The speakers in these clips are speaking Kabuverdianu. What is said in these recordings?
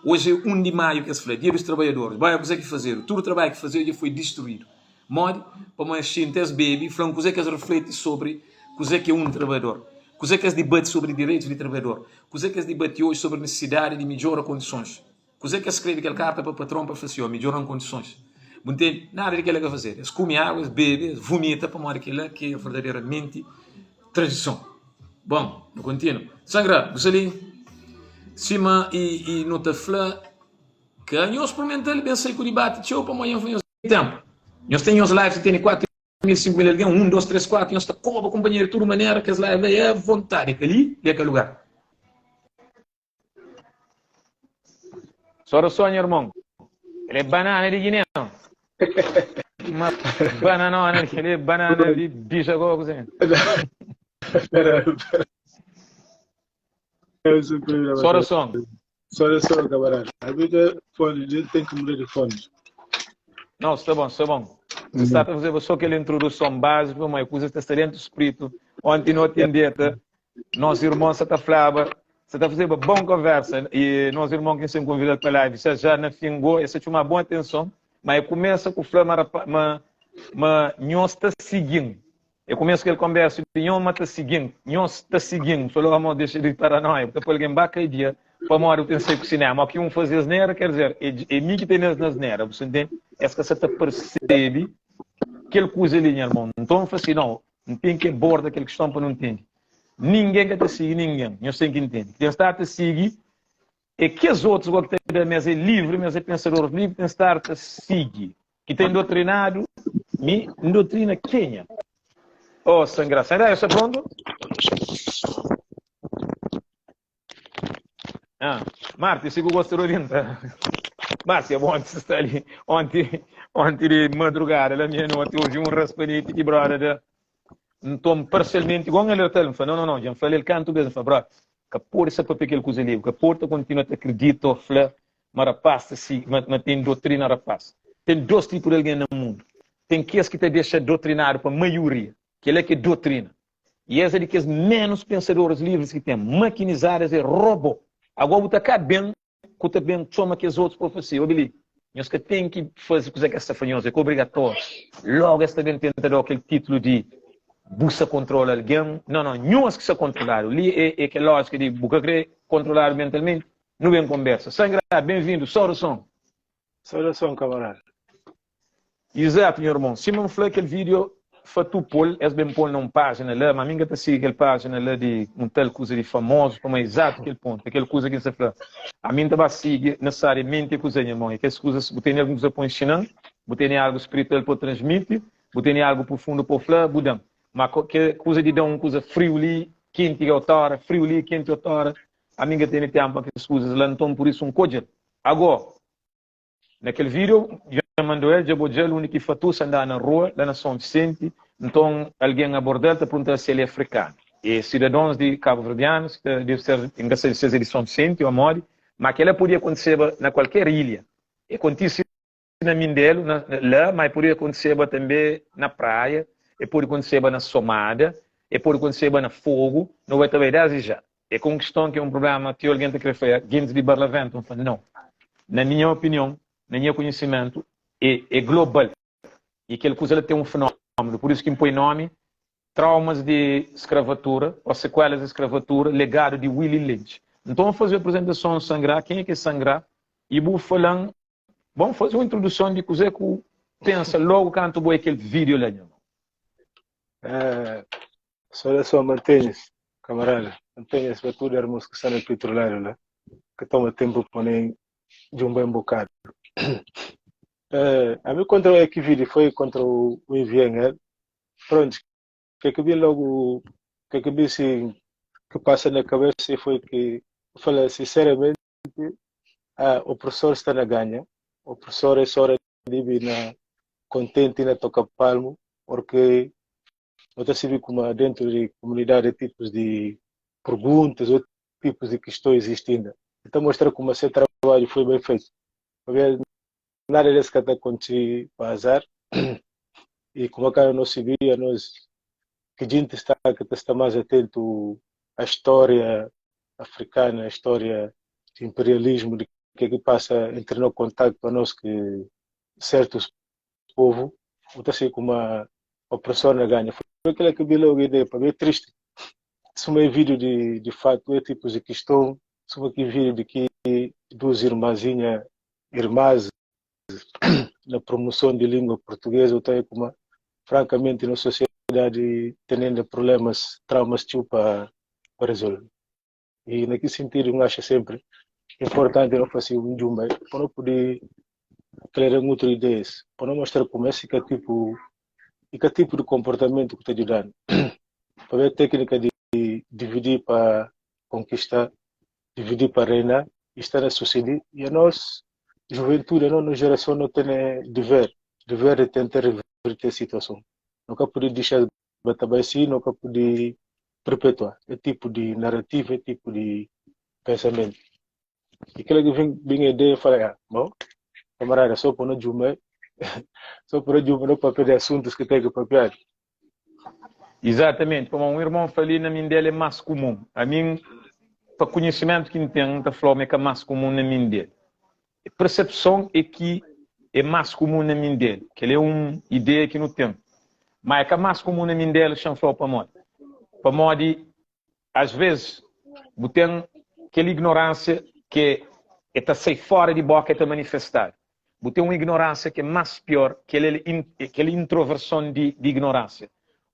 Oji é 1 di maiu ki es fla, dia dos trabadjadores. Bai, kuzê ki fazedu? Tudu trabadju ki fazedu dja foi distruídu. Modi? Pamodi es xinta, es bebe, fla-m kuzê ki es refleti sobri kuzê ki é un trabadjador, kuzê ki es dibati sobri direitus di trabadjador, kuzê ki es dibati oji sobri nisisidadi di midjora kondisons, kuzê ki es skrebe kel karta pa patron pa fla si, Ó, midjora-m kondisons. Bu ntende? Nada di kel-la ka fazedu. Es kume agu, es bebe, es vumita pamodi kel-la ki é verdaderamenti tradison. Bon, nu kontinua. Sangra, bu sta li? Sima i, i nu ta fla ka nhos sprimenta-l, ben sai ku dibati txeu pamodi nhos Ténpu. Nhos ten nhos live ki tene 4 mil, 5 mil algen, 1, 2, 3, 4, nhos ta koba kunpanheru di tudu manera, kes live la é avontadi, ka li, li é ka lugar. Sora só nha irmon. El é banana di Guiné. Uma bananona, el é banana di bicha go kuzê. Sora som. Sora som, camarada. A vida fone, nem tem que mudar de fone. Não, sta bom, sta bom. N sta ta fazeba só kel introduson básiku, ma kuza ta sta dentu spritu. Onti noti N deta, nos irmon sa ta flaba, sa ta fazeba bon konversa, i nos irmon ki N sen konvida-l pa live, sa já na fin go, e sa txoma bon atenson, ma e kumesa ku fla ma rapa, ma, ma nhos ta sigi-m. E kumesa kel konbersu di nho ma ta sigi-m, nhos ta sigi-m. N fla-l, Amo, dexa di paranoia, bu ta poi algen ba kadia pamodi bu ten sai ku sinema. Oki un faze asnera, ker dizer, e mi ki tene es na asnera, bu sa ntende? Es ka sa ta persebe kel kuza li, nha irmon. Nton, N fla si, Nau, N ten ki aborda kel kiston pa nu ntende. Ningen ka ta sigi ningen, nhos ten ki ntende. Ki ten sta ta sigi é kes otus go ki ta da ma es é livri, ma es é pensadoris livri, ten sta ta sigi. Ki ta indotrinadu mi ndotrina kenha? Oh, sangra. Sangra, eu sta pronto? Ah, Marte, se bu gosta de orientar. Márcia, bom, ontem está ali, ontem, ontem de madrugada, lá meia-noite, ouvi um raspanete que brother da. Então, parcialmente, igual um alerta, ele falou, não, não, não, já falei ele canto mesmo, falei, brother, ka pode sa papia kel kuza li, ka pode ta continua ta acredita ou fla ma rapaz ta sigi, ma, ma ten dotrina rapaz. Ten dos tipu di algen na mundu. Ten kes ki ta dexa dotrinadu pa maioria, kel-la ki é dotrina. I es é di kes ménus pensadoris livris ki ten. Makinizadu, es é robô. Agó bu ta ka ben ku ta ben txoma kes otus pa fla si, Obi li, nhos ka ten ki faze kuzê ki es ta fla nhos, é ka obrigatóriu. Lógu es ta ben tenta da-u kel titlu di bu sta kontrola algen. Nau, nau, nhos ki sta kontroladu. Li é, é kel lójika di bu ka krê kontroladu mentalmenti. Nu ben konbersa. Sangra, ben-vindu. Saudason. Saudason, kamarada. Izatu, nha irmon. Sima N fla, kel video Fatu pol, es ben pol na un pajina la, ma mi N ka ta sigi kel pajina la di un tal kuza di famozus, pamodi izatu kel pontu, é kel kuza ki N sta fla. Ami N ta ba sigi nesesariamenti é kuze, nha irmon, é kes kuzas, bu tene algun kuza pa bu nxina-m, bu tene algu spiritual pa bu transmiti, bu tene algu profundu pa bu fla, bu da-m. Ma ke kuza di da un kuza friu li, kenti otora, friu li, kenti otora, Ami N ka tene tempu pa kes kuzas la, nton pur isu N ka odja-l. Ago, na kel video, dja N mandau el, dja bu odja-l, undi ki Fatusa andaba na rua, la na Son Visenti, nton algen aborda-l ta pergunta-l si el é afrikanu. E sidadons di kabuverdianus, ki ta debe ser, N ka sabe si es é di Son Visenti o modi, ma kel-la podia kontiseba na kualker ilha. E kontise na Mindelo, na, la, ma e podia kontiseba tanbe na Praia, e pode kontiseba na Somada, e pode kontiseba na Fogo, no bai ta bai desdi ja. É ka un kiston ki é un prublema ki algen ta kre fla, gentis di Barlavento, N fla, nau. Na minha opinion, na nha konhisimentu, é, é global. E kel kuza la ten un fenómenu. Pur isu ki N poi nomi Traumas di Skravatura, ô Sekuelas di Skravatura, Legadu di Willie Lynch. Nton, N faze aprizentason Sangrá, kenha ki é Sangrá? I bu fala-m Bon faze un introduson di kuzê ku pensa logu kantu bo é kel video la nha irmon. Eh, saudason mantenhas, kamarada. Mantenhas pa tudu armus ki sta na ki utru ladu la, ki toma tempu pa nem djumba un bokadu. Eh, ami kontra o ki video foi kontra o, o envian el. Pronto, ke ki bin logu, ke ki bin si que passa na cabeça foi que fala sinceramente ah, o professor está na ganha. O professor é só debe na contente na toca palmo, porque eu ta sabe como dentro de comunidade tipos de perguntas ou tipos de questões existem ainda. Então mostra como seu trabalho foi bem feito. Porque nada desse que está acontecendo para azar. E como que nós sabia, nós que a gente está que está mais atento à história africana, à história do imperialismo de. Que que passa entre no contacto para nós que certos povo, o tá como uma opressão na ganha. Foi aquela que vi logo a ideia, para ver triste. Se um vídeo de fato é tipo de questão, se aqui vídeo de que duas irmãzinhas, irmãs na promoção de língua portuguesa, eu tenho como, francamente, na sociedade tendo problemas, traumas tipo para resolver. E naquele sentido, eu acho sempre importante não fazer um jumba, para não poder criar outras ideias, para não mostrar como é que é tipo, e que tipo de comportamento que está ajudando. Para ver a técnica de dividir para conquistar, dividir para reinar, e estar a suceder. E a nós, juventude, a nossa geração não tem dever, dever de tentar reverter a situação. Nunca pode deixar bater assim, nunca pode perpetuar. É tipo de narrativa, é tipo de pensamento. E aquilo que vem, vem a ideia, fala, ah, bom, camarada, só por não jumar, só por não jumar no papel de assuntos que tem que papel. Exatamente, como um irmão falou na Mindelo é mais comum. A mim, para conhecimento que tem, tá falando é que é mais comum na Mindelo. A percepção é que é mais comum na Mindelo, que ele é uma ideia que não tem. Mas é que é mais comum na Mindelo, chama falou para moda. Para moda, às vezes, tem aquela ignorância que está sair fora de boca e está manifestar. Tem uma ignorância que é mais pior, que ele aquela introversão de ignorância,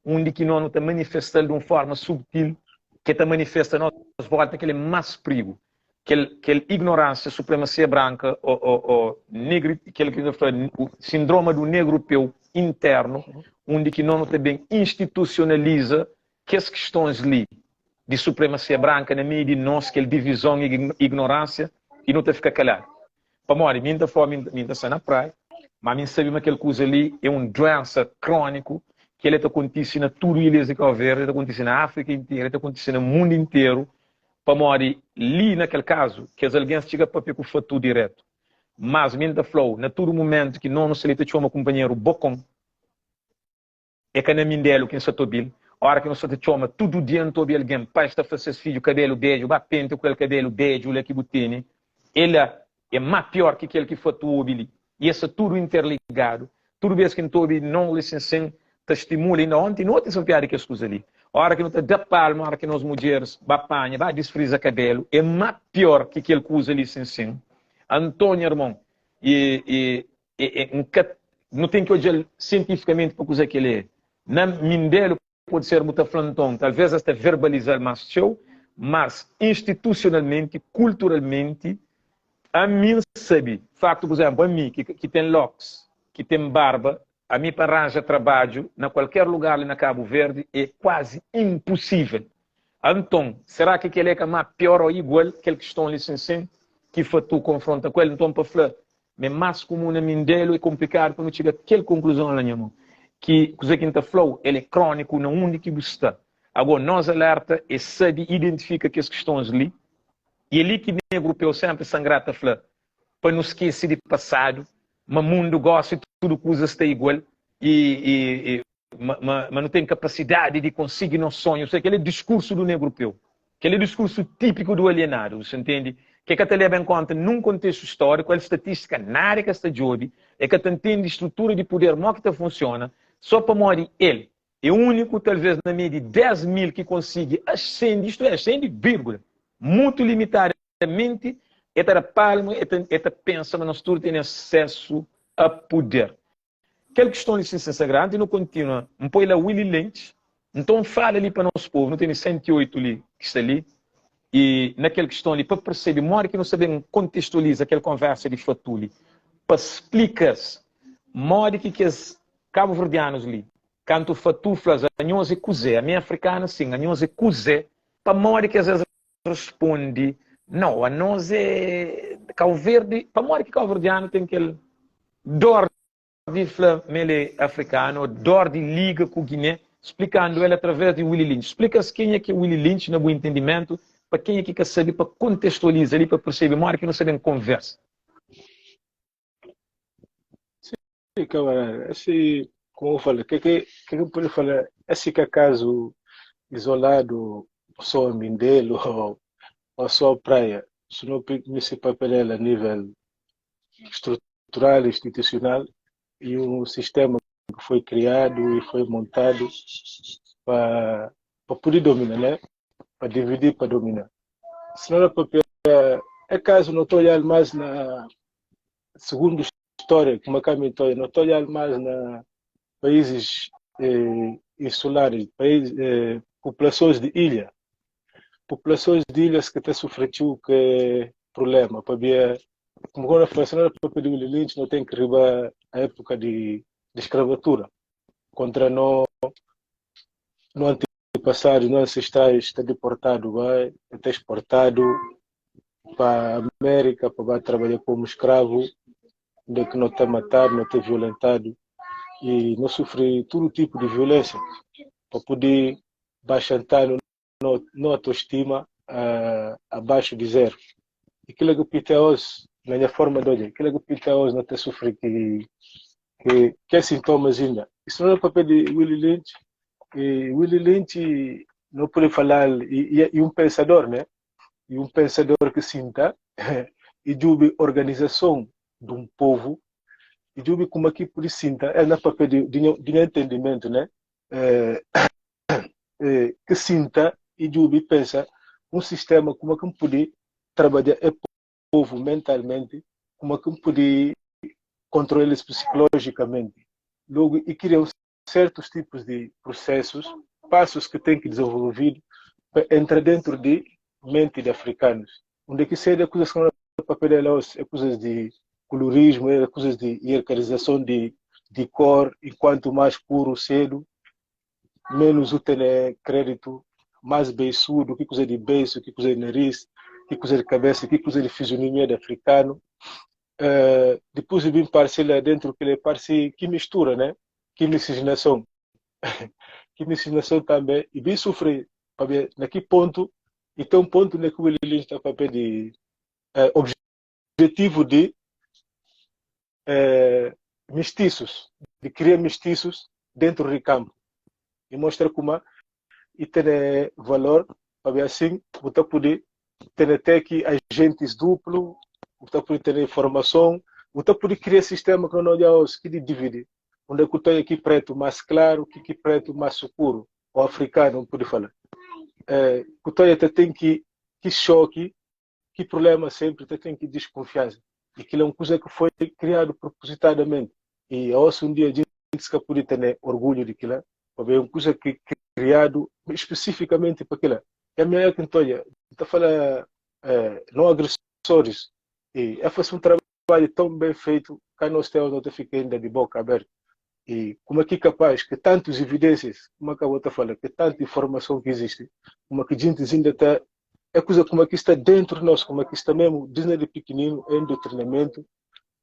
onde que não está manifestando de uma forma subtil, que está manifesta nós volta que ele é mais perigo. Aquele ignorância, supremacia branca, ou negro, aquele que eu falo, o síndrome do negro europeu interno, onde que não também institucionaliza que as questões ali de supremacia branca na meio de nós, que é divisão e ignorância, e não te fica calado. Para morrer, mim tá fora, mim tá na praia, mas mim sabe que aquele coisa ali é um doença crônico que ele está acontecendo na tudo ilhas de Cabo Verde, está acontecendo na África inteira, está acontecendo no mundo inteiro. Para morrer, ali naquele caso, que as alguém chega para com o fatu direto. Mas mim tá flow, na todo momento que não se lhe chama companheiro bocão, é que na Mindelo que em Satobil, hora que não se te chama, tudo dia não ouve alguém, pai está fazendo filho, cabelo beijo, ba pente com aquele cabelo beijo, lá que botene, ele é mais pior que aquele que fatu ouve E esse é tudo interligado. Tudo vez que não ouve não licenciam, te estimula, ainda ontem não tem piada que as coisas ali. Hora que não te dá palma, hora que nós mulheres ba panha, ba desfrisa cabelo, é mais pior que aquele que usa licenciam. Antônio, irmão, e não tem que olhar cientificamente para coisa que ele é. Na Mindelo pode ser muito flantão, talvez até verbalizar mais show, mas institucionalmente, culturalmente, a mim sabe, facto, por exemplo, a mim, que tem locks, que tem barba, a mim para arranjar trabalho, na qualquer lugar ali na Cabo Verde, é quase impossível. Então, será que aquele é mais pior ou igual que aquele que estão ali sem que tu confronta com ele? Então, para falar, mas mais comum na Mindelo é complicado para não chegar àquela conclusão lá, irmão. Que o que está flow, ele é crônico, não onde que você está. Agora, nós alerta e sabe, identifica que as questões ali, e ali que negro europeu sempre sangrata fala, para não esquecer de passado, mas mundo gosta e tudo coisa está igual, e mas não tem capacidade de conseguir nos sonhos. Aquele discurso do negro europeu, aquele discurso típico do alienado, você entende? Que é que leva em conta num contexto histórico, a estatística nada que está job, é que entende estrutura de poder, como que funciona, só para morrer ele. É o único, talvez, na média de 10 mil que consegue ascender, isto é, ascende, vírgula, muito limitadamente, é para palmo, é para pensa, mas nós todos temos acesso a poder. Aquela questão de licença sagrada e não continua. Um põe lá Willy Lynch, então fala ali para nosso povo, não tem 108 ali, que está ali, e naquela questão ali, para perceber, mora que não sabemos contextualiza aquela conversa de Fatuli, para explicar-se, mora que os cabo-verdianos ali, canto fatuflas, a nós é cuzé, a minha africana sim, a nós é cuzé, para mora que às vezes responde, não, a nós é Cabo Verde, para mora que cabo-verdiano tem aquele dor de mele africano, dor de liga com Guiné, explicando ele através de Willy Lynch. Explica-se quem é que é Willy Lynch, no bom entendimento, para quem é que quer saber, para contextualizar ali, para perceber, mora que não sabem conversa. Sim, camarada, esse, como eu falei, que que que eu posso falar, esse que é caso isolado, só Mindelo ou só praia. Se no misi papel a nível estrutural, institucional e um sistema que foi criado e foi montado para poder dominar, né? Para dividir, para dominar. Se não é papel, é caso não estou olhando mais na segundo história, como a Câmara não estou olhando mais na países insulares, países, populações de ilha. Populações de ilhas que têm sofrido que problema, para ver como agora foi, se não era para pedir o Lynch, não tem que ribar a época de escravatura contra no antepassado, no ancestrais, está deportado, vai, está exportado para a América, para trabalhar como escravo, de que não está matado, não está violentado e não sofre todo tipo de violência para poder baixar no autoestima abaixo de zero. E aquilo que o Peter hoje, na minha forma de olhar, aquilo que o Peter hoje não tem sofrido que é sintomas ainda. Isso não é papel de Willie Lynch. E Willie Lynch não pode falar, e um pensador, né? E um pensador que sinta e de organização de um povo e de como aqui por sinta é na papel de entendimento, né? Que sinta e de pensa um sistema como é que pode trabalhar o povo mentalmente, como é que pode controlar eles psicologicamente. Logo, e criam certos tipos de processos, passos que tem que desenvolver para entrar dentro de mente de africanos. Onde que seria coisas que não é papel delas, é coisas de colorismo, é coisas de hierarquização de cor, e quanto mais puro cedo, menos o tem crédito, mais beiçudo, que coisa de beiço, que coisa de nariz, que coisa de cabeça, que coisa de fisionomia de africano. Depois vem parcela dentro que ele parece que mistura, né? Que miscigenação. Que miscigenação também. E bem sofrer, para ver naquele ponto, e tem um ponto né, que o Lynch está para pedir objetivo de mestiços, de criar mestiços dentro do campo. E mostra como e tem valor, para ver assim, você poder ter até que agentes duplo, você poder ter informação, você poder criar sistema que não olha os que divide. Onde eu estou aqui preto mais claro, que aqui preto mais escuro, o africano, pode falar. Que até tem que choque, que problema sempre, até tem que desconfiança. E aquilo é uma coisa que foi criado propositadamente. E hoje um dia a gente que pode ter orgulho de aquilo, porque é uma coisa que criado especificamente para aquilo. E a minha que então, está falando não agressores. E é fazer um trabalho tão bem feito que nós temos não fica ainda de boca aberta. E como é que é capaz que tantas evidências, como é que a outra fala, que tanta informação que existe, como é que a gente ainda está, é coisa como é que está dentro de nós, como é que está mesmo, desde pequenino, em doutrинamento,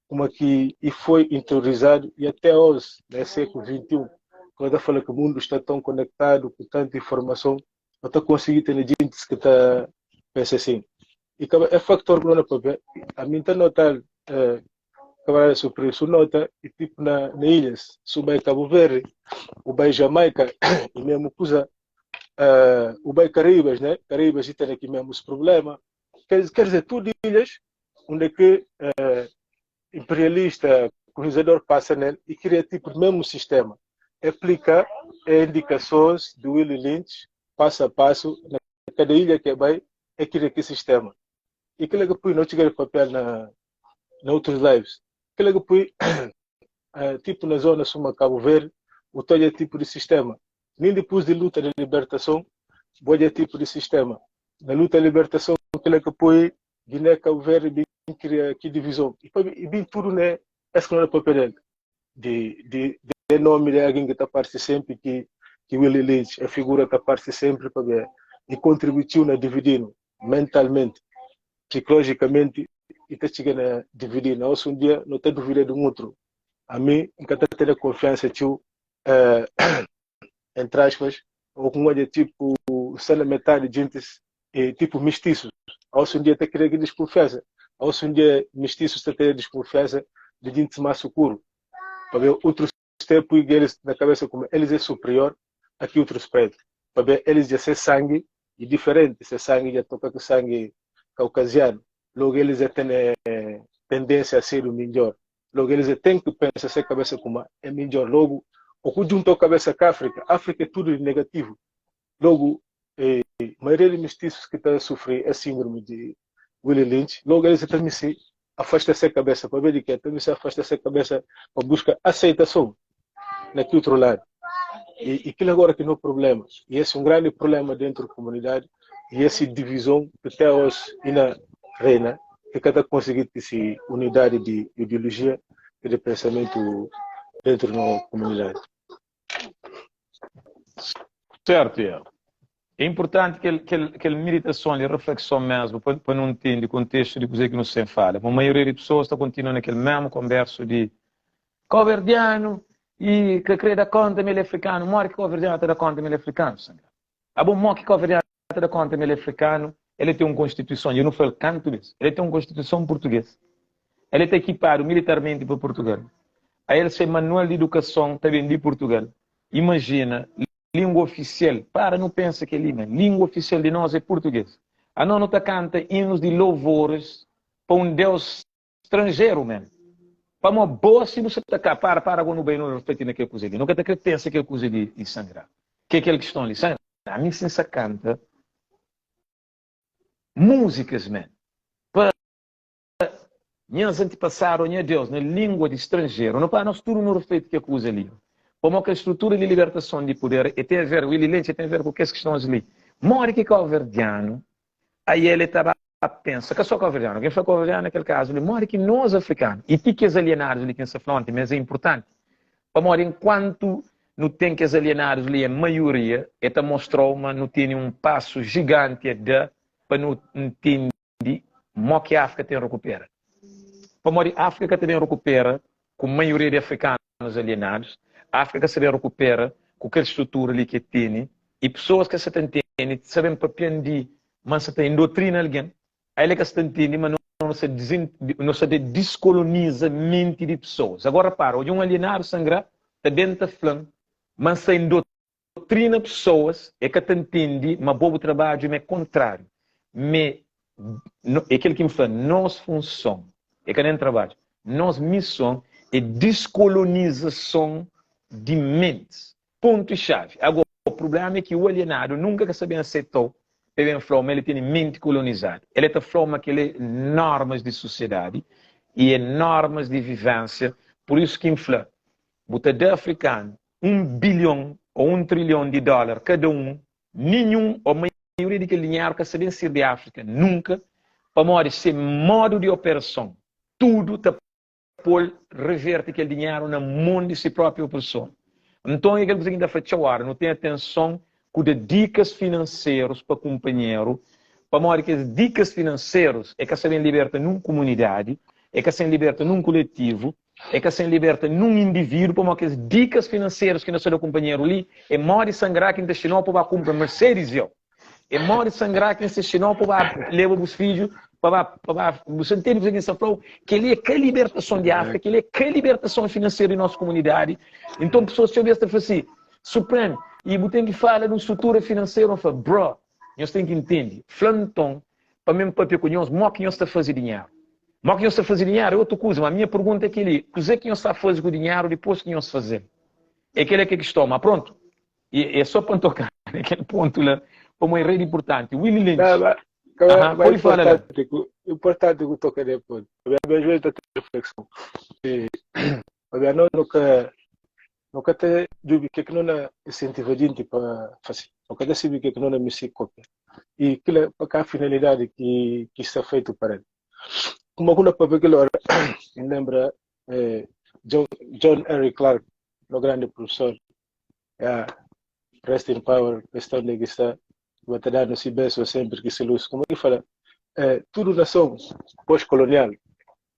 como é que e foi interiorizado, e até hoje, né, século XXI, quando eu falo que o mundo está tão conectado, com tanta informação, eu estou conseguindo ter gente que está pensa assim. E é factor que não é para a mim está notar, camarada superior, su nota, e tipo na ilhas, su vai Cabo Verde, o vai Jamaica, e mesmo coisa, o vai Caribas, né? Caribas e tem aqui mesmo esse problema. Quer dizer, tudo ilhas, onde é que imperialista, colonizador passa nele e cria tipo o mesmo sistema. Aplica indicações do Willie Lynch, passo a passo, na cada ilha que vai, é cria aquele sistema. E aquilo que põe, não cheguei papel na outros lives. Aquilo que põe, tipo na zona Suma Cabo Verde, o todo é tipo de sistema. Nem depois de luta de libertação, boi é tipo de sistema. Na luta de libertação, aquilo que põe, Guiné, Cabo Verde, bem cria aqui divisão. E bem tudo, né? Esse não é papel dele. De nome de alguém que está aparece sempre, que Willie Lynch, a figura que aparece sempre para ver, e contribuiu na dividindo, mentalmente, psicologicamente, e está chegando a dividir. Não, um dia não tem dúvida de um outro. A mim, nunca está tendo confiança, tio, entre aspas, ou com olha, tipo, só na metade de gente, tipo, mestiços. Ao um dia até querer desconfiança. Ao um dia mestiços até ter desconfiança de gente mais escuro. Para ver outros tempos e eles na cabeça como eles é superior aqui outros pretos. Para ver eles já ser sangue e diferente, ser sangue já toca com sangue caucasiano. Logu elis e tene tendensia a sedu minjor. Logu elis e ten ki pensa se kabesa kuma e minjor. Logu, o ku junta kabesa ka Afrika, Afrika e tudu di negativu. Logu, e, maioria di mistisus ki ta sufri es sindrome di Willie Lynch, logu elis e ta misti afasta se kabesa. Pabia di ke? Ta misti afasta se kabesa pa buska aseitason na ki utru ladu. I, i kila agora ki no problema. I es un grandi problema dentru di komunidadi, i esi divison ki te aos ina reina, ki ka ta konsigi tisi unidadi di ideologia i di pensamentu dentru di no komunidadi. Sertu, é. É inpurtanti kel, kel, kel miditason li, reflekson mesmu, pa, pa nu ntende kontestu di kuzê ki nu sta fala. Ma maioria di pesoas ta kontinua na kel mesmu konbersu di Kauverdianu i ka kre da konta ma el é afrikanu. Modi ki kauverdianu ta da konta ma el é afrikanu, Sandra? Abo, mo ki kauverdianu ta da konta ma el é afrikanu? El ten un konstituison, dja nu fla-l kantu bes, el ten un konstituison purtugês, el ta ekipadu militarmenti pa Purtugal, ael se manual di idukason ta ben di Purtugal. Imajina, Lingua ofisial, para nu pensa kel-li, ma lingua ofisial di nos é purtugês. Anos nu ta kanta inus di louvores pa un Deus stranjeru, man. Pamó bo si bu sa ta ka, para, para, ago nu bai nu refleti na kel kuza li. Nu ka ta kre pensa kel kuza li di sangra. Ke kel kiston li? Sangra, ami si N sa kanta múzikas, man, pa Nhas antipasadu, ó nha Deus, na língua di stranjeru. No pa nos tudu nu rifleti ke kuza li. Pamo kel strutura di libertason di puder e ten a ver, Willy Lynch, e ten a ver ku kes kistons li. Modi ki kauverdianu ael e ta ba pensa, ka so kauverdianu, ken fla kauverdianu na kel kazu li, modi ki nos afrikanu, i ti kes alienadus li ki N sta fla onti, ma es e inpurtanti, pamodi enkuantu nu ten kes alienadus li en maioria, e ta mostrau ma nu tene un pasu jiganti a da pa nu ntende di mo ki Áfrika ten rukupera. Pamodi Áfrika ka ta ben rukupera ku maioria di afrikanus alienadus, Áfrika ka sa ben rukupera ku kel strutura li ki e tene i pesoas ka sa ta ntende, sa ben papian di ma sa ta indotrina algen, ael e ka sa ta ntende ma no sa no sa ta diskoloniza menti di pesoas. Agora repara, odja un alienadu sangra ta ben ta fla-m ma N sa indotrina Doutrina pessoas é ka ta ntende ma bo bu trabadju ma é kontráriu me é kel ki N fla nos funson é ka nen trabadju nos mison é diskolonizason di mentis pontu i xavi ago prublema é ki u alienadu nunka ka sa ben asetou pa el ben flau ma el tene menti kolonizadu el ta flau ma kel é normas di susiedadi i é normas di vivensia pur isu ki N fla bu ta da afrikanu un bilhon ô un trilhon di dólar kada un, ninhun ô maioria di kel dinheru ka sta ben sirbi Áfrika nunka, pamodi se modu di operason tudu ta pô-l reverte kel dinheru na mon di se própi opresor. Nton, é kel kuza ki N ta fla txeu óra, nu ten atenson ku da dikas finanserus pa kunpanheru, pamodi kes dikas finanserus é ka sta ben liberta nun kumunidadi, é ka sta ben liberta nun kuletivu, É ka sen liberta nun indivídu pamodi kes dikas finanserus ki na sta da kunpanheru li é modi sangrá ki N ta xinau pa ba kunpra Mercedes yo é modi sangrá ki N sta xinau pa ba leba bus fidju pa ba pa ba bu sta ntende kuzê ki N sta flau? Kel-li é ka libertason di Áfrika kel-li é ka libertason finanseru di nos kumunidadi nton pesoas txeu bes ta fla si Supreme i bu ten ki fala di un strutura finanseru N fla bro nhos ten ki ntende fla nton pa mi N papia ku nhos mo ki nhos ta faze dinheru. Mo ki nhos ta faze dinheru é otu kuza, ma minha pergunta é kel-li, kuzê ki nhos ta faze ku dinheru dipôs ki nhos faze-l? É kel-la ki é kiston. Ma prontu, é só pa N toka na kel pontu la, pamodi é rei di inpurtanti. Willy Lynch. Ba, ba, ka ba, Aha, ba pode fala la. importante ku importante ku toka de ponto. Pabia às vezes ta ten reflexão. E, pabia nós no ka no ka ta jubi ke ki no na insentiva jinti pa fasi. No ka ta sibi ke ki no na misti kopia. I kila pa ka finalidadi ki ki sta feitu pa el. Kuma ku na papia kila ora, N lembra eh, John, John Henry Clark, no grandi profesor, ya, rest in power, questão de que sta, ba ta danu si benção sempre ki si luz. Kuma ki fala, eh, tudu nason pós-colonial,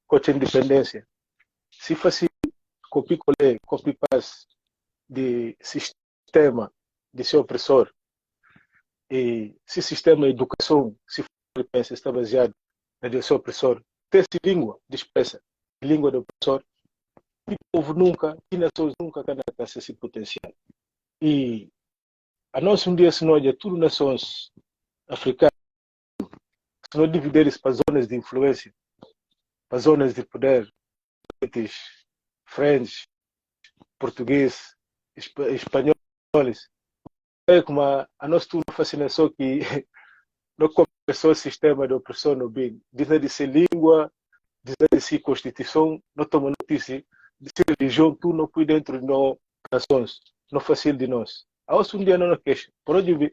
koca independência, si fasi kopi-kole, kopi-pas di sistema di se opresor, e si sistema di edukason, si pensa sta baziadu na di se opresor, te si lingua di spresa lingua di opresor, ti povu nunka, ti nasons nunka ka na alkansa si potensial. E anos un dia si no oja tudu nasons afrikanu. Se no dividi elis pa zonas di influensia, pa zonas di puder, British, French, Português, Espanholes, é kuma anos tudu fasi so ki no começou o sistema de opressão no bem, desde de ser língua, desde de ser constituição, não toma notícia, de ser religião, tudo não põe dentro de nós, nações, não fácil de nós. A um dia não nos queixa. Por onde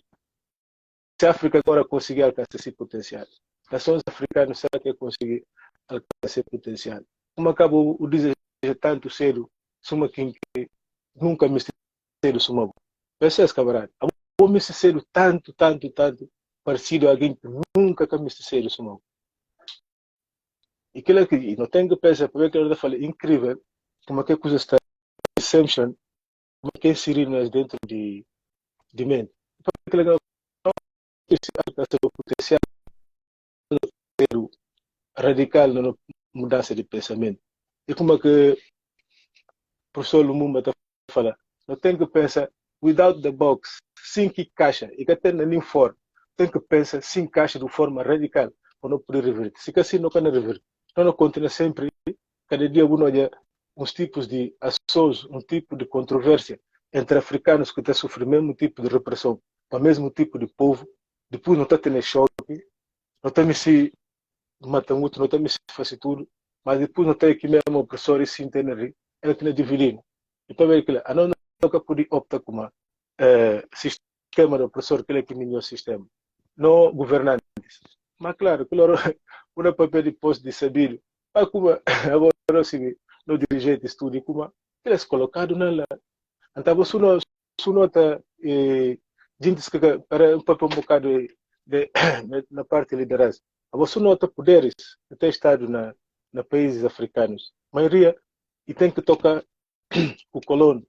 se a África agora conseguir alcançar esse potencial, nações africanas será que conseguir alcançar esse potencial? Como acaba o desejo tanto cedo, suma quem que nunca me cedo suma. Pensa camarada, a me cedo tanto, tanto, tanto, parecido a alguém que nunca me cedo suma. E aquilo que não tem que pensar, porque eu falei, incrível, como é que a coisa está exemption, como é que é inserir nós dentro de, de mente. Porque legal, o potencial radical na mudança de pensamento. E como é que o professor Lumumba está falando, não tem que pensar without the box, sem que caixa, e que até nem fora. Tem que pensar sem caixa de forma radical, para não poder reverter. Se que assim não quer reverter. Então, não continua sempre, cada dia uno olha uns tipos de ações, um tipo de controvérsia entre africanos que estão sofrendo o mesmo tipo de repressão, o mesmo tipo de povo, depois não está tendo choque, não está se matando outro, não está se fazendo tudo, mas depois não tem aqui mesmo opressor e se entender, ela tem dividindo. Então, é que a não nunca pode optar como eh, sistema de opressor, que é que melhor sistema, não governantes. Mas claro, claro, uma papel de posto de saber, mas como agora assim, no dirigente estudo, como eles colocado na lá. Então, você não, você nota, eh, gente que para um papel um bocado de, de, na parte de liderança. Você nota poderes que tem estado na, na países africanos. A maioria, e tem que tocar o colono,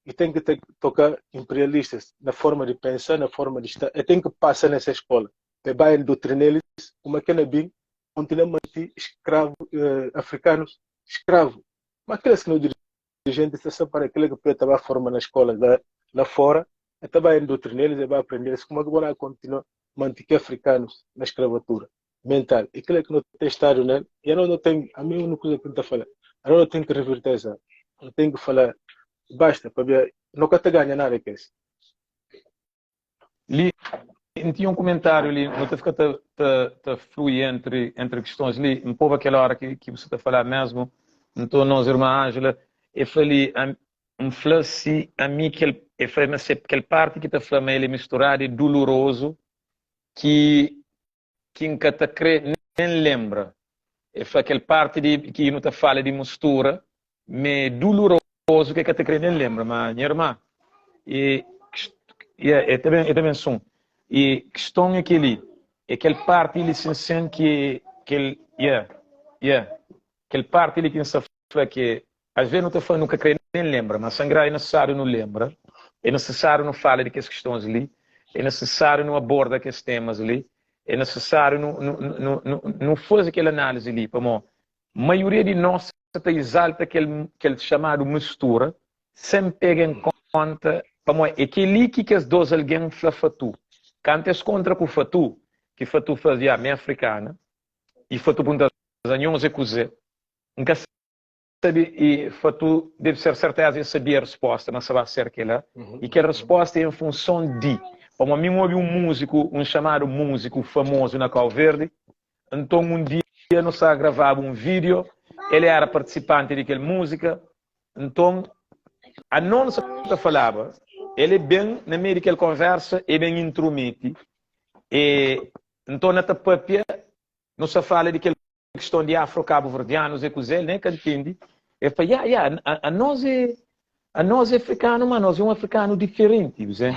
e tem que ter, tocar imperialistas na forma de pensar, na forma de estar, e tem que passar nessa escola. E vai doutrinar eles, como é que é bem, continua a manter escravo, eh, africanos escravo. Mas aqueles que não dirigentes, só para aquele que estava forma na escola lá, lá fora, estava doutrinar eles, vai aprender como é que vão continuar manter africanos na escravatura mental. E aquele que não tem estado, né? E eu não tenho, a mim uma coisa que eu falar, eu não tenho que reverter essa, eu tenho que falar, basta, para ver, nunca te ganha nada que isso. Li, tinha um comentário ali, não te fica te, te, te flui entre, entre questões ali, um pouco aquela hora que, que você está a falar mesmo, então nós, irmã Ângela, eu falei, um falou se a mim que ele, eu falei, mas se aquela parte que está falando ele é misturado é doloroso, que que nunca te crê nem lembra. Eu falei, aquela parte de, que não te fala de mistura, me é doloroso que te crê nem lembra, mas minha irmã, e, e é, é também, é também som. E questão é que ali, é aquela parte ali sem que que ele, yeah, yeah, aquela parte ali que se fala que às vezes não te fala, nunca crê nem lembra, mas sangrar é necessário não lembra, é necessário não fala de que as questões ali, é necessário não aborda aqueles temas ali, é necessário não, não, não, não, não fazer aquela análise ali, para a maioria de nós está exalta aquele, aquele chamado mistura, sem pega em conta, para é aquele que que as duas alguém fala fatu. Quando es contra com o fatu, que fatu fazia a minha africana, e fatu punta anhos e cozer, nunca sabe, e fatu deve ser certeza e sabia a resposta, mas sabe ser que ela, e que a resposta é em função de, como a mim houve um músico, um chamado músico famoso na Cabo Verde, então um dia nós gravava um vídeo, ele era participante daquela música, então a nossa falava, ele é bem, na meio daquela conversa, é bem intromete, e então na tapapia, não se fala daquela questão de afro-cabo-verdianos e coisa, né, que entende? Ele fala, yeah, yeah, a, a nós é, a nós é africano, mas nós é um africano diferente, você?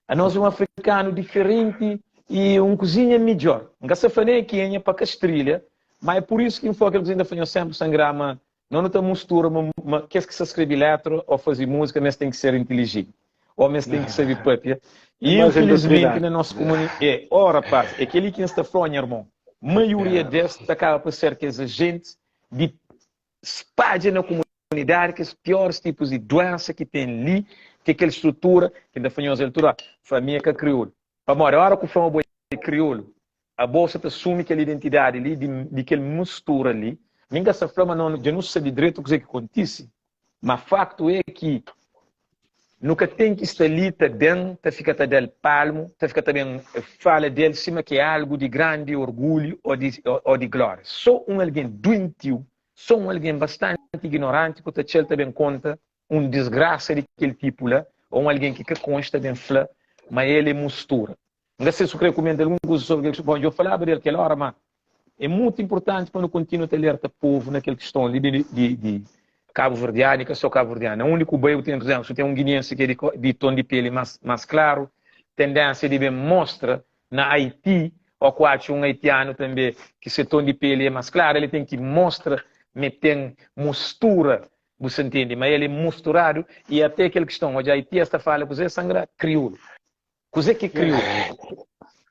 A nós é um africano diferente e um cozinha melhor. Nunca se fala que é para Castrilha, mas é por isso que foi aquele cozinha fanho sempre sangrama, não não mistura, mas que é que se escreve letra ou fazer música, mas tem que ser inteligente. Ou mas tem que saber papia. E infelizmente na nossa comunidade, é, ora rapaz, é aquele que está falando, irmão, maioria destes acaba por ser que as agentes de espalha na comunidade que os piores tipos de doença que tem ali, que aquela estrutura, que ainda foi altura, família que é crioulo. Para a hora que o fama boi crioulo. Abo sa ta asumi kel identidadi li di di kel mistura li. Mi N ka sta fla ma no dja nu sabe dretu kuzê ki kontise, ma faktu é ki nu ka ten ki sta li ta ben ta fika ta da-l palmu, ta fika ta ben fala del sima ki é algu di grandi orgulhu ô di ô di glória. Sô un algen duentiu, sô un algen bastanti ignoranti ku ta txal ta ben konta un disgrasa di kel tipu la, ô un algen ki ka konxe ta ben fla ma el é mustura. N ka se su kre kumenta algun kuza sobri kel kiston. Bon, dja falaba del kel ora, ma é mutu inpurtanti pa nu kontinua ta alerta povu na kel kiston li di, di, di kabuverdianu i ka so kabuverdianu. Na undi ku bai, bu ten, pur izénplu, su ten un giniensi ki é di, di ton di peli mas, mas klaru, tendénsia di ben mostra na Aiti, ó ku atxa un aitianu tanbe ki se ton di peli é mas klaru, el ten ki mostra ma ten mustura Bu sa ntende ma el é musturadu i até kel kiston, odja Aiti es ta fala kuzê sangra kriolu. Kuzê ki é kriolu?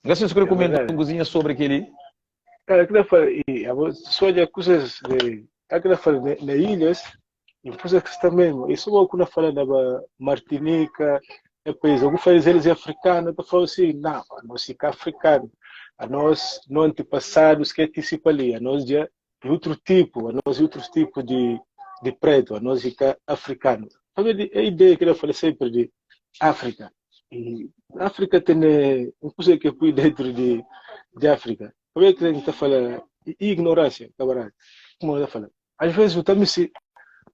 N ka sibi si ku rekumenda un kuzinha sobri keli. Kala ki ta fala i abo so odja kuzas de kala ki ta fala na ilhas i kuzas ki sta mesmo i suma ku na fala na ba Martinika é país algu fala eles é africano ta fala assim não a nós é africano a nós no antepassados que é tisi pa li a nós já e utru tipu, anos e utrus tipu di di pretu, anos i ka afrikanu. Pabia di e ideia ki na fala sempri di Afrika. I Afrika tene un kusa ke pui dentru di di Afrika. Pabia ki N ta fala i ignoransia, kamarada. Kuma N ta fala? As vezes bu ta misti,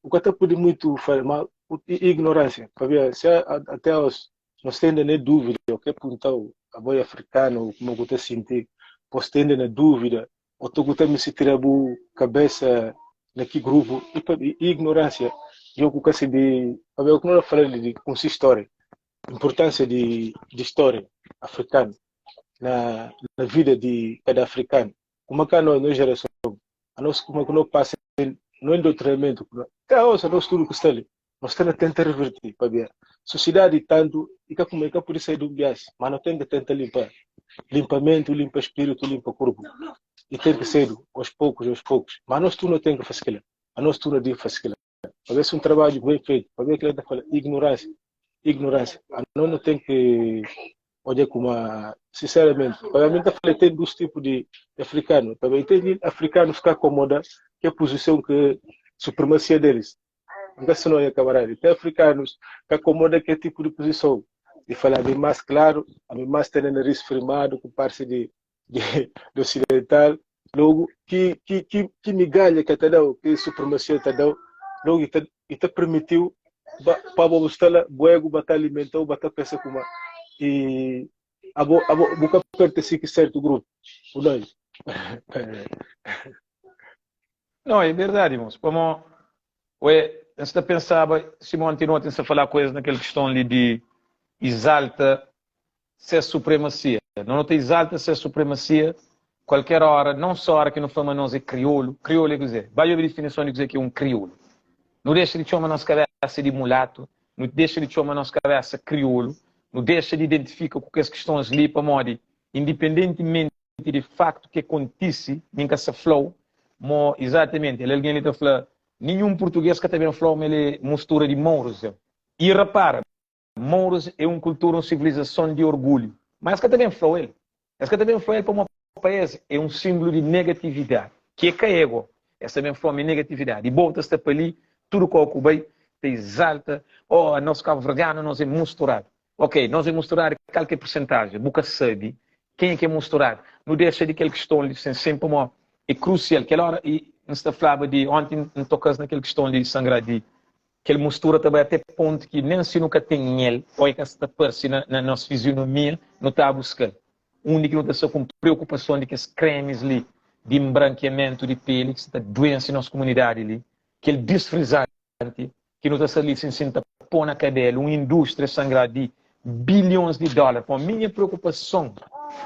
bu ka ta pudi muitu fala, ma i ignoransia. Pabia si ate aos nos tende na duvida, o ke puntau, abo i afrikanu, kuma ku ta sinti, bos tende na duvida, Otu ku ta misti tira bu kabesa na ki grupu i pa ignoransia yo ku ka sibi pabia ku no na fala li di kunsi storia importansia di di storia afrikanu na na vida di kada afrikanu kuma ka no no gerason anos kuma ku no pasa no indotrinamentu te aos anos tudu ku sta li no sta na tenta reverti pabia sosidadi tantu i ka kuma i ka pudi sai di un bias ma no ten ki tenta limpa limpa menti limpa spiritu limpa kurpu i ten ki sedu aos poukus aos poukus ma anos tudu no ten ki fasi kila anos tudu no dibi fasi kila pabia si un tarbaju bem feitu pabia kila ta fala ignoransia ignoransia anos no ten ki oja kuma sinceramenti pabia mi ta fala ten dus tipu di afrikanu pabia ten afrikanus ka akomoda ke pusison ke supremasia delis Nka si no nha kamarada. Tem africanos ka acomoda ke tipo de posição. E fala ami mais claro, ami mais tene nariz firmado ku parse de de, de ocidental. Logo ki ki ki ki migalha ke ta dau, ki supremacia ta dau, logo i ta i ta permitiu ba, pa bo sta la, bo ego ba ta alimentau, ba ta pensa kuma e abo abo bu ka pertenci ki certo grupo. Bu não. Não, é verdade, irmãos. Pamo, ué, N sta pensaba, sima onti noti N sta falá ku es na kel kiston li di izalta ses supremasia. No no ta izalta ses supremasia kualker ora, non só ora ki nu fla ma nos é kriolu. Kriolu é kuzê? Ba djobe difinison di kuzê ki é un kriolu. Nu dexa di txoma nos kabesa di mulatu, nu dexa di txoma nos kabesa kriolu, nu dexa di identifika ku kes kistons li pamodi indipendentimenti di faktu ke kontise, mi N ka sa fla-u mo izatamenti. El algen li ta fla, ninhun purtuges ka ta ben fla-u ma el é mustura di mourus. El. I rapara, mourus é un kultura, un sivilizason di orgulhu. Ma es ka ta ben fla-u el. Es ka ta ben fla-u el pamó pa es é un sinblu di negatividadi, ki é ka ego. Es ta ben fla-u ma é negatividadi. I bo ta sta pa li, tudu kau ku bai, ta izalta, oh, anos kabuverdianu, anos é musturadu. Ok, nos é musturadu, kal ki é persentajen? Bu ka sabe kenha ki é musturadu. Nu dexa di kel kiston li sen sen pamó é krusial. Kel ora i N sta flaba di onti N toka-s na kel kiston li di sangra di kel mustura ta bai ate pontu ki nen si nu ka ten el o e ka sta parse na na nos fizionomia nu ta buska-l. Undi ki nu ta sta ku preokupason di kes kremis li di nbrankiamentu di peli ki sta ta duense nos kumunidadi li, kel disfrizanti ki nu ta sta li sin sin ta pô na kabelu un indústria sangrá di bilhons di dólar. Pamodi mi nha preokupason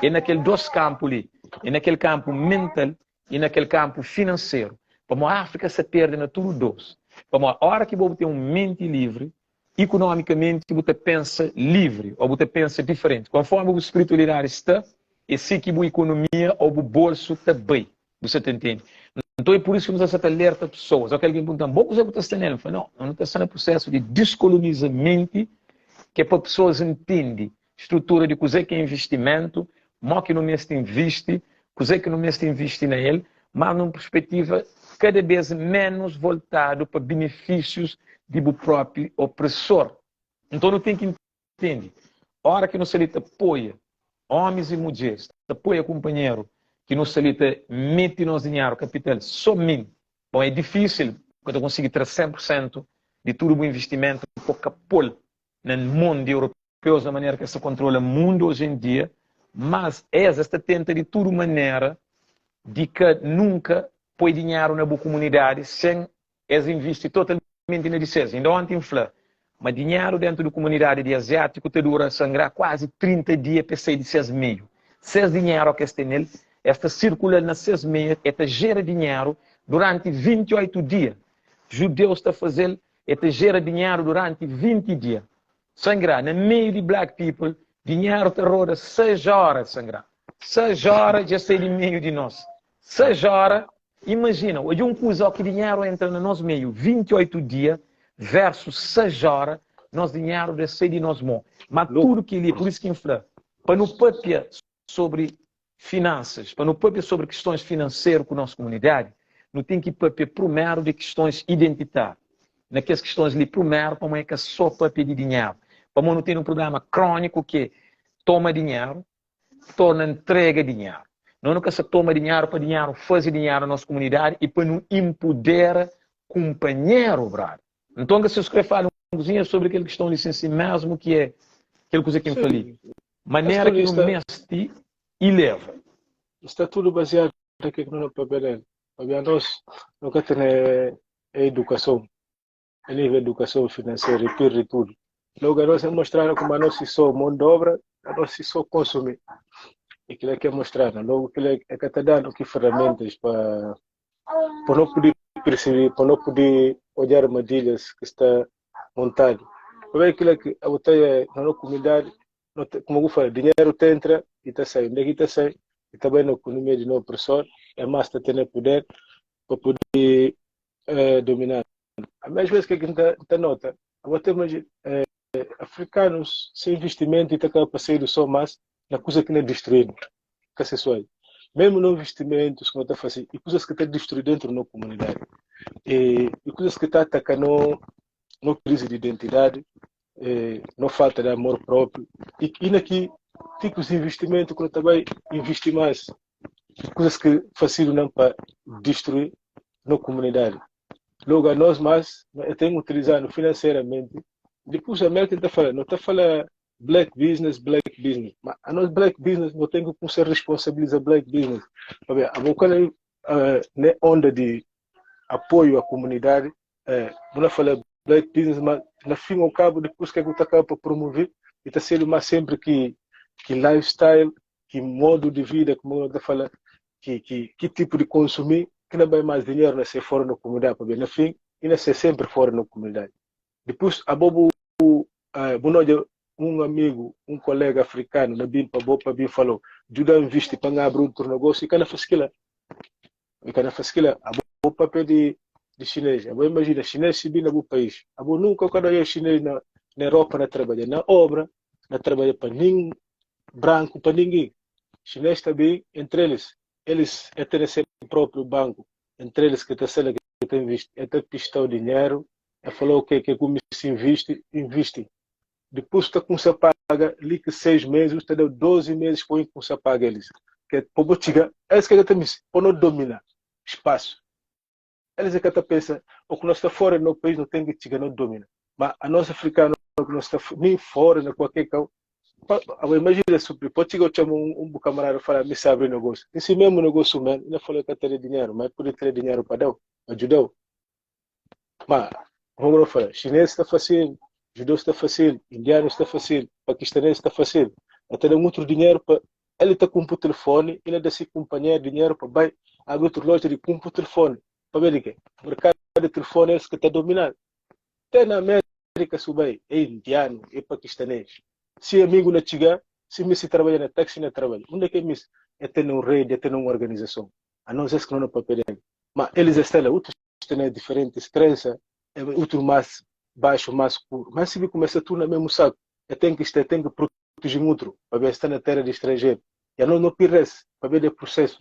é na kel dos kanpu li, é na kel kanpu mental i na kel kanpu finanseru. Pamodi Áfrika sta perde na tudu dos. Pamodi óra ki bo bu ten un menti livri, ikunomikamenti bu ta pensa livri ô bu ta pensa diferenti. Konformi bu spiritualidadi sta, é si ki bu ikonomia ô bu bolsu ta bai. Bu sa ta ntende? Nton é pur isu ki nu ta sta ta alerta pesoas. Óki algen pergunta-m, Bo kuzê bu ta sta nel? N fla, Nau, nu ta sta na prusésu di diskoloniza menti, ki é pa pesoas ntende strutura di kuzê ki é investimentu, mó ki nu meste invisti. Kuzê ki nu meste invisti na el, mas nun perspetiva kada bês ménus voltadu pa benefísius di bu própi opresor. Nton nu ten ki ntende, óra ki nu sta li ta apoia ómis i mudjeris, ta apoia kunpanheru, ki nu sta li ta mete nos dinheru, kapital, somenti. Bon, é difísil, bu ka ta konsigi tra 100 pur sentu di tudu bu investimentu pa ka pô-l na mon di europeus na manera ki es ta kontrola mundu oji en dia, mas es, es ta tenta di tudu manera di ka nunka poi dinheru na bu kumunidadi sen es invisti totalmenti na di ses. Inda onti N fla ma dinheru dentu di kumunidadi di aziátiku ta dura sangrá kuazi 30 dia pa es sai di ses meiu. Ses dinheru ki es ten el, es ta sirkula-l na ses meiu, e ta jera dinheru duranti 28 dia. Judeus ta faze-l, e ta jera dinheru duranti 20 dia. Sangrá, na meiu di black people, dinheru ta roda 6 ora, sangrá. 6 ora dja sai di meiu di nos. 6 ora, imajina, odja un kuza, ó ki dinheru entra na nos meiu 28 dia versus 6 ora, nos dinheru dja sai di nos mô. Ma tudu kel-li, pur isu ki N fla, pa nu papia sobri finansas, pa nu papia sobri kistons finanseru ku nos kumunidadi, nu ten ki papia prumeru di kistons identitáriu. Na kes kistons li prumeru, pamodi é ka só papia di dinheru. Pamodi nu ten un prublema króniku ki é toma dinheru, torna ntrega dinheru. Nos nu ka sa toma dinheru pa dinheru faze dinheru na nos kumunidadi i pa nu inpudera kunpanheru, brother. Nton, ka si krê fala un kuzinha sobri kel kiston li sin si mesmu ki é kel kuza ki N fla li. Manera ki nu meste ileva. Sta tudu baziadu na ke ki no na papia del. Pabia anos no ka tene edukason, a nível edukason finanseru e pirdi tudu. Logu anos é mostradu kuma anos i so mon di obra, anos i so konsumi. E kila ke mostradu. Logu kila e ka ta danu ki ferramentas pa pa no pudi percebi, pa no pudi odja armadilhas ki sta montadu. Pabia kila ki abo ta na no kumunidadi, no ta, kuma ku fala, dinheru ta entra i ta sai. Nde ki ta sai? I ta bai na ekonomia di no opresor, e mas ta tene puder pa pudi eh, domina. Ami às vezes ke ki N ta nota, abo ta imajina, eh, afrikanus se investimentu i ta kaba pa sedu so mas na kusa ki na distruinu, ka se suai. Mesmu no investimentus ku no ta fasi, i kusas ki ta distrui dentru no kumunidadi. E, i kusas ki ta ataka no, no krisi di identidadi, e, no falta di amor propriu. I, i na ki tipus di investimentu ku no ta bai invisti mas, kusas ki fasidu nan pa distrui no kumunidadi. Logo anos mas, e ten utilizanu finanseramenti. Dipus América ta fala, no ta fala black business, black business. Ma anos black business no ten ki kumsa responsabiliza black business. Pabia abo kala uh, ne onda di apoio à comunidade, eh, bu na fala black business, ma na fim ao cabo depois que é que ta acaba para promover e ta sendo mais sempre que que lifestyle, que modo de vida, como eu ta fala, que que que tipo de consumir, que não vai mais dinheiro na ser fora na comunidade, para ver na fim e na ser sempre fora na comunidade. Depois abo bu bu na odja un amigu, un kolega afrikanu na bin pa bo pa bin falau, judan nvisti pa N abri utru negosu, i ka na fasi kila. I ka na fasi kila. Abo papia di di xines. Abo imajina, xines si bin na bu pais. Abo nunka ka na oja xines na na Europa na tarbaja na obra, na tarbaja pa nin branku, pa ningin. Xines ta bin entri elis, elis e tene se propriu banku, entri elis ki ta sela ki ta invisti, e ta pistau dinheru, E falou ke ke ku misti invisti, invisti. Dipus ta kumsa paga li ki 6 meses, ta dau 12 meses pa kumsa paga elis. Ke pa bo ciga, elis ke ka ta misti, pa no domina spasu. Elis e ka ta pensa, o ku no sta fora di no pais, no ten ki ciga no domina. Ma anos afrikanu ku no sta nin fora na kualker kau, pa, abo imajina supri, pode ciga cama um, um bu camarada fala, mi sa abri negocio. E si mesmo negocio men, ina fala ka tene dinheiro, mas pode ter dinheiro pa dau, ajudau. Ma, como eu falei, chinês está fácil, judeu está fácil, indiano está fácil, paquistanês está fácil. Até dá muito dinheiro para ele tá com o telefone, ele dá se companheiro dinheiro para vai abre outra loja de compra o telefone. Para ver de quê? O mercado de telefone é esse que está dominando. Até na América subai, é indiano, é paquistanês. Se amigo na chegar, se me se trabalha na táxi na trabalha. Onde é que é mis? É ter um rede, é ter uma organização. A não ser que não é papel dele. Mas eles estão lá, outros têm diferentes crenças, outro mais baixo, mais escuro. Mas se começa tudo no mesmo saco, é tem que estar, tem que proteger outro, para ver estar na terra de estrangeiro. E a nós não pires, para ver de processo.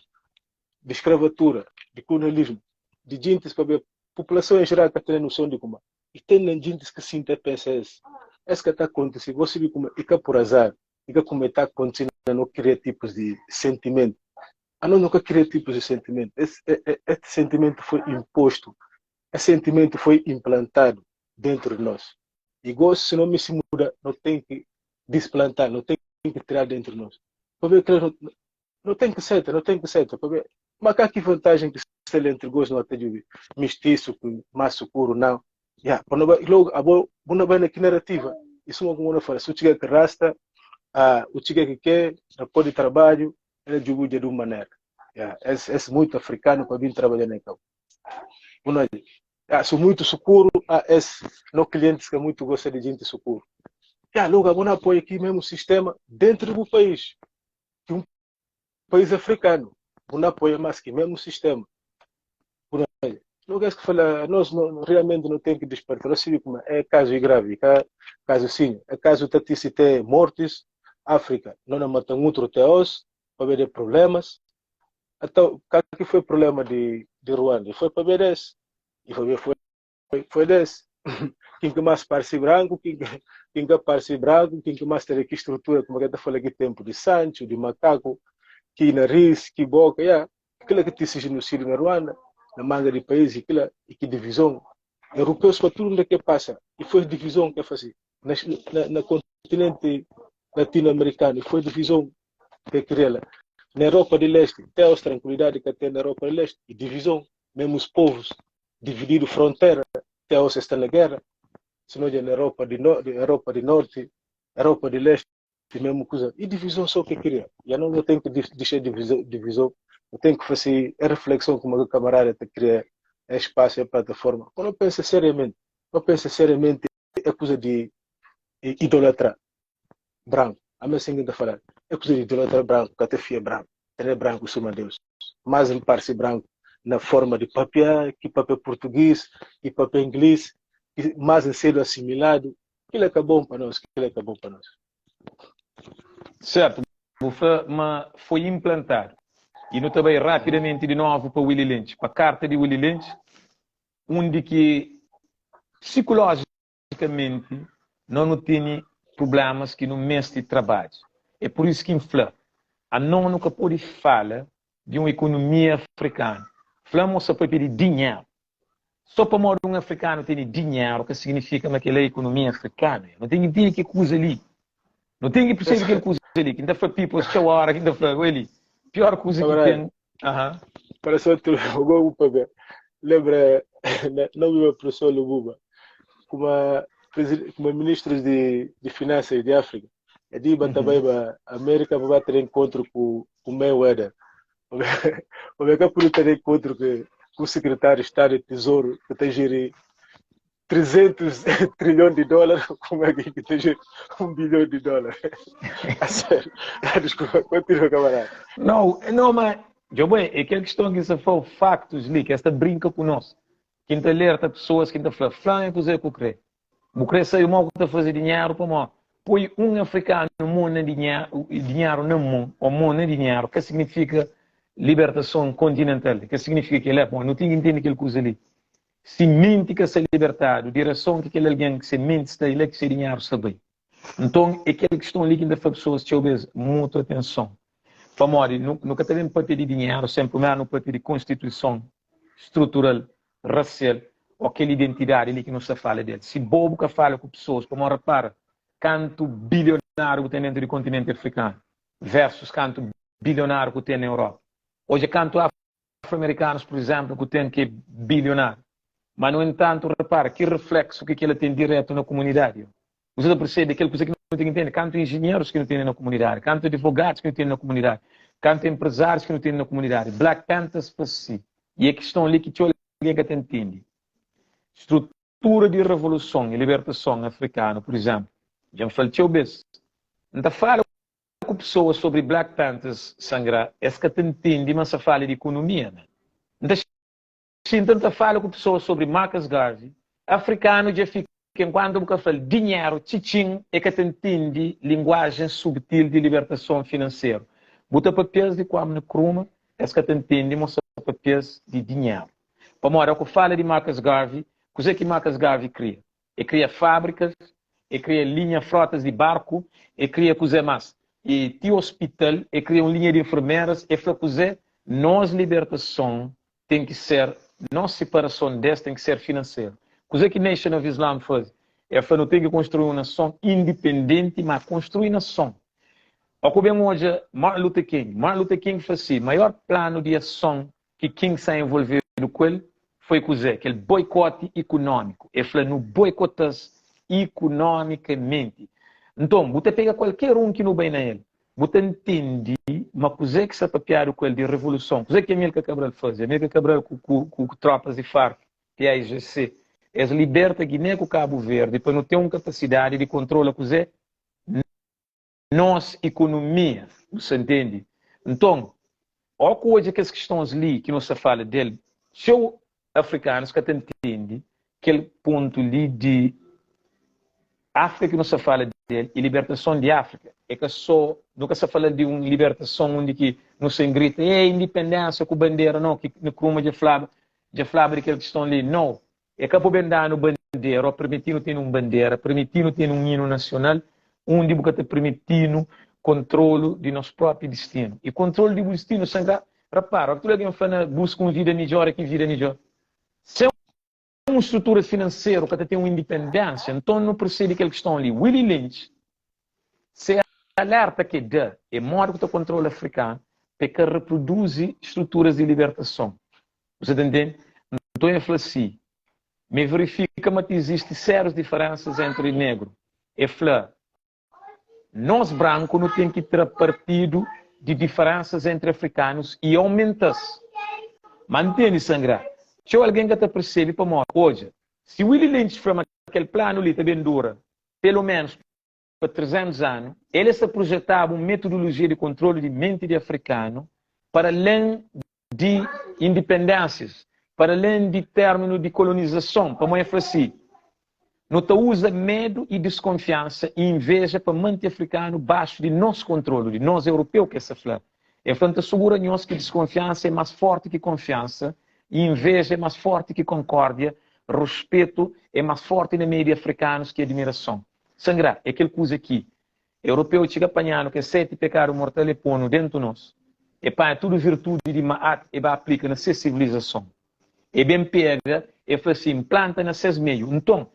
di escravatura, di colonialismo, di jintis pabia população em geral ka tene noção di kuma i ten na jintis ki sinta e pensa es, es ka ta akontisi, bo sibi kuma i ka por azar, i ka kuma i ta akontisi na no kria tipus di sentimentu. Anos no ka kria tipus di sentimentu, es, es sentimentu foi impostu, es sentimentu foi implantadu dentru di nos. I gosi si no misti muda, no ten ki displantal, no ten ki tiral dentru di nos. Pabia kila no, no ten ki seta, no ten ki seta, pabia ma ka ki vantajen ki sta li entri gosi no ta jubi mistisu ku mas sukuru, nau. Ya, pa no bai, logu abo bu na bai na ki narativa, i suma ku no fala, si u ciga ki rasta, uh, u ciga ki ke, na podi tarbaju, ela jubi ja di un manera. Ya, es, es muito africano pa bin trabalha na kau. Bu na ah, su muito sukuru, ah, es no clientes que muito gosta de gente sukuru. Ya, logo abo na apoia aqui mesmo sistema dentro do país, que um país africano, bu na apoia mais que mesmo sistema. Bu na logo é que fala, nós não, realmente não tem que despertar, nós sabemos como é caso grave, é caso sim, é caso tati ter mortes, África, não na mata outro teos, para ver problemas. Então, qual que foi o problema de, de Ruanda? Foi para ver esse. E foi, foi, foi desse. Quem que mais parece branco, quem, quem que parece branco, quem que mais tem aqui estrutura, como é que tá falando aqui tempo de Sancho, de macaco, que nariz, que boca, yeah. Aquilo que tem genocídio na Ruanda, na manga de países, aquilo, e que divisão. Europeus para tudo onde é que passa. E foi divisão que fazia. Na, na, na continente latino-americano, e foi divisão que queria Na Europa de Leste, até a tranquilidade que tem na Europa de Leste, e divisão, mesmo os povos dividido fronteira, até hoje está na guerra. Se não é na Europa de, no, de Europa de Norte, Europa de Leste, mesmo coisa. E divisão só que queria. E não, não tem que deixar divisão, divisão. Eu tenho que fazer a reflexão como o camarada te cria espaço e a plataforma. Quando eu penso seriamente, eu penso seriamente é coisa de idolatrar branco. A minha assim que falar. É coisa de idolatrar branco, que até fia branco. Ter branco, suma Deus. Mas em parte branco na forma de papel, que papel português, que papel inglês, que mais cedo assimilado. Aquilo é que é bom para nós, aquilo é que é bom para nós. Certo, mas foi implantado. E no também rapidamente de novo para Willie Lynch, para a carta de Willie Lynch, onde que psicologicamente não não tem problemas que no mês de trabalho. É por isso que infla. A não nunca pode falar de uma economia africana. Falamos só para pedir dinheiro. Só para modo um africano tem dinheiro, que significa que aquela é economia africana. Não tem que entender que coisa ali. Não tem que perceber que coisa ali. Quem está falando people, tchau hora, quem está falando ali. Pior coisa que tem. Aham. Parece outro gol para ver. Lembra, não meu professor Lububa, como como ministros de, de finanças de África. É de também para América vai ter encontro com o Mayweather. O que por ter encontro com, com o secretário de Estado de Tesouro que tem gerir 300 trilhões de dólares, como é que tem gerir 1 bilhão de dólares? A sério. Desculpa, continua, camarada. Não, não, mas, bem, é aquela questão que você falou, factos ali, que esta brinca conosco. Quem te alerta pessoas, quem te fala, fala é coisa que eu creio. Eu creio sair mal que está fazer dinheiro para mal. Põe um africano mão na dinheiro, dinheiro na mão, ou mão na dinheiro, que significa libertação continental, que significa que ele é bom, não tem que entender aquele coisa ali. Se mente que ser libertado, direção que aquele alguém que se mente está ele é que se dinheiro está bem. Então, é aquela questão ali que ainda faz pessoas te ouvir muita atenção. Famori, nunca também para pedir dinheiro, sempre mais no para pedir constituição estrutural, racial, ou aquela identidade ali que não se fala dele. Se bobo que fala com pessoas, como repara, canto bilionário que tem dentro do continente africano versus canto bilionário que tem na Europa. Hoje, canto afro-americanos, por exemplo, que tem que é bilionário. Mas, no entanto, repara, que reflexo que ela tem direto na comunidade. Você percebe aquela coisa que não tem que entender. Canto engenheiros que não tem na comunidade, canto advogados que não tem na comunidade, canto empresários que não tem na comunidade. Black Panthers para si. E a questão ali que alguém que até entende. Estrutura de revolução e libertação africana, por exemplo. Já me falei, vezes. Não fala com pessoas sobre Black Panthers sangrar, esse que te entende, mas se fala de economia, né? Então, então fala com pessoas sobre Marcus Garvey, africano já fica enquanto você fala dinheiro, tchim, é que te entende linguagem subtil de libertação financeira. Bota papéis de Kwame Nkrumah. Es ka ta ntende ma sta papia-s di dinheru. Pamodi, ó ku fala di Marcus Garvey, kuzê ki Marcus Garvey kria? E kria fábrikas, e kria linha frotas di barku, e kria kuzê más? E ti ospital, e kria un linha di enfermeras, e fla kuzê? Nos libertason ten ki ser, nos siparason des ten ki ser finanseru. Kuzê ki Nation of Islam faze? E fla nu ten ki konstrui un nason indipendenti, má konstrui nason. Ó ku ben odja Martin Luther King. Martin Luther King fla si, maior planu di ason ki King sa envolvedu ku el foi kuzê? Kel boikoti ikunómiku. E fla nu boikota-s ikunomikamenti. Nton, bu ta pega kualker un ki nu bai na el, bu ta ntende ma kuzê ki sta papiadu ku el di revoluson, kuzê ki Amilcar Cabral faze? Amilcar Cabral ku, ku, ku tropas di FARC, PAIGC, es liberta Guiné ku Kabu Verdi pa nu ten un kapasidadi di kontrola kuzê? Nos ikonomia. Bu sta ntende? Nton, ó ku odja kes kistons li ki nu sta fala del, txeu afrikanus ka ta ntende kel pontu li di Afrika ki nu sta fala del i libertason di Afrika. É ka so, nu ka sta fala di un libertason undi ki nu sta grita, Ê, indipendénsia ku bandera, no, ki Nkrumah dja flaba, dja flaba di kel kiston li. No. É ka pa ben da-nu bandera ô permiti-nu tene un bandera, permiti-nu tene un inu nasional undi bu ka ta permiti-nu kontrolu di nos própi distinu. I kontrolu di bu distinu sen ka rapara, óki tudu algen fla na buska un vida midjór é ki vida midjór? Sen un strutura finanseru ka ta ten un indipendénsia. Nton nu persebe kel kiston li. Willie Lynch se alerta ki e da é modi ku ta kontrola afrikanu pa e ka reproduzi struturas di libertason. Bu sa ta ntende? Nton e fla si, Mi verifika ma ta izisti sérius diferensas entri negru. E fla, Nos branku nu ten ki tra partidu di diferensas entri afrikanus i aumenta-s. Ma ntende, Sangra, txeu algen ka ta persebe pamodi. Odja, si Willie Lynch fla ma kel planu li ta ben dura pelu menus pa 300 anu, el es ta projetaba un metodolojia di kontrolu di menti di afrikanu para alen di indipendénsias, para alen di términu di kolonizason, pamodi el fla si, Nu ta uza medu i diskonfiansa i inveja pa manti afrikanu baxu di nos kontrolu, di nos europeu, ki es ta fla. El fla, N ta sugura nhos ki diskonfiansa é más fórti ki konfiansa i inveja é más fórti ki konkórdia, ruspetu é más fórti na meiu di afrikanus ki admirason. Sangrá é kel kuza ki Europeu txiga panha-nu kes 7 pekadu mortal e pô-nu dentu nos. E panha tudu virtudi di Ma'at e ba aplika na ses sivilizason. E ben pega e fla si, N planta na ses meiu. Nton,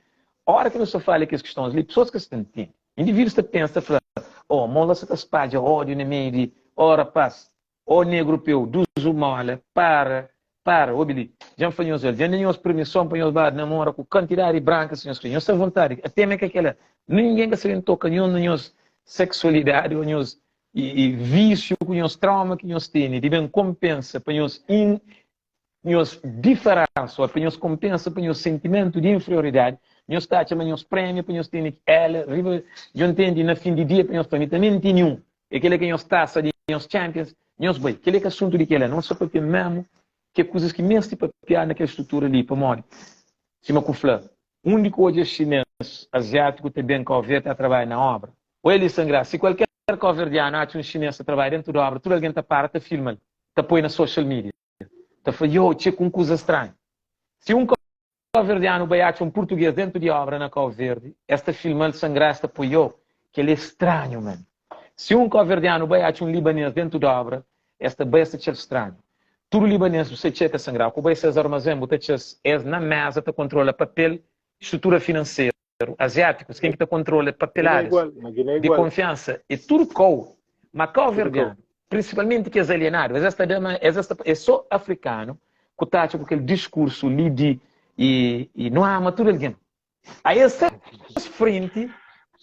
ora ki nu sta fala kes kistons li, pesoas ka sta ntende. Individus ta pensa, ta fla, Oh, mon la sa ta spadja ódiu na meiu di, oh rapás, Ó negru peu, duzu mola, para, para, obi li, dja N fla nhos el, dja N da nhos permison pa nhos ba namora ku kantidadi di brankas ki nhos kre, nhos sta vontadi, tema é ka kela, ningen ka sta ben toka nhos na nhos seksualidadi ô nhos vísiu ku nhos trauma ki nhos tene di ben konpensa pa nhos nhos diferensa ô pa nhos konpensa pa nhos sentimentu di inferioridadi, nhos ta atxa ma nhos prémiu pa nhos tene ela riba, djo ntende, na fin di dia pa nhos fla mi tanbe N tene un, é kel-la ki é nhos tasa di nhos champions, nhos bai. Kel-la é ka asuntu di kel-la, nos sta papia mésmu ki é kuzas ki meste papiadu na kel strutura li, pamodi sima ku fla, undi ku odja xinês, aziátiku ta ben Kau Verdi ta trabadja na obra, oi li sangrá, si kualker kauverdianu atxa un xinês ta trabadja dentu di obra, tudu algen ta para ta filma-l, ta poi na social media. Ta fla, yo, txeka un kuza stranhu. Si un kauverdianu bai atxa un purtugês dentu di obra na Kau Verdi, es ta filma-l sangrá, es ta poi, yo, kel-li é stranhu, man. Si un kauverdianu bai atxa un libanês dentu di obra, es ta bai, es ta txal stranhu. Tudu libanês, bu sa txeka sangrá, ku bai ses armazén, bu ta txa-s, es na meza ta kontrola papel, strutura finanseru. Aziátikus, ken ki ta kontrola papeladas di konfiansa é tudu kau, ma kauverdianu, prinsipalmenti kes alienadu, es ta da ma es ta é so afrikanu ku ta atxa ku kel diskursu li di i nu ama tudu algen. A es ses frenti,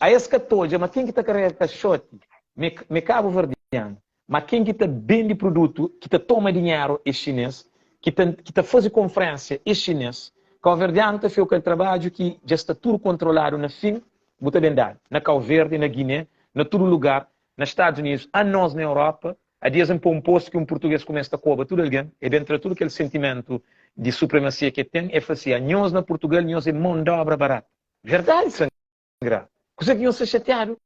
a es ka ta odja ma ken ki ta karega kaxoti me kabuverdianu. Ma ken ki ta bende produtu, ki ta toma dinheru é xinês, ki ta ki ta faze konfrénsia é xinês. Kauverdianu ta feu kel trabadju ki dja sta tudu kontroladu na fin, bu ta ben dadu na Kauverdi, na Giné, na tudu lugar, na Stadus Unidus, anos na Europa. A dias N pô un post ki un purtugês kumesa ta koba tudu algen, e ben tra tudu kel sentimentu di supremasia ki e ten, e fla si, anhos na Purtugal nhos é mon d'obra baratu. Verdadi, sangra. Kuzê ki nhos sta xatiadu?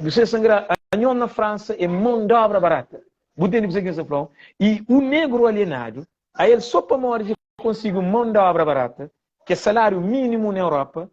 Você sangra, anhos na França é mão de obra barata. Bu ntende kuzê ki N sta fla-u? I un negru alienadu, ael sô pamodi dja konsigi un mon di obra barata, ki é saláriu mínimu na Europa,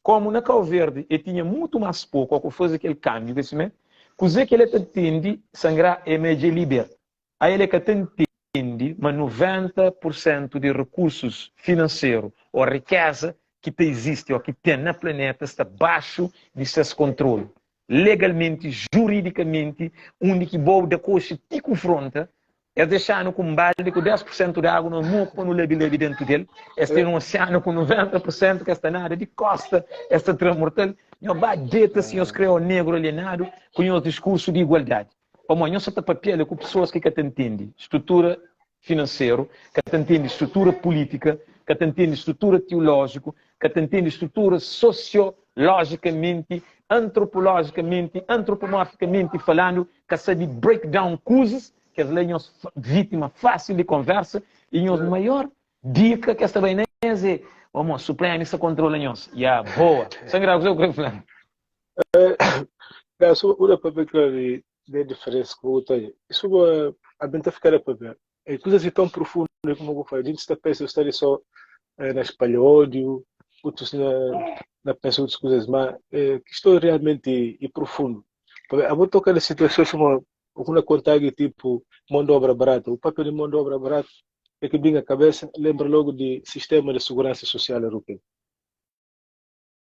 kómu na Kau Verdi e tinha mutu más poku, ó ku faze kel kánbiu ke simé, kuzê ki el ta ntende sangrá é ma dja é liberta. Ael é ka ta ntende ma 90 pur sentu di rekursus finanseru ô rikéza ki ta izisti ô ki ten na planeta sta baxu di ses kontrolu. Legalmenti, juridikamenti, undi ki bo da koxi ti ku fronta, es dexa-nu ku un baldi ku 10 pur sentu di agu na moku pa nu labi-labi dentu del, es ten un osianu ku 90 pur sentu ki es ta nada di kosta, es ta tra mortal. Nho ba deta si nhos kre ó negru alienadu ku nhos diskursu di igualdadi. Pamodi nhos sa ta papia la ku pesoas ki ka ta ntende strutura finanseru, ka ta ntende strutura pulítika, ka ta ntende strutura tiulójiku, ka ta ntende strutura sosiolojikamenti, antropolojikamenti, antropomorfikamenti falandu, ka sabe break down kuzas, kes la é nhos vítima fásil di konversa i nhos maior dika ki es ta bai na es é, Omo, Supremi sa kontrola nhos. Ya, boa! Sangrado, kuzê ku kre fla? Não, só uma para ver de, de diferença que eu tenho. Isso a gente ficar para ver. É coisa assim tão profunda como eu falei. A gente está pensando está ali só eh, na espalha ódio, outros na, na pensa outras coisas, mas eh, que estou realmente e profundo. Eu vou tocar na situação como alguma contagem tipo mão de obra barata. O papel de mão de obra barata é que vem à cabeça, lembra logo de sistema de segurança social europeu.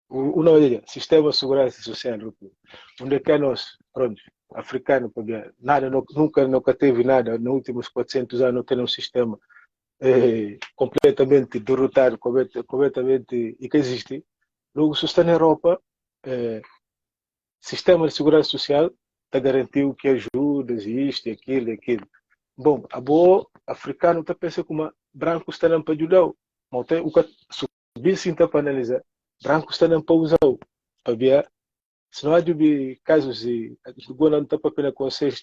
O, não, sistema de segurança social europeu. Onde é que nós, pronto, africano, nada, nunca, nunca teve nada, nos últimos 400 anos não tem um sistema eh, completamente derrotado, completamente, e que existe. Logo, se está na Europa, eh, sistema de segurança social está garantiu que ajuda, isto, aquilo, aquilo. Bom, a boa africano está pensando como branco está não para ajudar, mas tem o que Bin sinta pa analiza, branku sta na pa uzau, pabia si no jubi kazus di gona no ta papia na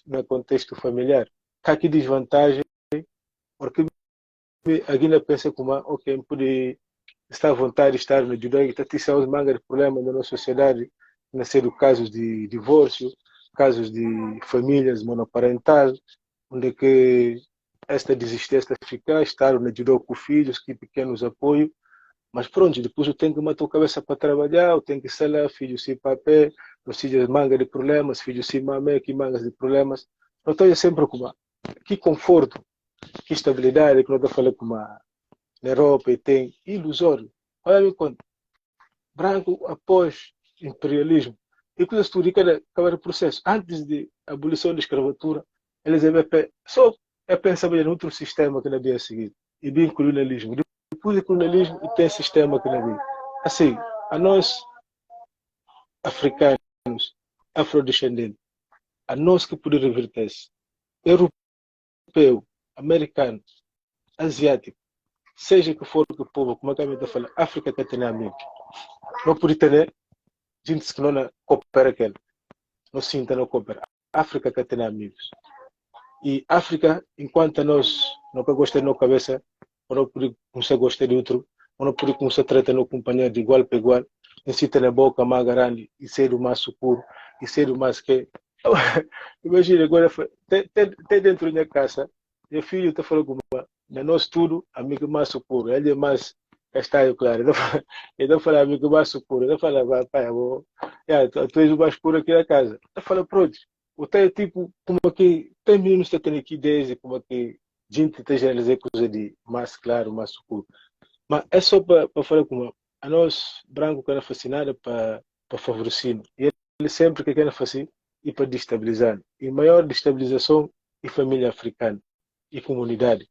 na kontestu familiar, ka ki disvantajen, ora ki algin na pensa kuma ok N pudi sta avontadi sta na juda i ta tisi aos manga di purblema na no sosiedadi, na sedu kazus di divorsiu, kazus di familias monoparental, onde ki es ta disisti, es ta fika, Estadu na djudau ku fidjus, ki pequenos apoio, mas pronto, depois u ten ki mata u cabeça pa trabalhar, u ten ki sta la, fidju si papé, ou seja, manga de problemas, fidju si mamé, ki mangas de problemas. No ta oja sempre kuma ki conforto, ki estabilidade ki no ta fala kuma na Europa e ten ilusório. Olha mi conta, branco após imperialismo e coisas tudo, e cada, cada processo, antes de abolição da escravatura, Elizabeth só é pensava em outro sistema que não havia seguido e bem colonialismo. Depois do colonialismo e tem sistema que não havia. Assim, a nós africanos, afrodescendentes, a nós que poder reverter-se, europeu, americano, asiático, seja que for que povo, como é que a gente fala, África que tem amigos. Não pode ter gente que não coopera aquele, não sinta não coopera. África ka tene amigos. E África, enquanto nós não ka gosta de nossa cabeça, ou não pode começar a gostar de outro, ou não pode começar a tratar no companheiro de igual para igual, em si na boca mais grande e ser o mais seguro, e ser o mais que. Imagina, agora, tem dentro da minha casa, meu filho está falando com na nosso tudo, amigo mais seguro, ele é mais castanho claro. Ele fala amigo mais seguro, ele fala, pai, eu vou, yeah, tu, tu és o mais puro aqui na casa. Ele fala, pronto, o tem tipo, como que tem meninos que têm aqui desde como que gente tem generalizar coisa de mais claro, mais seguro. Mas é só para falar como a nós, branco, que era fascinada para favorecer. E ele sempre que quer fazer e para destabilizar. E maior destabilização e família africana e comunidade.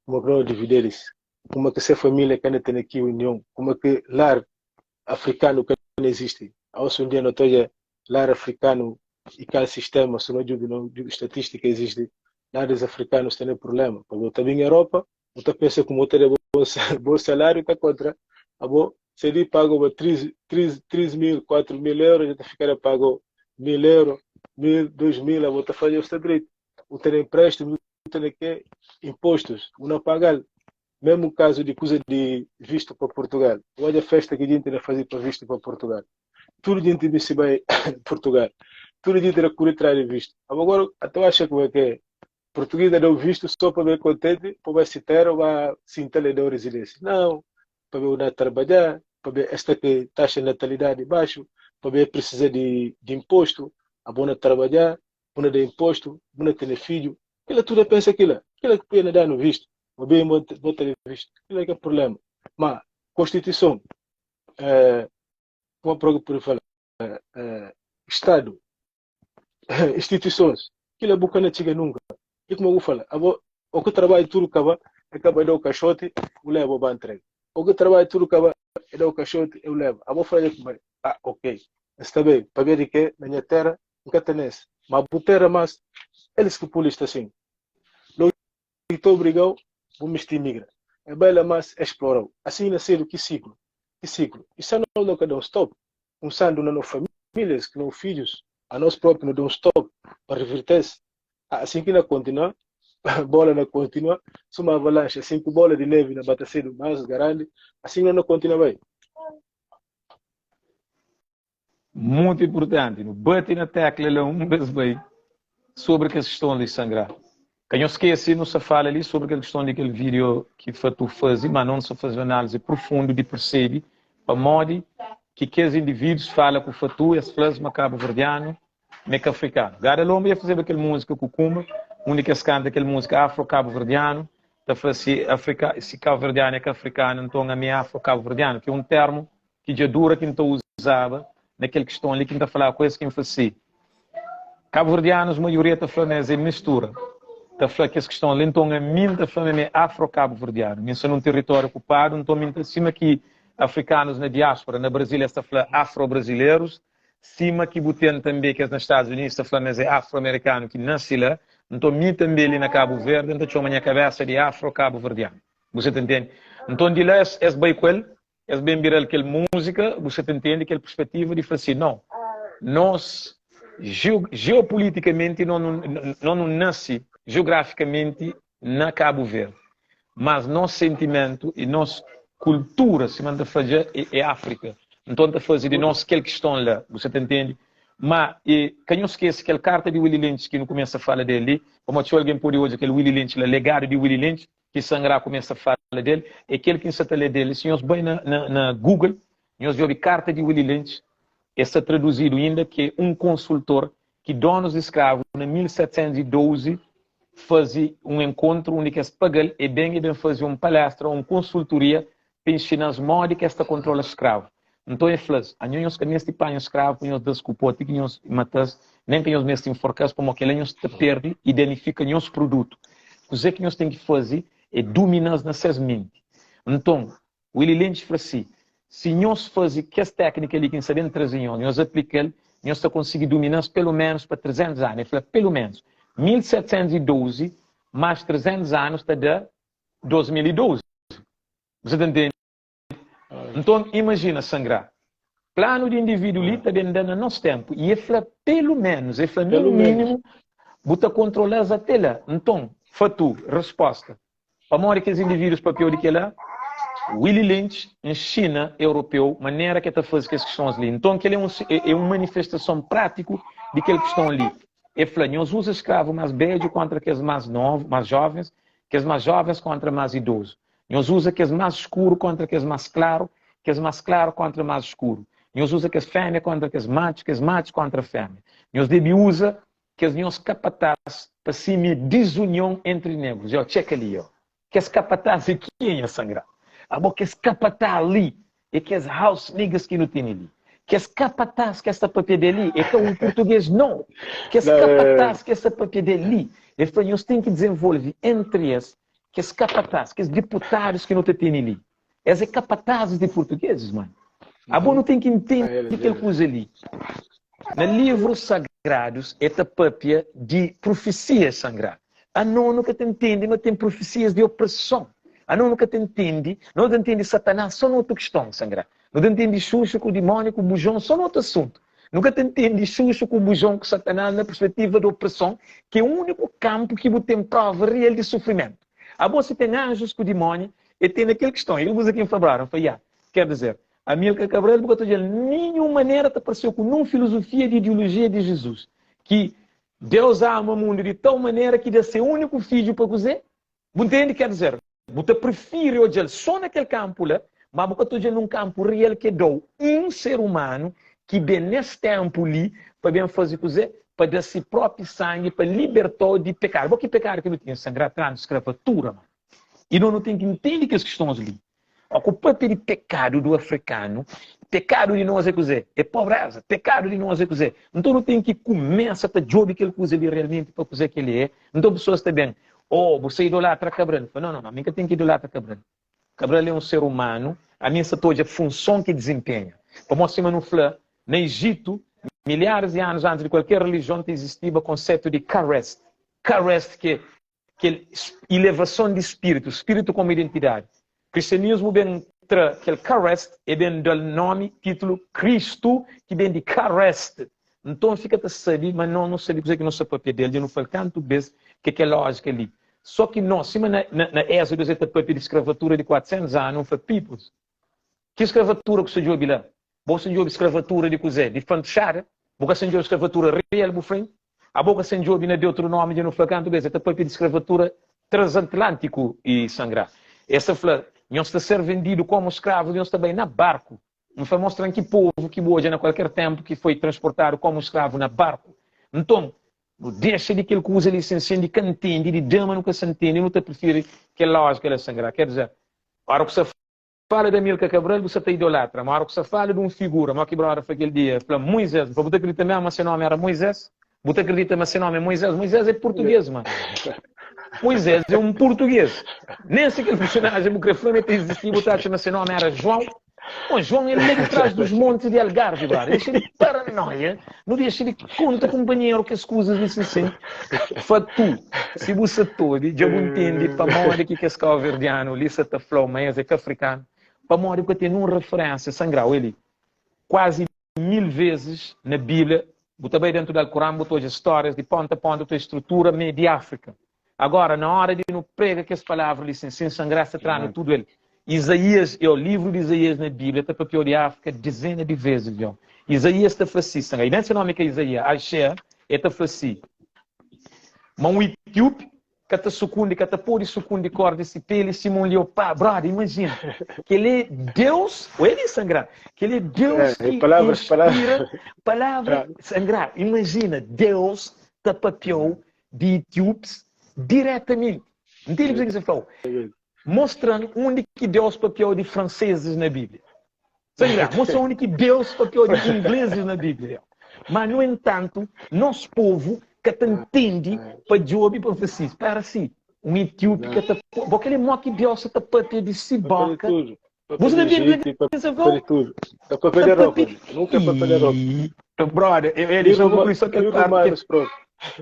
Como que não dividir isso? Como que se família que ainda tem aqui união? Como que lar africano que não existe? Hoje um dia não estou lar africano e cada sistema, se não digo, não digo estatística existe, lares africanos têm problema. Porque eu também em Europa, eu penso como eu teria bom, bom salário, está contra. A bom, se ele paga 3, 3, 3 mil, 4 mil euros, já ficará pago 1000 euros, 1000, 2000, a volta fazer o seu direito. O ter empréstimo, o ter que impostos, o não pagar. Mesmo caso de coisa de visto para Portugal. Olha a festa que a gente fazer para visto para Portugal. Tudo a gente se vai Portugal. Tudo a gente era correr atrás de visto. Agora, até acha como é que é. Português da dau visto só pa be contente, pa ba si terra, ba sinta le dau residência. Não, pa be na trabalhar, pa be esta que taxa de natalidade baixo, pa be precisa de, de imposto, a bona trabalhar, bona dar imposto, bona ter filho. Aquilo tudo pensa aquilo, aquilo que pena dar no visto, ba be bota visto, aquilo é que é problema. Mas Constituição, eh, como a própria fala, eh, Estado, instituições, aquilo é boca não chega nunca. E como eu falo, o que trabalho tudo acaba, acaba de o caixote, eu levo a entrega. O que trabalho tudo acaba, é dar o caixote, eu levo. A vou falar com ah, ok. Está bem, para ver que na minha terra, nunca tem esse. Mas a terra, mas eles que polícia assim. Logo estou obrigado, vou me imigra. É bela, mas explorou. Assim nasceu que ciclo? Que ciclo? Isso não nunca dá um stop. Um sando na nossa famílias, que não filhos, a nós próprios não dá um stop para reverter-se. Assim que não continua, bola não continua, se uma avalanche, assim que bola de neve na bata cedo mais grande, assim não continua bem. Muito importante, no bate na tecla lá um vez bem sobre a questão de sangrar. Que não esquece, não se fala ali sobre a questão daquele vídeo que tu faz, mas não se faz análise profunda de percebe para modo que aqueles indivíduos falam com o Fatu, esse plasma cabo-verdiano, meca africano. Gada Lomba ia fazer aquela música com o Kuma, onde que eles canta aquela música afro-cabo-verdiano, tá falando se, africa, se cabo-verdiano é que africano, então a minha afro-cabo-verdiano, que é um termo que já dura que não usava naquele questão ali que não está a falar coisa que me faz Cabo-verdianos, a maioria está falando é mistura. Está falando que essa questão ali, então a mim está falando é afro-cabo-verdiano. Mim sou num território ocupado, então mim acima que africanos na diáspora, na Brasília está falando afro-brasileiros, cima que botem também que é nos Estados Unidos está falando é afro-americano que nasce lá, então mim também ali na Cabo Verde, então chama minha cabeça de afro-cabo-verdiano. Você entende? Então de lá es bem com ele, es bem viral aquela música, você entende aquela perspectiva de falar assim, não, nós geopoliticamente não, não, não, não nasce geograficamente na Cabo Verde, mas nosso sentimento e nossa cultura, se manda fazer, é, é África. Então está fazer de nós aquele que estão lá, você entende? Mas, e, que não esqueça aquela carta de Willie Lynch que não começa a falar dele, como se alguém pode hoje, aquele Willie Lynch, o legado de Willie Lynch, que Sangra começa a falar dele, é aquele que está a ler dele. Se nós bem na, na, na Google, nós vemos carta de Willie Lynch, está traduzido ainda que é um consultor que donos de escravos, em 1712, fazia um encontro onde que se paga e bem e bem fazia uma palestra, uma consultoria para ensinar os modos que esta controla escravo. Então ele falou, a nós que neste panho escravo, nós desculpou, que nós matas, nem que nós mesmo enforcas, como aquele nós te perde e danifica nosso produto. O que nós temos que fazer é dominar nas suas mentes. Então, o Willie Lynch falou assim, se nós fazemos que essa técnica ali que nós sabemos trazer, nós aplicamos, nós conseguimos dominar pelo menos para 300 anos. Ele falou, pelo menos, 1712 mais 300 anos está da 2012. Você entende? Então, imagina sangrar. Plano de indivíduo ali está bem dando no nosso tempo. E ele fala, pelo menos, ele fala, no mínimo, bota controlar até lá. Então, fatu, resposta. Para morrer que os indivíduos papel de que lá, Willie Lynch ensina europeu maneira que está fazendo as questões ali. Então, aquele é, um, é, é uma manifestação prática de que questão ali. Ele fala, nós usa escravo mais velho contra aqueles mais novos, mais jovens, aqueles mais jovens contra mais idosos. Nós usa aqueles mais escuro contra aqueles mais claro, aqueles mais claro contra mais escuro. Nós usa aqueles fêmea contra aqueles machos, aqueles machos contra fêmea. Nós deve usa que os capatazes para cima desunião entre negros. Ó, checa ali, ó. Que esse capataz aqui em sangrar. A boca esse capataz ali é que as house niggas que não tem ali. Que esse capataz que essa papel dele é que um português não. Que esse capataz que essa papel dele ele falou, nós tem que desenvolver entre esses que esse capataz, que esses deputados que não tem ali. Esses é capatazes de portugueses, mano. A bom não tem que entender aquela coisa ali. Na livros sagrados, é papia de profecias sagradas. A não nunca te entende, mas tem profecias de opressão. A não nunca te entende, não te entende Satanás, só noutra questão, sangrado. Não te entende Xuxa com o demônio, com o bujão, só noutro assunto. Nunca te entende Xuxa com o bujão, com Satanás, na perspectiva da opressão, que é o único campo que tem prova real de sofrimento. A você tem anjos com o demônio, e tem aquela questão. Ele usa aqui em Fevereiro, foi, ah, quer dizer, a Milka Cabral, porque eu estou dizendo, nenhuma maneira te apareceu com nenhuma filosofia de ideologia de Jesus, que. Deus ama mundu di tau manera ki da se úniku Fidju pa kuzê? Bu ntende? Ker dizer, bu ta prifiri odja-l sô na kel kanpu la, má bu ka ta odja-l nun kanpu real ki é da-u un ser umanu ki ben nes ténpu li pa ben faze kuzê? Pa da se própi sangi pa liberta-u di pekadu. Bo ki pekadu ki nu tinha? Sangrá tra-nu skravatura, ma. I no nu ten ki ntende kes kistons li. Ó ku papia di pekadu du afrikanu, pekadu di nos é kuzê? É pobreza. Pekadu di nos é kuzê? Nton nu ten ki kumesa ta djobe kel kuza li realmenti pa kuzê ki el é. Nton pesoas ta ben, Oh, bu sta idolatra Cabral. N fla, Nau, nau, nau, mi N ka ten ki idolatra Cabral. Cabral é un ser umanu, ami N sta ta odja funson ki el dizinpenha. Pamodi sima nu fla, na Ejitu, milharis di anus antis di kualker relijion ta izistiba konsetu di Karest. Karest ki é kel ilevason di spiritu, spiritu komu identidadi. Kristianismu ben tra kel Karest e ben da-l nomi, titulu, Kristu, ki ben di Karest. Nton fika ta sabe ma nos nu sabe kuzê ki nos sta papia del, dja nu fla-l kantu bês ke kel lójika li. Só ki nos, sima na na Êxodo es ta papia di skravatura di 400 anu, N fla, Peoples, ki skravatura ku sta djobe la? Bo sta djobe skravatura di kuzê? Di fantuxada? Bu ka sta djobe skravatura real bu frenti? Abo ka sta djobe na Deuteronômio dja nu fla kantu bês, el ta papia di skravatura transatlântiku i sangrá. El sta fla, Nhos ta ser vendidu komu skravus, nhos ta bai na barku. N fla, Mostra-m ki povu ki bu odja na kualker ténpu ki foi transportadu komu skravu na barku. Nton, nu dexa di kel kuza li sen sen di ka ntende, di dama nu ka sa ntende, nu ta prifiri kel lójika la sangrá. Ker dizer, óra ku sta fala di Amilcar Cabral bu sa ta idolatra, ma ora ku sa fala di un figura, mo ki brother fla kel dia, fla Moisés, bu ta acredita mesmo ma se nomi era Moisés? Bu ta acredita ma se nomi é Moisés? Moisés é português, mano. Moisés é um português. Nem se kel personagem bu kre fla ma el ta existi, bu ta atxa ma se nomi era João? Bom, João é lá de trás dos montes de Algarve, brother. Deixa de paranoia, não deixa de conta companheiro que as coisas disse assim. Fatu, se bu sa tobi, dja bu ntende pamodi ki kes kauverdianu li sa ta fla-u ma es é ka afrikanu, pamodi bu ka ten nun referensia sangrau. Eli, kuazi 1000 vezis na Bíblia, bu ta bai dentu di Alkuran, bu ta odja stórias di ponta a ponta, bu ta odja strutura me di Áfrika. Agora, na óra di nu prega kes palavra li sin, sin sangrá sa tra-nu tudu el. Izaías, yo, livru di Izaías na Bíblia ta papiau di Áfrika dizena di vezis, yo. Izaías ta fla si, sangrá, i nen se nomi ka Izaías, Axea, el ta fla si, Ma un etíopi ka ta sukundi, ka ta pode sukundi kor di si peli sima un leopardu. Brother, imajina! Kel é Deus, oi li sangrá, kel é Deus É, ki palavras, inspira palavras. palavra sangrá. Imajina, Deus ta papiau di etíopis diretamenti. Ntende kuzê ki N sta fla-u? Mostra-m undi ki Deus papiau di fransezis na Bíblia. Sangra, mostra undi ki Deus papiau di inglezis na Bíblia. Má, nu entantu, nos povu ka ta ntende pa djobe pa fla si, Spera si, un etíopi ka ta. Bo kel-li mó ki Deus sa ta papia di si Papia di bóka. tudu. Bu Papia sa di ta ntende kuzê Ejitu, ki N sta papia fla-u? di tudu. Ta papia Ta di Europa, papia. nunka papia di Europa. Ih, brother, el Ni dexa-m Roma, concluir só kel ni parte. romanos própi.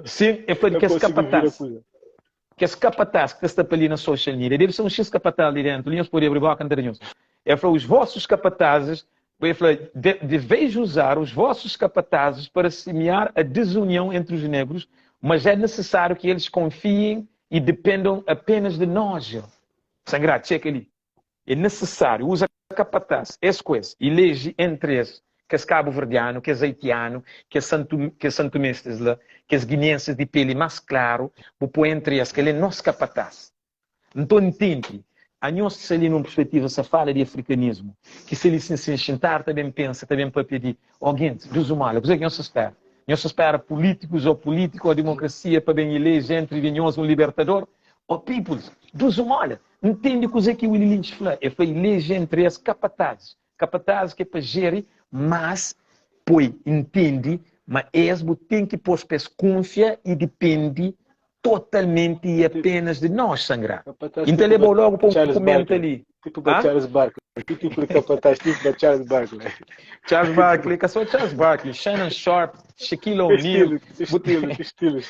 Sim, el fla di Ka kes konsigi vira kapataz. kuza. Kes kapataz ki ta sta pa li na social media, debe ser un xis kapataz li dentu, li nhos pode abri boka, N ta da nhos. El fla, os vossos capatazes, el fla, de, deveis usar os vossos capatazes para semear a desunião entre os negros, mas é necessário que eles confiem e dependam apenas de nós. Sangrá, txeka li. É nesesáriu uza kapatás, es ku es, ileje entri es kes kabuverdianu, kes aitianu, kes kes santumestis la, kes giniensis di peli más klaru, bu poi entri es, kel é nos kapatás. Nton ntende, anhos ki sta li nun perspetiva sa fala di afrikanismu, ki sta li sin sin xintadu ta ben pensa, ta ben papia di, ó gentis, duzumala, kuzê ki nhos ta spera? Nhos ta spera pulítikus ó pulítika ó dimokrasia pa ben ileje entri di nhos un libertador? Ó peoples, duzumala! Ntende kuzê ki Willie Lynch fla. El fla ileje entri es kapatazis. Kapatazis ki é pa jeri, mas poi ntende ma es bu ten ki pôs pa es kunfia i dipende totalmenti i apenas di nós, Sangra. Kapataz N ta tipo leba-u logu pa un Charles kumenta Barkley. li. Tipo ba Hã? Charles Barkley. Ki tipo di kapataz? Tipo ba Charles Barkley. Charles Barkley, ka só Charles Barkley, Shannon Sharpe, Shaquille Que O'Neal, estilo, que bu estilo, que estilos.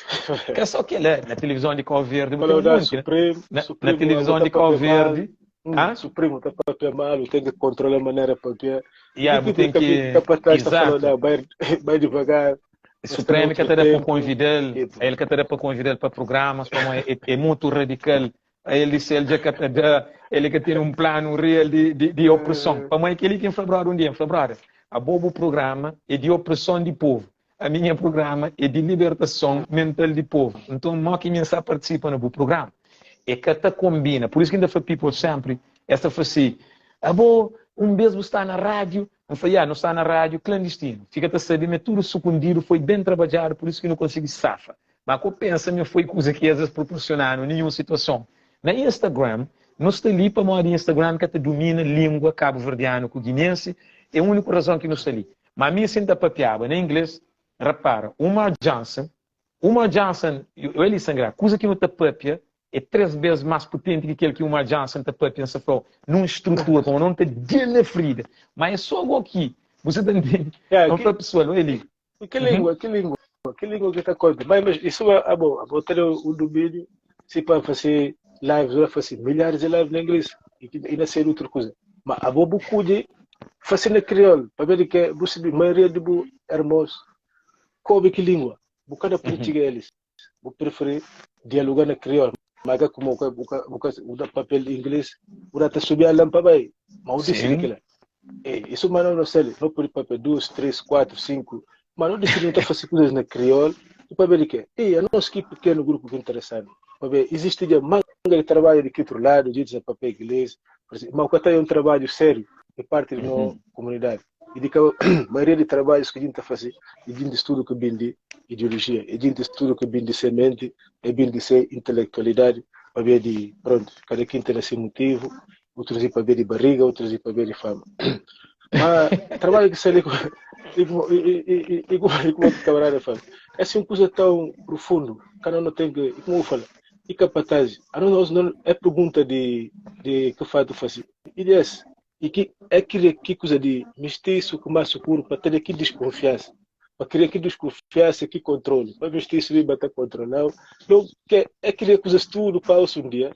Ka só kel-la, na tilivizon di Kau Verdi bu Fala ten un da monti, né? Supremo, Na, na Supremo, abo tilivizon ta di Kau papia mal. Verdi, hã? Supremo ta papia mal, tem que controlar a maneira papia. Ya, Que bu tipo de ten ki, capataz ta falando, exato. ah, vai, vai devagar, mas está Supremo ka noutro ta da pa tempo. konvida-l, Tipo, el ka ta da pa konvida-l pa programas, pamodi é, é mutu radikal. El disse, el dja ka ta da, el ka ten un planu real di, di, di opreson. Pamodi kel-li ki N fla brother un dia, N fla brother, abo bu programa é di opreson di povu. Ami nha prugrama é di libertason mental di povu. Nton mo ki mi N sta partisipa na bu prugrama? E ka ta konbina. Pur isu ki N ta fla people sempri, es ta fla si, Abo un bes bu sta na radiu? N fla, Ya, nu sta na radiu klandistinu. Fika ta sabe ma é tudu sukundidu, foi ben trabadjadu, pur isu ki nu konsigi safa. Ma ko pensa ma foi kuza ki es es proporsiona-nu ninhun situason. Na Instagram, nu sta li pamodi Instagram ka ta dumina lingua kabuverdianu ku guinensi, é uniku razon ki nu sta li. Ma mi si N ta papiaba na ingles, rapara, Umar Johnson, Umar Johnson, el i Sangrá, kuza ki nu ta papia é 3 bes más putenti ki kel ki Umar Johnson ta papia, N sta fla-u, nun strutura, pamodi nu ta dil na frida. Ma é só go ki, bu sa ta ntende? N fla pesoal, oi li. E ki língua, ki língua, ki língua ki ta konta? Mas, mas isso é ah, bom, abo tem um domínio, se para fazer lives, vai fazer milhares de lives na inglês e, e na ser outra coisa. Mas abo bu cuide fazer na crioulo, para ver que você maioria de bu irmãos coube que língua, bu cada política eles. Bu preferi dialoga na kriol, ma ka kuma bu ka bu ka bu da papel inglis, bu da ta subi alan pa bai, ma bu disidi kila. E isu ma no no sali, no pudi papia dus, tris, kuatru, sinku, ma no disidi no ta fasi kusas na kriol, i pabia di ke? E anos ki pikenu grupu ki interesadu, pabia izisti ja manga di tarbaju di ki utru ladu, jintis na papia inglis, ma ku ka ta un tarbaju seriu di parti di no kumunidadi. I di ka maioria di trabajus ki jinti ta fasi i jintis tudu ki bin di ideolojia, i jintis tudu ki bin di se menti, e bin di se intelektualidadi, pabia di, prontu, kada kin tene si motivu, utrus i pabia di bariga, utrus i pabia di fama. Ma trabaju ki sta li, i kuma i i i i kuma i kuma ki kamarada fala, es i un kusa tão profundu, kada no ten ki, i kuma bu fala, i kapataz, anos no é pergunta di di ki fatu fasi, i di es, I ki é kria ki kuza di mistisu ku mas sukuru pa tene ki diskunfiansa, pa kria ki diskunfiansa ki kontrolu, pa mistisu bin ba ta kontrolau, no ke é kria kuzas tudu pa os un dia,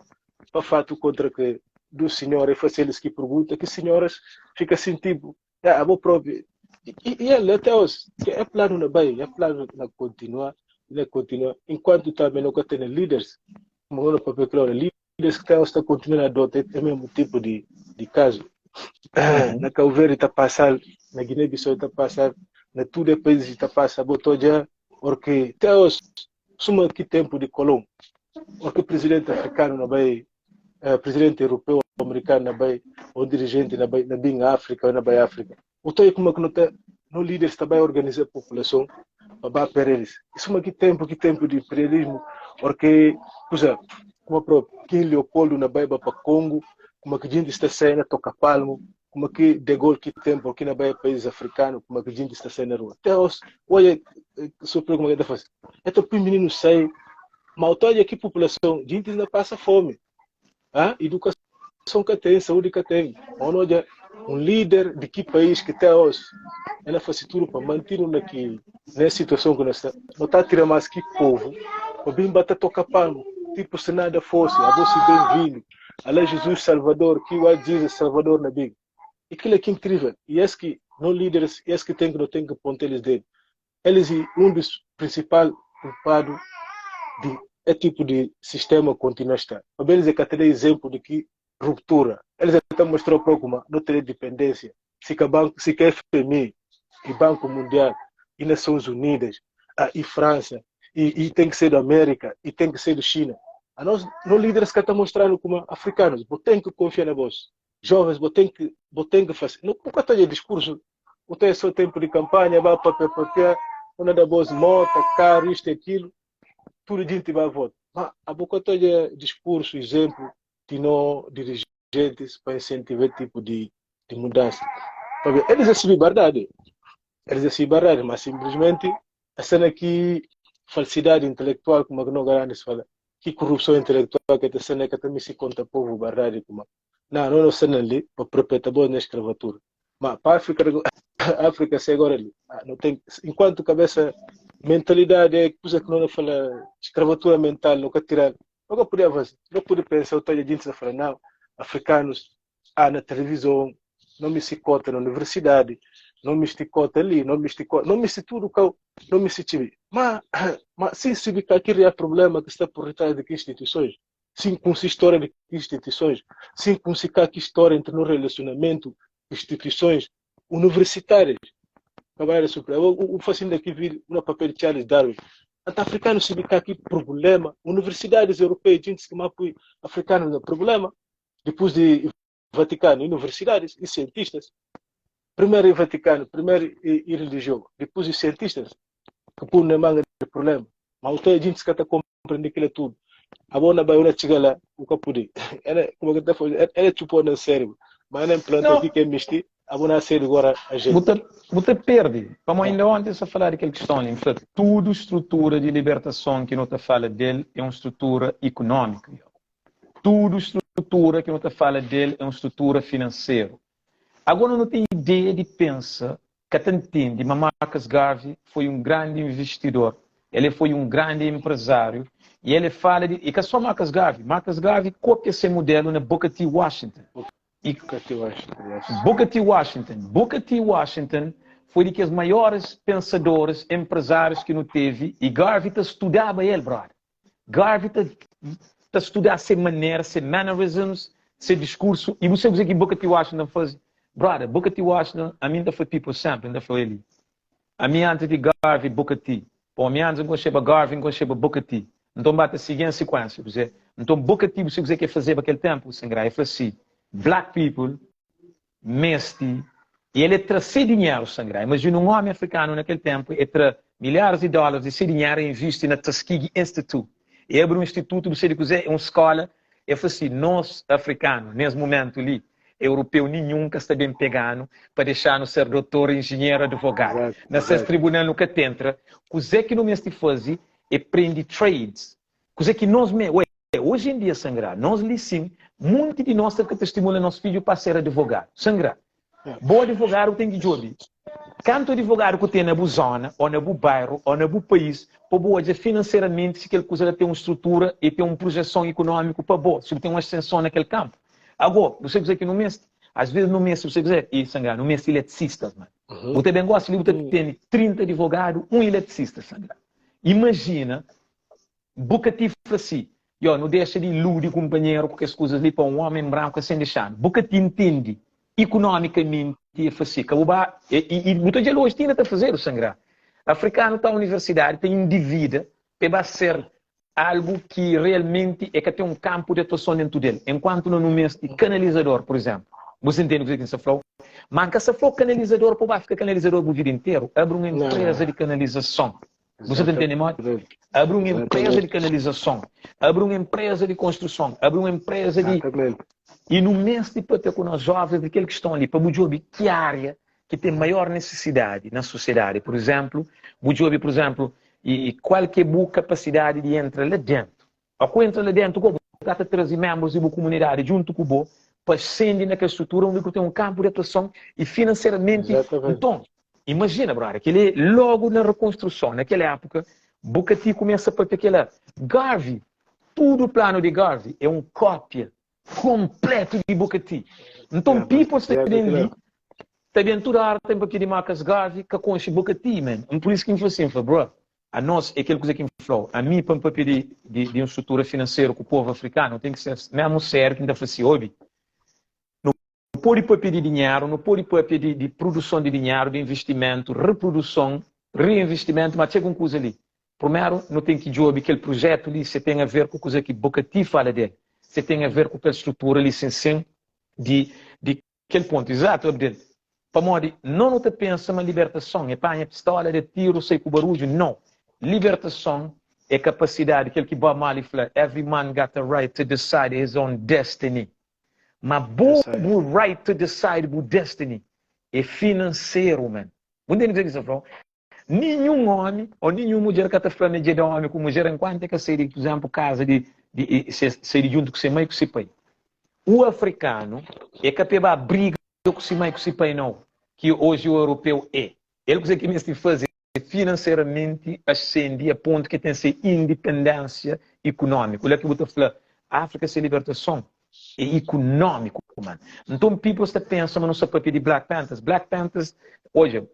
pa fatu kontra ke dus sinhora e fasi elis ki pergunta, ki sinhoras fika sin tipu, ya abo propi, i, i el até os, ke é planu na bai, é planu na kontinua, na kontinua, enquantu tambi no ka tene líderes, como no papia kila ora, Líderes ki ta kontinua na adota e mesmu tipu di, di kazu. Na Cabo Verde ta pasa, na Guiné-Bissau ta pasa, na tudu e países ta pasa, bo ta odja porque te aos, suma ki tempu di Colón, porque presidente africano na bai, eh, presidente europeu, americano na bai, ou dirigente na bai, na bin África ou na bai África. O ta kuma que no ta, no líderes ta bai organiza população pa ba per eles. Isso uma que tempo, que tempo de imperialismo, porque, kusa, como próprio King Leopoldo na bai ba pa Congo, como que gente está saindo toca palmo, como que De Gaulle que tempo aqui na bai países africanos, como que gente está saindo na rua. Até os, olha, surpresa como é que tá fazendo. Então, o menino sai, mas olha que população, gente ainda passa fome. Ah, educação que tem, saúde que tem. Olha, um líder de que país que até hoje ela faz tudo para manter aqui nessa situação que nós está. Não está tirando mais que povo. O bem bata toca palmo, tipo se nada fosse, a você bem-vindo. Alá Jesus Salvador, que o Jesus Salvador na Bíblia. E aquilo é que é incrível. E esse que não líderes, esse que tem que não tem que pôr eles dedo. Eles é um dos principais culpados de é tipo de sistema continua a estar. Mas eles é que até exemplo de que ruptura. Eles até mostrou para como não ter dependência. Se que banco, se que FMI e Banco Mundial e Nações Unidas ah, e França e, e tem que ser da América e tem que ser da China. A nós, nós líderes que estão mostrando como africanos, você tem que confiar na voz. Jovens, você tem que, você tem que fazer. Não nunca tem discurso, você tem só tempo de campanha, vai papel, papel, não dá voz, moto, carro, isto e aquilo, tudo gente vai votar. Mas a boca tem discurso, exemplo, de não dirigentes para incentivar tipo de, de mudança. Porque eles recebem verdade, eles recebem verdade, mas simplesmente a cena que falsidade intelectual, como que não garante se fala, que corrupção intelectual que a cena que também se conta povo verdade como não, não, não cena ali para perpetuar boa na escravatura. Mas para a África, a África se agora ali, não tem, enquanto cabeça mentalidade é coisa que não fala escravatura mental, nunca tirar Nunca podia fazer, não podia pensar, eu tenho gente a falar, não, africanos, ah, na televisão, não me se cota na universidade, não me se cota ali, não me se cota, não me se tudo que não me se tive. Mas, mas sim, se que aquele é problema que está por detrás de que instituições, sim, com se história de que instituições, sim, com se cá que história entre no relacionamento instituições universitárias. Camarada Supremo, o fascínio daqui vir no papel de Charles Darwin. Anta africano se fica aqui problema. Universidades europeias, gente que mapu africano não problema. Depois de Vaticano, universidades e cientistas. Primeiro em Vaticano, primeiro e, e religião. Depois os cientistas, que põem na manga de problema. Mas o gente que está compreender aquilo tudo. A bona vai uma chega lá, o capudi. Ela, como que tá falando, ela chupou no cérebro. Mas ela implanta aqui que é misti, a bona ser agora a gente. Buta, buta perde. Como ainda ontem só falar daquela questão ali, tudo estrutura de libertação que não te fala dele é uma estrutura econômica. Tudo estrutura que não te fala dele é uma estrutura financeira. Agora não tem ideia de pensa, que te entende, mas Marcus Garvey foi um grande investidor. Ele foi um grande empresário e ele fala de. E que é só Marcus Garvey. Marcus Garvey copia esse modelo na Booker T. Washington. E Booker T. Washington, yes. Booker T. Washington. Booker T. Washington foi de que os maiores pensadores, empresários que não teve, e Garvey te estudava ele, brother. Garvey te, te estudar sem maneira, sem mannerisms, sem discurso. E você dizer que Booker T. Washington faz. Brother, Booker T. Washington, a mim ainda foi people sempre, ainda foi ele. A mim antes de Garvey, Booker T. Pô, a mim antes não chega Garvey, não chega Booker T. Então bate a seguir em sequência. Você. Então Booker T, você dizer que fazer naquele tempo, sem graça, ele falou assim, black people, mesti, e ele trazer dinheiro, sangra. Imagina um homem africano naquele tempo, ele tra milhares de dólares de seu dinheiro e investe na Tuskegee Institute. E abre um instituto, você dizer, é uma escola. Ele falou assim, nós, africanos, nesse momento ali, europeu nenhum que está bem pegando para deixar-nos ser doutor, engenheiro, advogado. Exato, Nesse exato. tribunal nunca te entra. O que que não me fazer é prende trades. Coisa que nós me, ué, hoje em dia, sangrar, nós ali sim, muito de nós que estimula nosso filho para ser advogado. Sangrar. Bom advogado tem que jogar. Canto advogado que tem na boa zona, ou na boa bairro, ou na boa país, para boa financeiramente, se aquele coisa tem uma estrutura e tem uma projeção econômica para boa, se tem uma ascensão naquele campo. Agora, você quiser que no mês, às vezes no mês, se você quiser, e sangrar, no mês eletricistas, mano. Você bem gosta, você tem 30 advogados, um eletricista, sangrar. Imagina, Booker T fala assim, yo, não deixa de iludir companheiro com as coisas ali para um homem branco assim deixando. Booker T entende economicamente e fala assim, acabou e, e, e muita gente hoje ainda está a fazer o sangrar. Africano está na universidade, tem endivida, para ser algo que realmente é que tem um campo de atuação dentro dele. Enquanto não no mês de canalizador, por exemplo. Você entende o que você falou? Mas que se for canalizador, pô, vai ficar canalizador o vida inteiro. Abre uma empresa Não. de canalização. Você está entendendo, mano? Exatamente. Abre uma empresa de Exatamente. canalização. Abre uma empresa de construção. Abre uma empresa de Exatamente. e no mês de para ter com nós jovens, daqueles que estão ali, para Bujobi, que área que tem maior necessidade na sociedade? Por exemplo, Bujobi, por exemplo, e, e qual que é a boa capacidade de entrar lá dentro? Ou que entra lá dentro, como trata de trazer membros de uma comunidade junto com o bo, para ascender naquela estrutura onde tem um campo de atuação e financeiramente. Exatamente. Então, imagina, brother, que ele logo na reconstrução, naquela época, Booker T começa para ter aquela Garvey, tudo o plano de Garvey é uma cópia completo de Booker T. Então, É, people é, está bem é, ali, está bem toda a arte, tem para de Marcus Garvey, que conhece Booker T, man. E por isso que me falou assim, bro, a nós, é aquilo que me falou, a mim, para me pedir de, de uma estrutura financeira com o povo africano, tem que ser mesmo sério, que ainda fala assim, ouve, não pode para pedir dinheiro, não pode para pedir de produção de dinheiro, de investimento, reprodução, reinvestimento, mas chega uma coisa ali. Primeiro, não tem que jogar aquele projeto ali, você tem a ver com a coisa que Booker T fala dele. Você tem a ver com aquela estrutura ali, sem, sem, de, de aquele ponto. Exato, Abdel. Para modi, não não te pensa uma libertação, é pá, pistola de tiro, sei com barulho, não. Libertação é capacidade, aquele que Bob Marley fala, every man got the right to decide his own destiny. Mas bo, Yes, bo right to decide bo destiny é financeiro, man. Entende o que você falou? Nenhum homem ou nenhuma mulher que está falando de homem com mulher enquanto é que sair, por exemplo, casa de, de, de sair junto com seu mãe e com seu pai. O africano é capaz de briga com seu mãe e com seu pai, não. Que hoje o europeu é. Ele que que fazer financeiramente ascende a ponto que tem ser independência econômica. Olha que eu vou falar, África sem libertação é econômico, mano. Então, people está pensando, mas não só papel de Black Panthers. Black Panthers, hoje,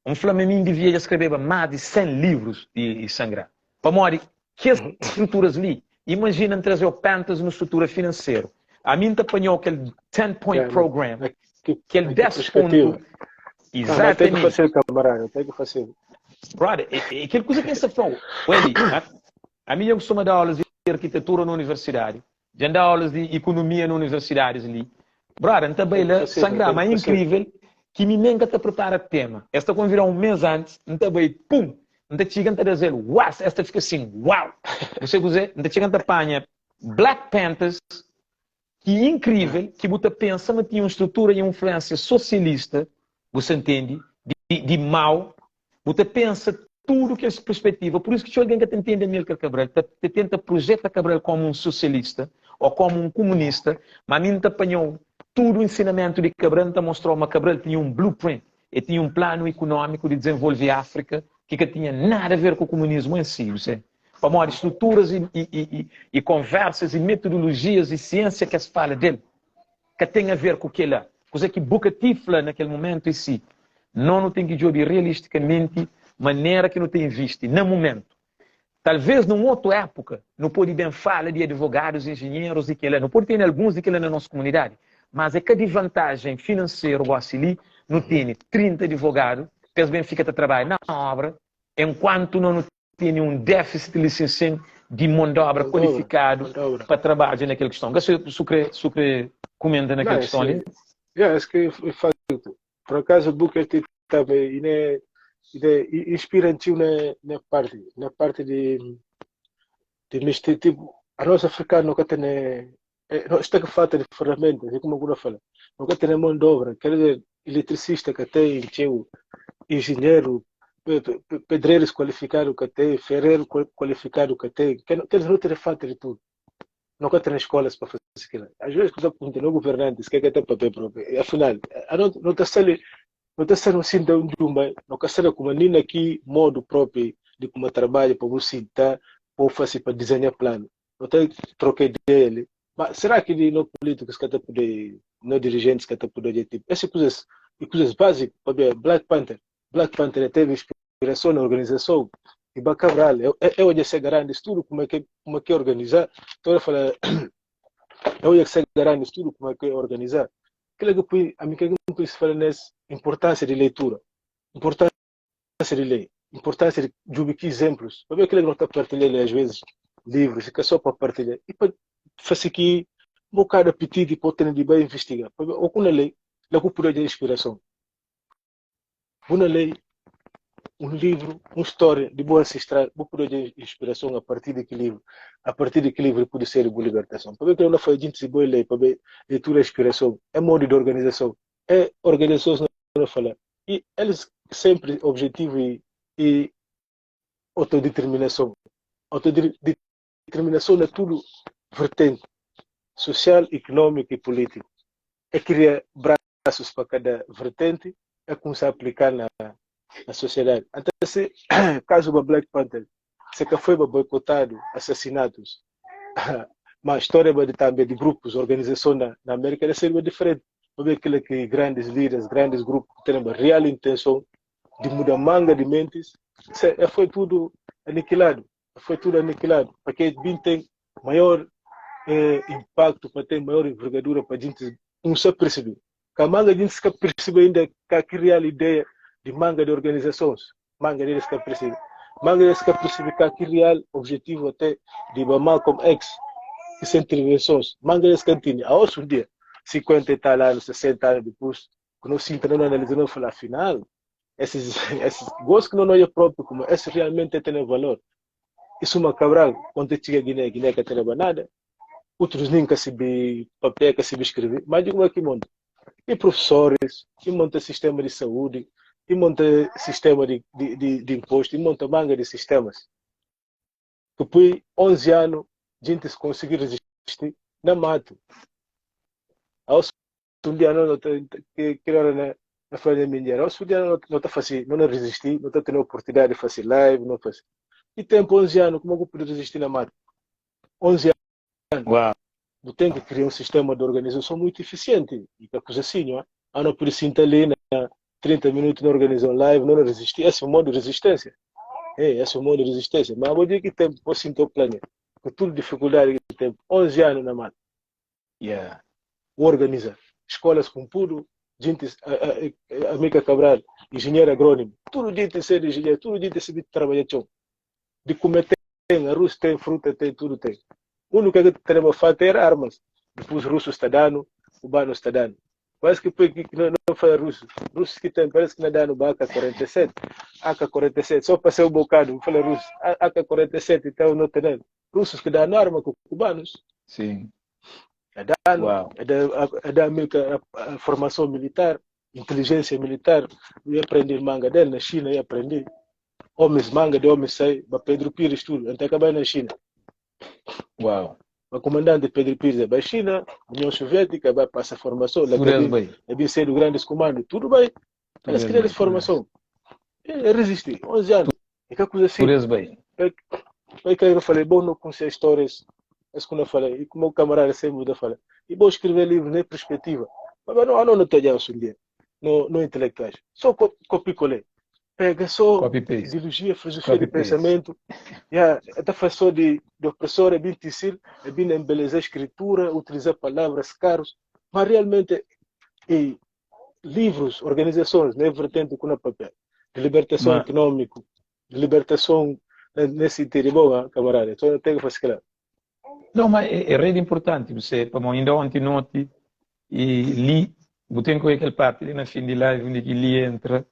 um Flamengo devia escrever mais de 100 livros e, e sangrar. Para morrer, que as estruturas ali, imagina trazer o Panthers na estrutura financeira. A mim te apanhou aquele 10-point É, program, que, aquele que 10 perspectiva. ponto. Ah, mas tem que Exatamente. fazer, camarada, tem que fazer. Brother, é, é aquele coisa que você falou. Eli, a minha costuma dar aulas de arquitetura na universidade, já dá aulas de economia na universidades ali. Brother, não Tem bem que lá, fazer, sangrar, tem que mas é fazer. incrível que me nem te prepara tema. Esta convidar um mês antes, não tá bem, pum, não te chega, não te dizer, uau, esta fica assim, uau. Você quiser, não te chega, não te apanha Black Panthers, que incrível, que você pensa, mas tinha uma estrutura e uma influência socialista, você entende, de mau, você pensa tudo que é perspectiva. Por isso que tinha alguém que te entende Amílcar Cabral, te, te tenta projeta Cabral como um socialista ou como um comunista, mas a mim te apanhou tudo o ensinamento de Cabral, te mostrou mas Cabral tinha um blueprint, ele tinha um plano econômico de desenvolver a África que que tinha nada a ver com o comunismo em si, você. Para estruturas e conversas e metodologias e ciência que se fala dele, que tem a ver com o que lá. Coisa que Booker T fala naquele momento em si. Não tem que jogar realisticamente maneira que não tem visto no momento. Talvez numa outra época, não pode bem falar de advogados, engenheiros e que lá, não pode ter alguns de que lá na nossa comunidade, mas é que de vantagem financeira o ali não tem 30 advogados, que bem fica a trabalhar na obra, enquanto não tem um déficit licenciado de mão de obra Mão de obra, qualificado mão de obra. para trabalhar naquela questão. Se se comenta Não, naquela questão ali? esse, yeah, acho que é facto. Por acaso o Booker T também, e né, e né, inspira-te na parte de mexer, tipo, a nossa africana nunca tem, está com falta de ferramentas, é como a fala, nunca tem mão de obra, quer dizer, eletricista que tem, tio, engenheiro, pedreiros qualificados que tem, ferreiro qualificado que tem, quer dizer, não tem falta de tudo. Nunca tem escolas para fazer aquilo. Às vezes, quando pergunta no governante, se quer que tem papel próprio, afinal, a não não está sendo não está sendo assim de um não está sendo como nem aqui modo próprio de como trabalho para você sentar, ou fazer para desenhar plano. Não tem troca ideia ali. Mas será que no políticos que até poder, no dirigentes que até poder, tipo, essas coisas, e coisas básicas, para ver Black Panther, Black Panther teve inspiração na organização e Cabral, eu hoje sei grande estudo como é que organizar. Então eu falei, eu hoje sei grande estudo como é que organizar. Aquilo que a mim que eu fala nessa importância de leitura, importância de ler, importância de jubicar exemplos. Para ver aquilo que não está partilhando às vezes livros, fica só para partilhar. E para fazer que um bocado de apetite e pode ter de bem investigar. Para ver, ou com a lei, logo por de inspiração. Uma lei, um livro, uma história de boa ancestral, vou poder de inspiração a partir daquele livro. A partir daquele livro pode ser boa libertação. Para ver que não foi gente se boa lei, para ver leitura inspiração, é modo de organização, é organização não fala. E eles sempre objetivo e autodeterminação. Autodeterminação é tudo vertente, social, econômico e político. É criar braços para cada vertente, é começar a aplicar na sociedade. Até se, caso do Black Panther, se que foi boicotado, assassinatos, mas a história de, também de grupos, organização na América, deve ser diferente. Para ver aquilo que grandes líderes, grandes grupos que têm uma real intenção de mudar manga de mentes, foi tudo aniquilado. Foi tudo aniquilado. Porque bem tem maior impacto, para ter maior envergadura, para a gente começar a perceber. Que a manga a gente se percebe ainda que a real ideia de manga de organizações, manga deles que percebe. Manga deles que percebe que a real objetivo até de Malcolm X, que são intervenções, manga deles que entende. A um dia, 50 e tal anos, 60 anos depois, que não se entra, não analisa, não fala, afinal, esses gostos que não é próprio, como esse realmente tem valor. Isso uma Cabral, quando chega a Guiné, Guiné que tem nada, outros nunca se vê papel, que se vê escrever, mas digo aqui monta. E professores, e monta sistema de saúde, e monta sistema de imposto, e monta manga de sistemas. Depois, 11 anos, gente se conseguir resistir na mato. Ao um dia não que que era na Folha Mineira, ao um dia não tá fácil, não resistir, não tá tendo oportunidade de fazer live, não faz. E tempo 11 anos, como eu pude resistir na mata? 11 anos. Uau. Eu tenho que criar um sistema de organização muito eficiente. E que coisa assim, não é? Ah, não precisa ali na 30 minutos não organizar um live, não resistir. Esse é um modo de resistência. É, esse é um modo de resistência. Mas vou dizer que tempo, vou sentir o plano. Com toda dificuldade que tem, 11 anos na mata. Yeah. Organiza. Escolas com tudo, Jintis, Amílcar Cabral, engenheiro agrônomo. Tudo jintis ser engenheiro, tudo jintis sabe trabalhar txon. De comer tem, arroz tem, fruta tem, tudo tem. Única que tenemos falta era armas. Depois russos está dando, cubanos está dando. Parece que, que não, não foi russo. Russos que tem, parece que não dando AK-47. AK-47, só passei um bocado, falei russo. AK-47, então não tem. Russos que dão arma com cubanos. Sim. É dano, é da, é da a, a formação militar, inteligência militar. Eu aprendi manga dele na China, eu aprendi. Homens manga de homens sai, ba Pedro Pires tudo, até acabar na China. Uau. O comandante Pedro Pires é da China, União Soviética, vai passar formação, lá é bem ser do grandes comando, tudo bem. Eles querem formação. É, resisti, 11 anos. É que coisa assim. bem. É que eu falei, bom, não conhecer histórias, é isso que eu falei, e como o camarada sempre muda fala, e bom escrever livro nem perspectiva. Mas não, não, não estou um dia, no, no intelectuais. Só copia e colei. Pega só ideologia, filosofia de pensamento. Yeah, até faz só de, de opressor, é bem tecido, é bem embelezar a escritura, utilizar palavras caras, mas realmente e livros, organizações, né, vertente com o papel, de libertação mas... econômica, de libertação nesse sentido, bom, camarada, então eu tenho que fazer claro. Não, mas é, é rede importante, você, para ainda ontem noite, e li, botei com aquele parte ali na fim de live, onde que li entra,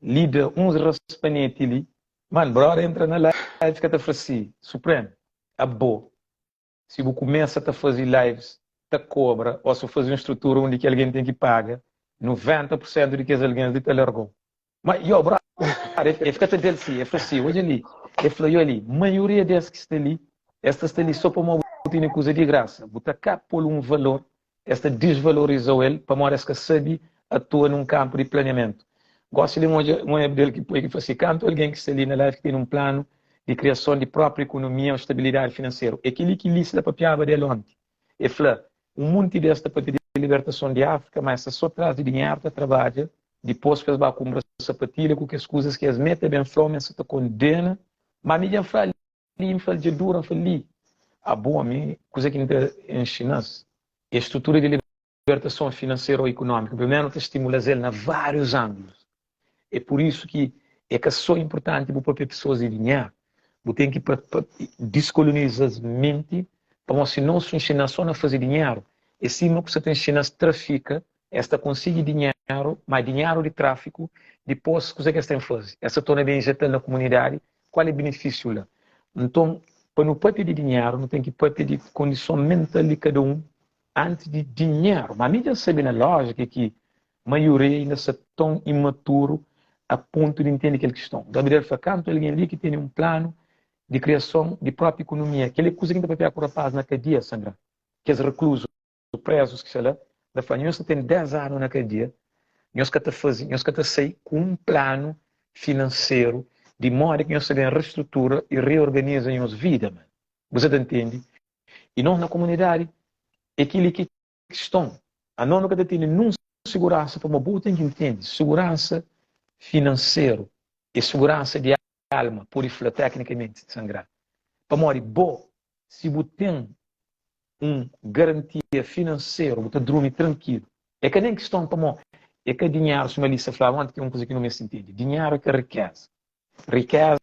li de uns raspanete ali, mano, brother entra na live, fica a fazer, Supremo, a boa. Se você começa a fazer lives, te cobra, ou se fazer uma estrutura onde que alguém tem que pagar, 90% de que alguém te largou. Mas, yo, brother, ele fica a dizer assim, ele fala assim, olha ali, ele falou, olha ali, maioria desses que está ali, esta está ali só para uma botina coisa de graça, botar cá por um valor, esta desvalorizou ele, para morar que sabe, atua num campo de planeamento. Gosto de um um dele que põe que fala assim, canto alguém que está ali na live que tem um plano de criação de própria economia ou estabilidade financeira. É aquele que lhe papiava dele ontem. Ele fala, um monte desta para pedir libertação de África, mas é só atrás de dinheiro para trabalha, depois que eles vão comprar sapatilha com as coisas que as metem bem fome, você te condena. Mas me fala ali, fala de dura, fala ali. A boa, mim, coisa que não ensinas, é a estrutura de libertação financeira ou econômica. Primeiro, te estimula ele na vários ângulos. É por isso que é que é só importante para pessoas de dinheiro. Você tem que descolonizar a mente para você não se ensinar só a fazer dinheiro. É sim que você tem que ensinar a trafica, esta consegue dinheiro, mas dinheiro de tráfico, depois, o que é que tem que fazer? Essa torna bem injetada na comunidade, qual é o benefício lá? Então, para não partir de dinheiro, não tem que partir de condição mental de cada um antes de dinheiro. Mas a mídia sabe na lógica que a maioria ainda está tão imaturo a ponto de entender aquela questão. Gabriel Facanto, alguém ali que tem um plano de criação de própria economia. Aquela coisa que ainda para com o rapaz na cadeia, Sandra, que os reclusos, presos que sei lá, da família, tem 10 anos na cadeia, nós que fazem, nós que sair com um plano financeiro de modo que nós sabemos reestrutura e reorganiza a nossa vida, mano. Você entende? E nós na comunidade, é aquilo que questão. A nós nunca tem nenhuma segurança para uma boa tem que entender. Segurança financeira e segurança de alma, por falar tecnicamente, sangrar. Para morrer, bom, se você tem um garantia financeira, você dorme tranquilo. É que nem questão para morrer. É que dinheiro, se uma lista falava ontem, que é uma coisa que não me entende. Dinheiro é que é riqueza. Riqueza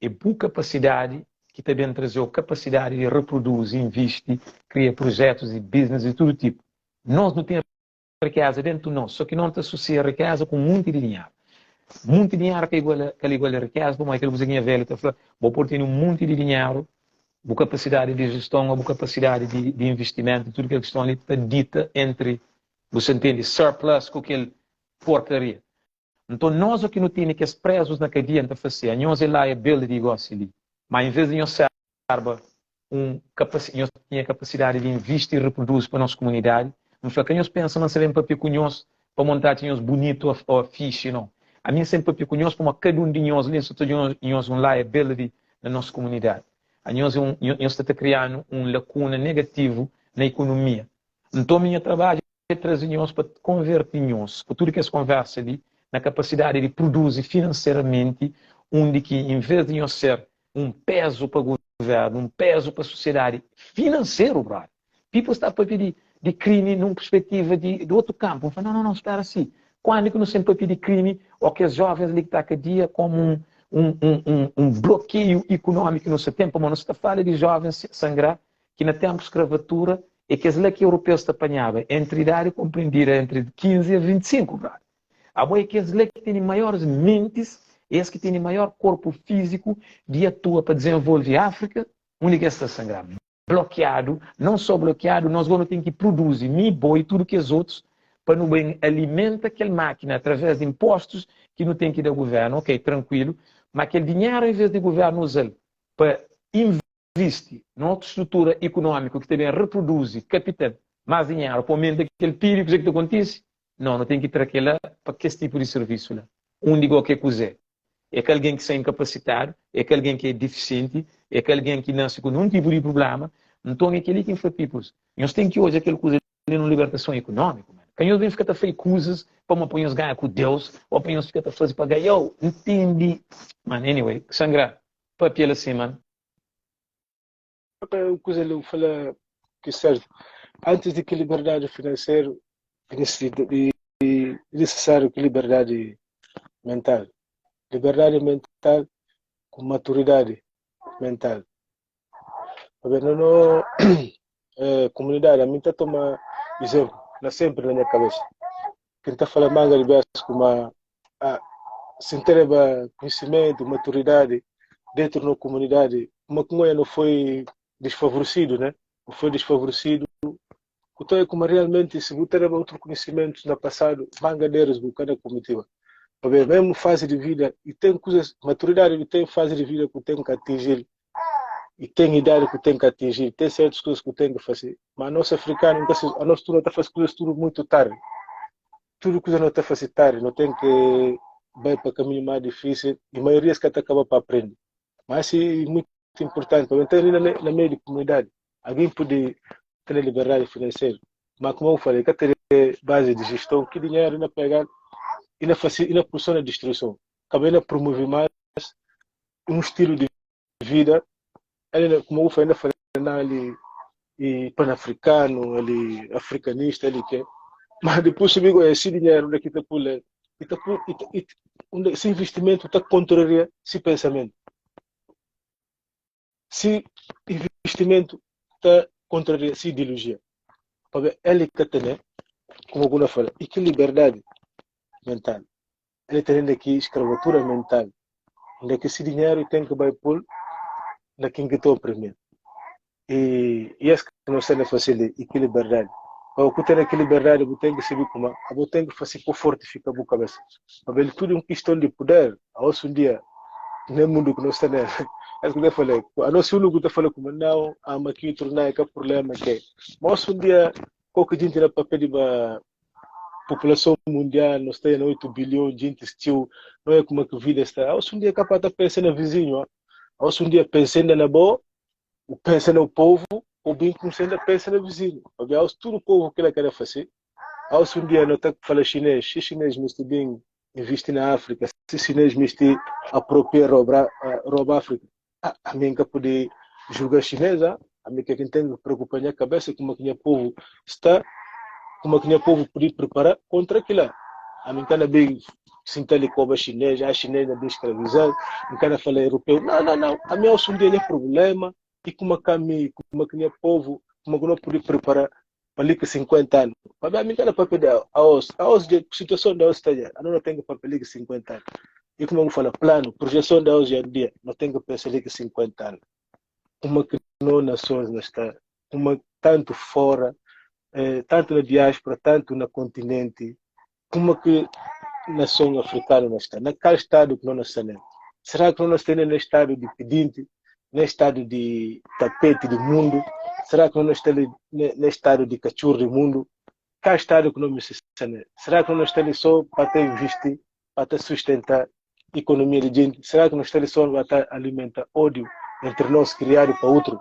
é boa capacidade que também traz a capacidade de reproduzir, investir, cria projetos e business de todo tipo. Nós não temos riqueza dentro de nós, só que não te associa a riqueza com muito dinheiro. Muito dinheiro que é igual a, que é igual a riqueza, como aquele cozinha velho está falando, vou pôr ter um monte de dinheiro, boa capacidade de gestão, boa capacidade de, de investimento, tudo que a questão ali está dita entre, você entende, surplus com aquele porcaria. Então, nós o que não temos que os presos na cadeia, então, assim, a nós é liability igual ali. Mas em vez de nós ser um capaci nós tinha capacidade de investir e reproduzir para a nossa comunidade, não foi que nós pensamos não sabemos papel com nós para montar nós bonito ou, ou fixe, não. A mim sempre papel com nós como cada um de nós ali, só nós um liability na nossa comunidade. A nós é um, nós está criando um lacuna negativo na economia. Então, minha trabalho é trazer nós para converter nós, para tudo que essa conversa ali, na capacidade de produzir financeiramente, onde que, em vez de nós ser um peso para o governo, um peso para a sociedade financeiro, brother. People está para pedir di krimi nun perspetiva di di otu kanpu. N fla, no, no, no, spera si. Kuandu ki nu sen papia di krimi o kes jovens li ki ta kadia komu un un un un un blokeiu ikunómiku ki nu sa ten, pamodi nu sa ta fala di jovens sangrá ki na ténpu skravatura é kes la ki europeus ta panhaba entri idadi konprendida entri 15 a 25, brother. Abo é kes la ki tene maiores mentis, es ki tene maior korpu fíziku di atua pa dizenvolve Áfrika, undi ki es ta sangrá. Blokiadu, não só blokiadu, nós go nu ten ki produzi, mi, bo e tudu kes otus, pa nu ben alimenta kel mákina através di impostus ki nu ten ki da guvernu, ok, trankuilu, ma kel dinheru en vez di guvernu uza-l pa invisti na otu strutura ikunómiku ki ta ben reproduzi kapital, más dinheru pa aumenta kel PIB, kuzê ki ta kontise? Não, nu ten ki tra kel-la pa kes tipu di sirvisu la. Undi go ke kuzê? É ka algen ki sta inkapasitadu, é ka algen ki é difisienti, é ka algen ki nase ku nun tipu di prubléma. Nton, é kel-li ki N fla pipus, nhos ten ki odja kel kuza li nun libertason ikunómiku, man. Ka nhos ben fika ta fai kuzas pamodi pa nhos ganha ku Deus ô pa nhos fika ta faze pa ganha-u. Ntende? Man, anyway, Sangra, papia la sin, man. Un kuza li bu fala ki sertu. Antis di ki liberdadi finanseru é nisisáriu ki liberdadi mental. Liberdadi mental ku maturidadi mental. Pabia na no komunidadi, ami ta toma izemplu na sempri na nha kabesa. Ki N ta fala manga di bes kuma si N teneba kunhisimentu, maturidadi dentru no komunidadi, kuma ku N oja no foi disfavoresidu, ne? No foi disfavoresidu ku ta oja kuma realmenti si bu teneba utru kunhisimentus na pasadu, manga deris bu ka na kumitiba. Pabia mesmu fasi di vida i ten kusas, maturidadi ten fasi di vida ku ten ka atinjil, i ten idadi ku ten ka atinjil, ten sertus kusas ku ten ka fasi. Ma nos afrikanu, nka sibi, anos tudu no ta fasi kusas tudu muitu tardi. Tudu kusa no ta fasi tardi, no ten ke bai pa kaminhu mas difisil, i maiorias ka ta kaba pa aprindi. Ma si i muitu importanti, pabia nta ali na meiu di komunidadi, algin pudi tene liberdadi finanseru, ma kuma bu fala, i ka tene basi di jeston, ki dinheru i na pegal, i na fasi, i na pul so na distruison, kaba i na promovi mas un stilu di vida, ali kuma bu fala, i na fala na ali i panafrikanu, ali afrikanista, ali ke, ma dipus si bigo si dinheru da ki ta pul, i ta pul, i ta, i, si investimentu ta kontraria si pensamentu. Si investimentu ta kontraria si ideologia. Pabia el i ka tene, kuma ku na fala, i ki liberdadi mental. El tene na ki skravatura mental, nde ki si dinheru i ten ki bai pul na kin ki ta oprimil. I, i es ki no sta na fasi li, i ki liberdadi. Pa ku tene ki liberdadi, bu ten ki sibi kuma abo ten ki fasi pa fortifika bu kabesa. Pabia li tudu un kiston di puder. Aos un dia, ne mundu ku no sta nel, es ku ta fala, anos unu ku ta fala kuma nau, ama ki utru na, i ka purblema ke. Ma aos un dia, ko ki jinti na papia di ba populason mundial, no sta na 8 bilion, jintis ciu, no e kuma ki vida sta. Aos un dia kapa ta pensa na vizinhu, aos un dia pensa inda na bo, u pensa na povu, o bin kumsa inda pensa na vizinhu. Pabia aos tudu povu kila ka na fasi. Aos un dia no ta fala xinês, si xinês misti bin invisti na Afrika, si xinês misti apropria roba, roba Afrika, ah, ami nka pudi julga xinês, ah, ami ke ki N ten ki preokupa nha kabesa kuma ki nha povu sta, kuma ki nha povu pudi prepara kontra kila. Ami nka na bin sinta li koba xinês, ah, xinês na bin skravizal, nka na fala europeu. Não, não, não. Ami aos un dia nha problema i kuma ki ami, kuma ki nha povu, kuma ki no pudi prepara pa li ki 50 anu. Pabia ami nka na papia di aos, aos dja situason di aos sta dja, ano no ten ki papia li ki 50 anu. I kuma ku fala planu, projeson di aos dja dia, no ten ki pensa li ki 50 anu. Kuma ki no nasons na sta, kuma tantu fora, eh, tantu na diaspora, tantu na kontinenti, kuma ki nason afrikanu na sta, na kal stadu ki no na sta nel? Sera ki no na sta na stadu di pedinte, na stadu di tapeti di mundu? Sera ki no na sta na stadu di kacur di mundu? Kal stadu ki no misti sta nel? Sera ki no na sta li so pa ta invisti, pa ta sustenta ekonomia di jinti? Sera ki no sta li so pa ta alimenta odiu entri nos kriadu pa utru?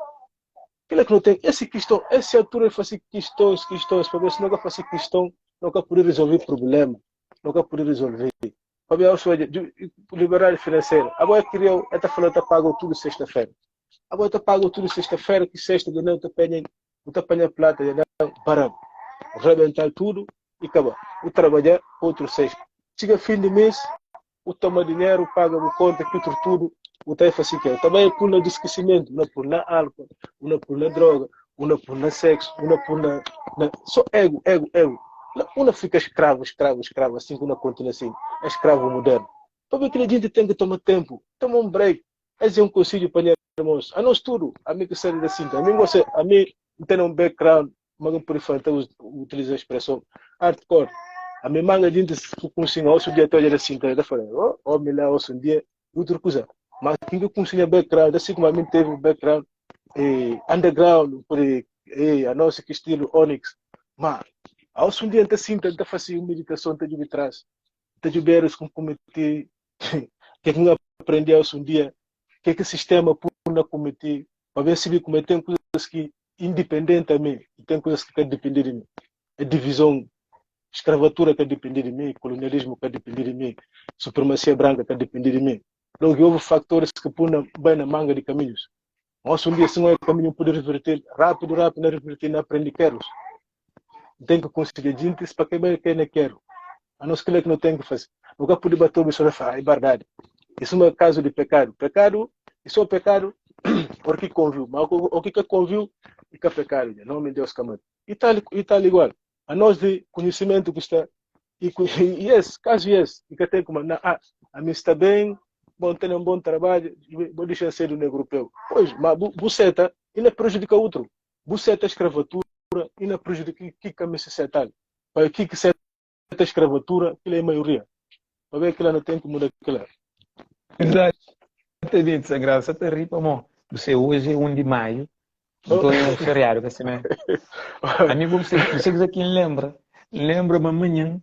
Kila ki no ten, esi kiston, esi altura di fasi kistons, kistons, pabia si no ka fasi kiston, no ka pudi risolvi prublema, no ka pudi risolvi. Pabia aos oja, liberdadi finanseru, abo e kriau, e ta falau, e ta pagau tudu sexta-fera. Abo e ta pagau tudu sexta-fera, ki sexta dja nau ta paña, bu ta paña plata dja nau, baram. Rebental tudu i kaba. Bu trabadja utru 6. Txiga fin di mis, bu toma dinheru, paga bu konta, ki utru tudu, bu ta fasi ke? Bu ta bai pul na diskisimentu, bu na pul na alkol, bu na pul na droga, bu na pul na seksu, bu na pul na, na so egu, egu, egu. La bu na fika skravu, skravu, skravu, asin ku na kontinua asin, é skravu modernu. Pabia kila jinti ten ki toma tempu, toma un break. Es é un konsedju pa nha irmons, anos tudu, ami ki sta li ta sinti, ami N gosta, ami N tene un background ma N pudi fala, N ta utiliza spreson hardcore. Ami manga jintis ku kunsin aos un dia ta oja ta sinta, ta fala, oh, omi la aos un dia, utru kusa. Ma kin ki kunsi nha background, ta sibi kuma ami N teve un background eh, underground, N pudi, eh, anos ki stilu Onyx. Ma aos un dia N ta sinta, N ta fasi un meditason, N ta jubi tras, N ta jubi erus ku N kumeti, ke ku N aprendi aos un dia, ke ki sistema pun na kumeti, pabia N sibi kuma ten kusas ki indipendenti ami, i ten kusas ki ka dipindi di mi. E divison, skravatura ka dipindi di mi, kolonialismu ka dipindi di mi, supremasia branka ka dipindi di mi. Logu, i ovi faktoris ki pun na bai na manga di kamiñus. Mas un dia, si N oja kamiñu, N pudi rivirtil rapidu, rapidu, N na rivirtil, N na aprindi kerus. N ten ki konsija jintis pa ke bai kai na keru. Anos kila ki no ten ki fasi. No ka pudi bati obi so na fala, i bardadi. I suma kasu di pekadu. Pekadu i so pekadu ora ki konviu, ma o ki ka konviu i ka pekadu ja. Nomi di Deus ka mati. I tal, i tal igual. Anos di kuñisimentu ku sta i ku i es, kasu i es, i ka ten kuma na ah, ami sta ben, bon tene un bon tarbaju, bo dixa sedu negru peu. Pois, ma bu, bu seta i na prejudika utru. Bu seta skravatura i na prejudika ki ka misti setal. Pa ki ki seta skravatura, kila i maioria. Pabia kila no ten ku muda kila. Exatamente, Sagrado. Sa ta ri pamo bu se hoje é 1 di maio, então é um feriado, ka sime? Ami bu se, bu se kusa ki N lembra. N lembra ma manhã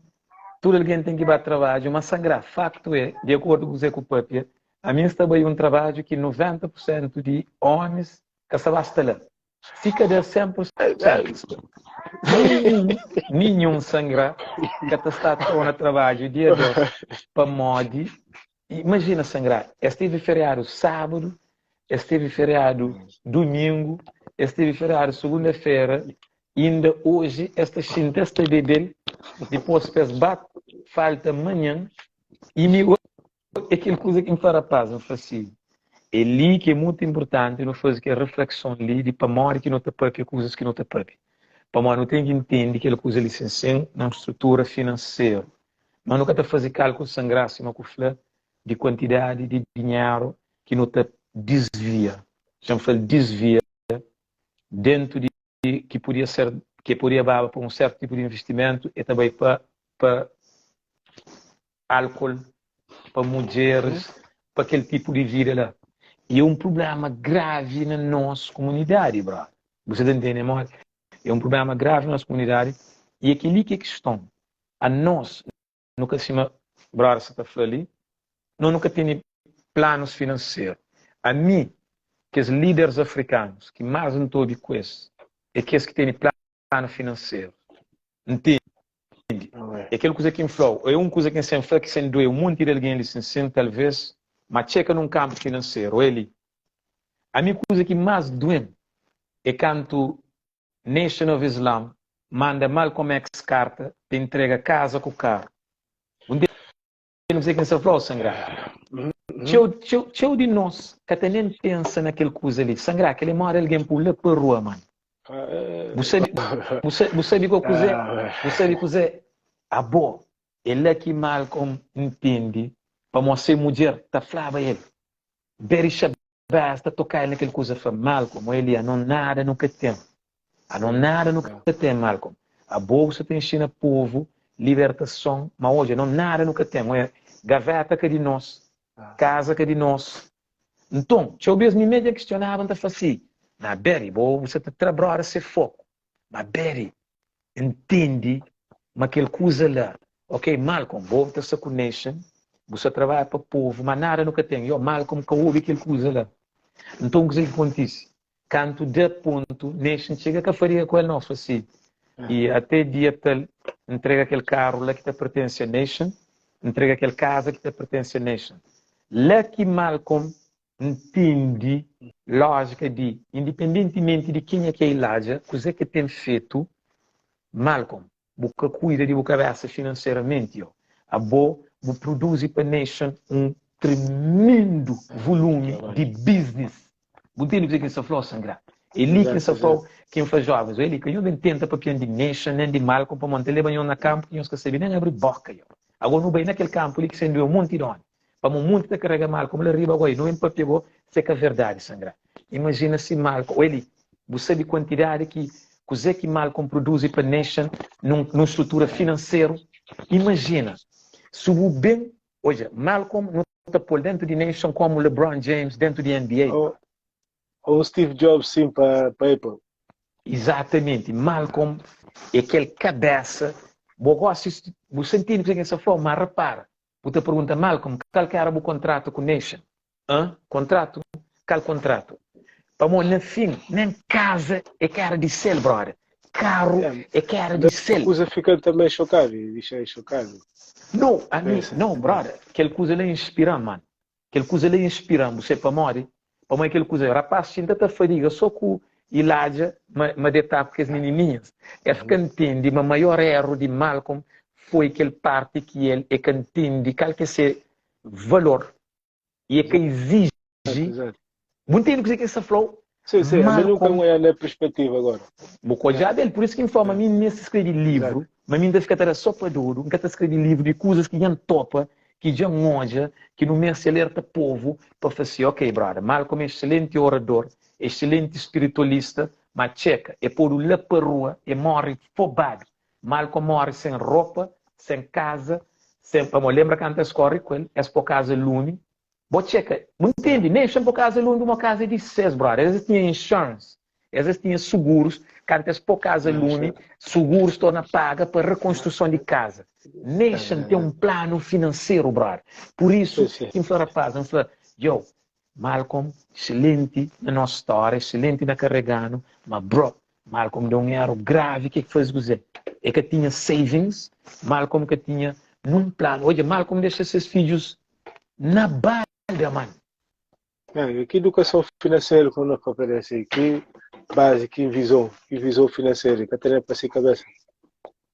tudo alguém tem que ba trabalho, mas sangra, facto é, de acordo com o Zé ku papia, a mim sta bai um trabalho que 90% de homens ka sta ba sta la. Si ka da 100%, ninhun, ninhun sangra ka ta sta à toa na trabadju dia 2, pamodi, imajina sangra, es teve feriadu sábadu, es teve feriadu dumingu, es teve feriadu sugunda-fera, inda oji es ta xinti, es ta bebe-l, dipôs pa es ba falta manhan, i mi É kel kuza ki N fla rapaz, N fla si, é li ki é mutu inpurtanti nu faze kel reflekson li di pamodi ki nu ta papia kuzas ki nu ta papia. Pamodi nu ten ki ntende kel kuza li sin sin na un strutura finanseru. Mas nu ka ta faze kalkulu sangrá sima ku fla di kuantidadi di dinheru ki nu ta disvia, dja N fla-l disvia, dentu di ki podia ser ki podia baba pa un sertu tipu di investimentu e ta bai pa pa álkol, pa mudjeris, pa kel tipu di vida la. E é un prubléma gravi na nos kumunidadi, brother. Bu sa ta ntende modi? É un prubléma gravi na nos kumunidadi e é kel-li ki é kiston. Anos, nu ka sima brother sa ta fla li, no nu ka tene planus finanseru. Ami, kes líderes afrikanus ki más N ta obi ku es é kes ki tene planu finanseru. Ntende? É kel kuza ki N fla-u. É un kuza ki N sen fla ki sen due un monti di algen li sin sin, talvês, ma txeka nun kanpu finanseru. É li. Ami kuza ki más due-m é kantu Nation of Islam manda Malcolm X karta pa entrega kaza ku karu. Bu ntende kuzê ki N sta fla-u, Sangra? Txeu, txeu, txeu di nos ka ta nen pensa na kel kuza li. Sangra, kel é modi algen pula pa rua, mano. Bu sabe, bu sabe, bu sabe kua kuzê? Bu sabe kuzê? Abo, é la ki Malcolm ntende pamó se mudjer ta flaba el, Barry Shabazz ta toka el na kel kuza, fla, Malcolm, oi li, anon nada nu ka ten. Anon nada nu ka ten, Malcolm. Abo bu sa ta inxina povu libertason, ma odja, anon nada nu ka ten. Oia, gaveta ka di nos, kaza ka di nos. Nton, txeu bês mi mê dja kistionaba, N ta fla si, Ma Barry, bo bu sa ta tra broda se foku. Ma Barry, ntende ma kel kuza la, ok, Malcolm, bo bu ta sta ku Nation, bu sta trabadja pa povu, ma nada nu ka ten. Yo, Malcolm ka obi kel kuza la. Nton, kuzê ki kontise? Kantu da pontu, Nation txiga ka faria ku el no, fla si, i ate dia tal, ntrega kel karu la ki ta pertense a Nation, ntrega kel kaza ki ta pertense a Nation. La ki Malcolm ntende lójika di, indipendentimenti di kenha ki é Elijah, kuzê ki el ten fetu. Malcolm, bu ka kuida di bu kabesa finanseramenti yo. Abo bu produzi pa nation un tremendu volumi di business. Bu ntende kuzê ki N sta fla-u, Sangra? É li ki N sta fla-u, ki N fla jovens, é li ka nhos ben tenta papia-m di nation nen di Malcolm pamodi N ta leba nhos na kanpu ki nhos ka sabe nen abri boka yo. Ago nu bai na kel kanpu li ki sendu é un monti di omi. Pamo munti ta karega Malcolm la riba goi nu ben papia go se ka verdadi sangra. Imajina si Malcolm oi li bu sabi kuantidadi ki kuze ki Malcolm produzi pa nation num num strutura finanseru imajina su bu ben odja Malcolm nu ta pol dentu di nation komu LeBron James dentu di NBA. Ou ou um Steve Jobs sim pa pa Apple. Exatamente Malcolm é kel kabesa bo gosi bu sa ntende kuze ki N sa flau ma repara Bu ta pergunta Malcolm kal ki era bu kontratu ku Nation? Hã? Kontratu? Kal kontratu? Pamó na fin, nen kaza é ka era di sel, brother. Karu é ka era di sel. Kuza fika também chocado, dixa chocado. No, ami, no, brother, kel kuza la inspiram, man. Kel kuza la inspiram, bu sabe pamodi? Pamodi kel kuza, rapaz xinta ta fadiga so ku Ilaja ma ma detá ku kes minininhas. Es ka ntende ma maior eru di Malcolm foi kel parti ki el e ka ntende kal ki é se valor i e ka iziji. Bu ntende kuzê ki N sta fla-u? Sim, sim, ami nunka N oiá na perspetiva agora. Bu ka odjaba el, pur isu ki N fla ma mi N meste skrebe livru, ma mi N ta fika ta da so pa dodu, N ka ta skrebe livru di kuzas ki dja N topa, ki dja N odja, ki nu meste alerta povu pa fla si, ok brother, Malcolm é exselenti orador, exselenti spiritualista, ma txeka, e podu la pa rua, e morre fobadu. Malcolm morre sen ropa, sen kaza, sen, pamodi lembra kantu es korre ku el, es po kaza lumi, Bo txeka, bu ntende, nation po kaza lumi pamo kaza é di ses, brother. Es tinha insurance, es tinha sugurus, kantu es po kaza lumi, sugurus torna paga pa rekonstruson di kaza. Nation ten un planu finanseru, brother. Pur isu ki N fla rapaz, N fla, yo, Malcolm, excelenti na nos stória, excelenti na karega-nu, ma bro, Malcolm da un eru gravi ke ki faze kuzê? E ka tinha savings, Malcolm ka tinha nun planu. Odja, Malcolm dexa ses fidjus na balda, man. É, ki edukason finanseru ku no papia desi? Ki base, ki vizon, ki vizon finanseru ka tene pa si kabesa?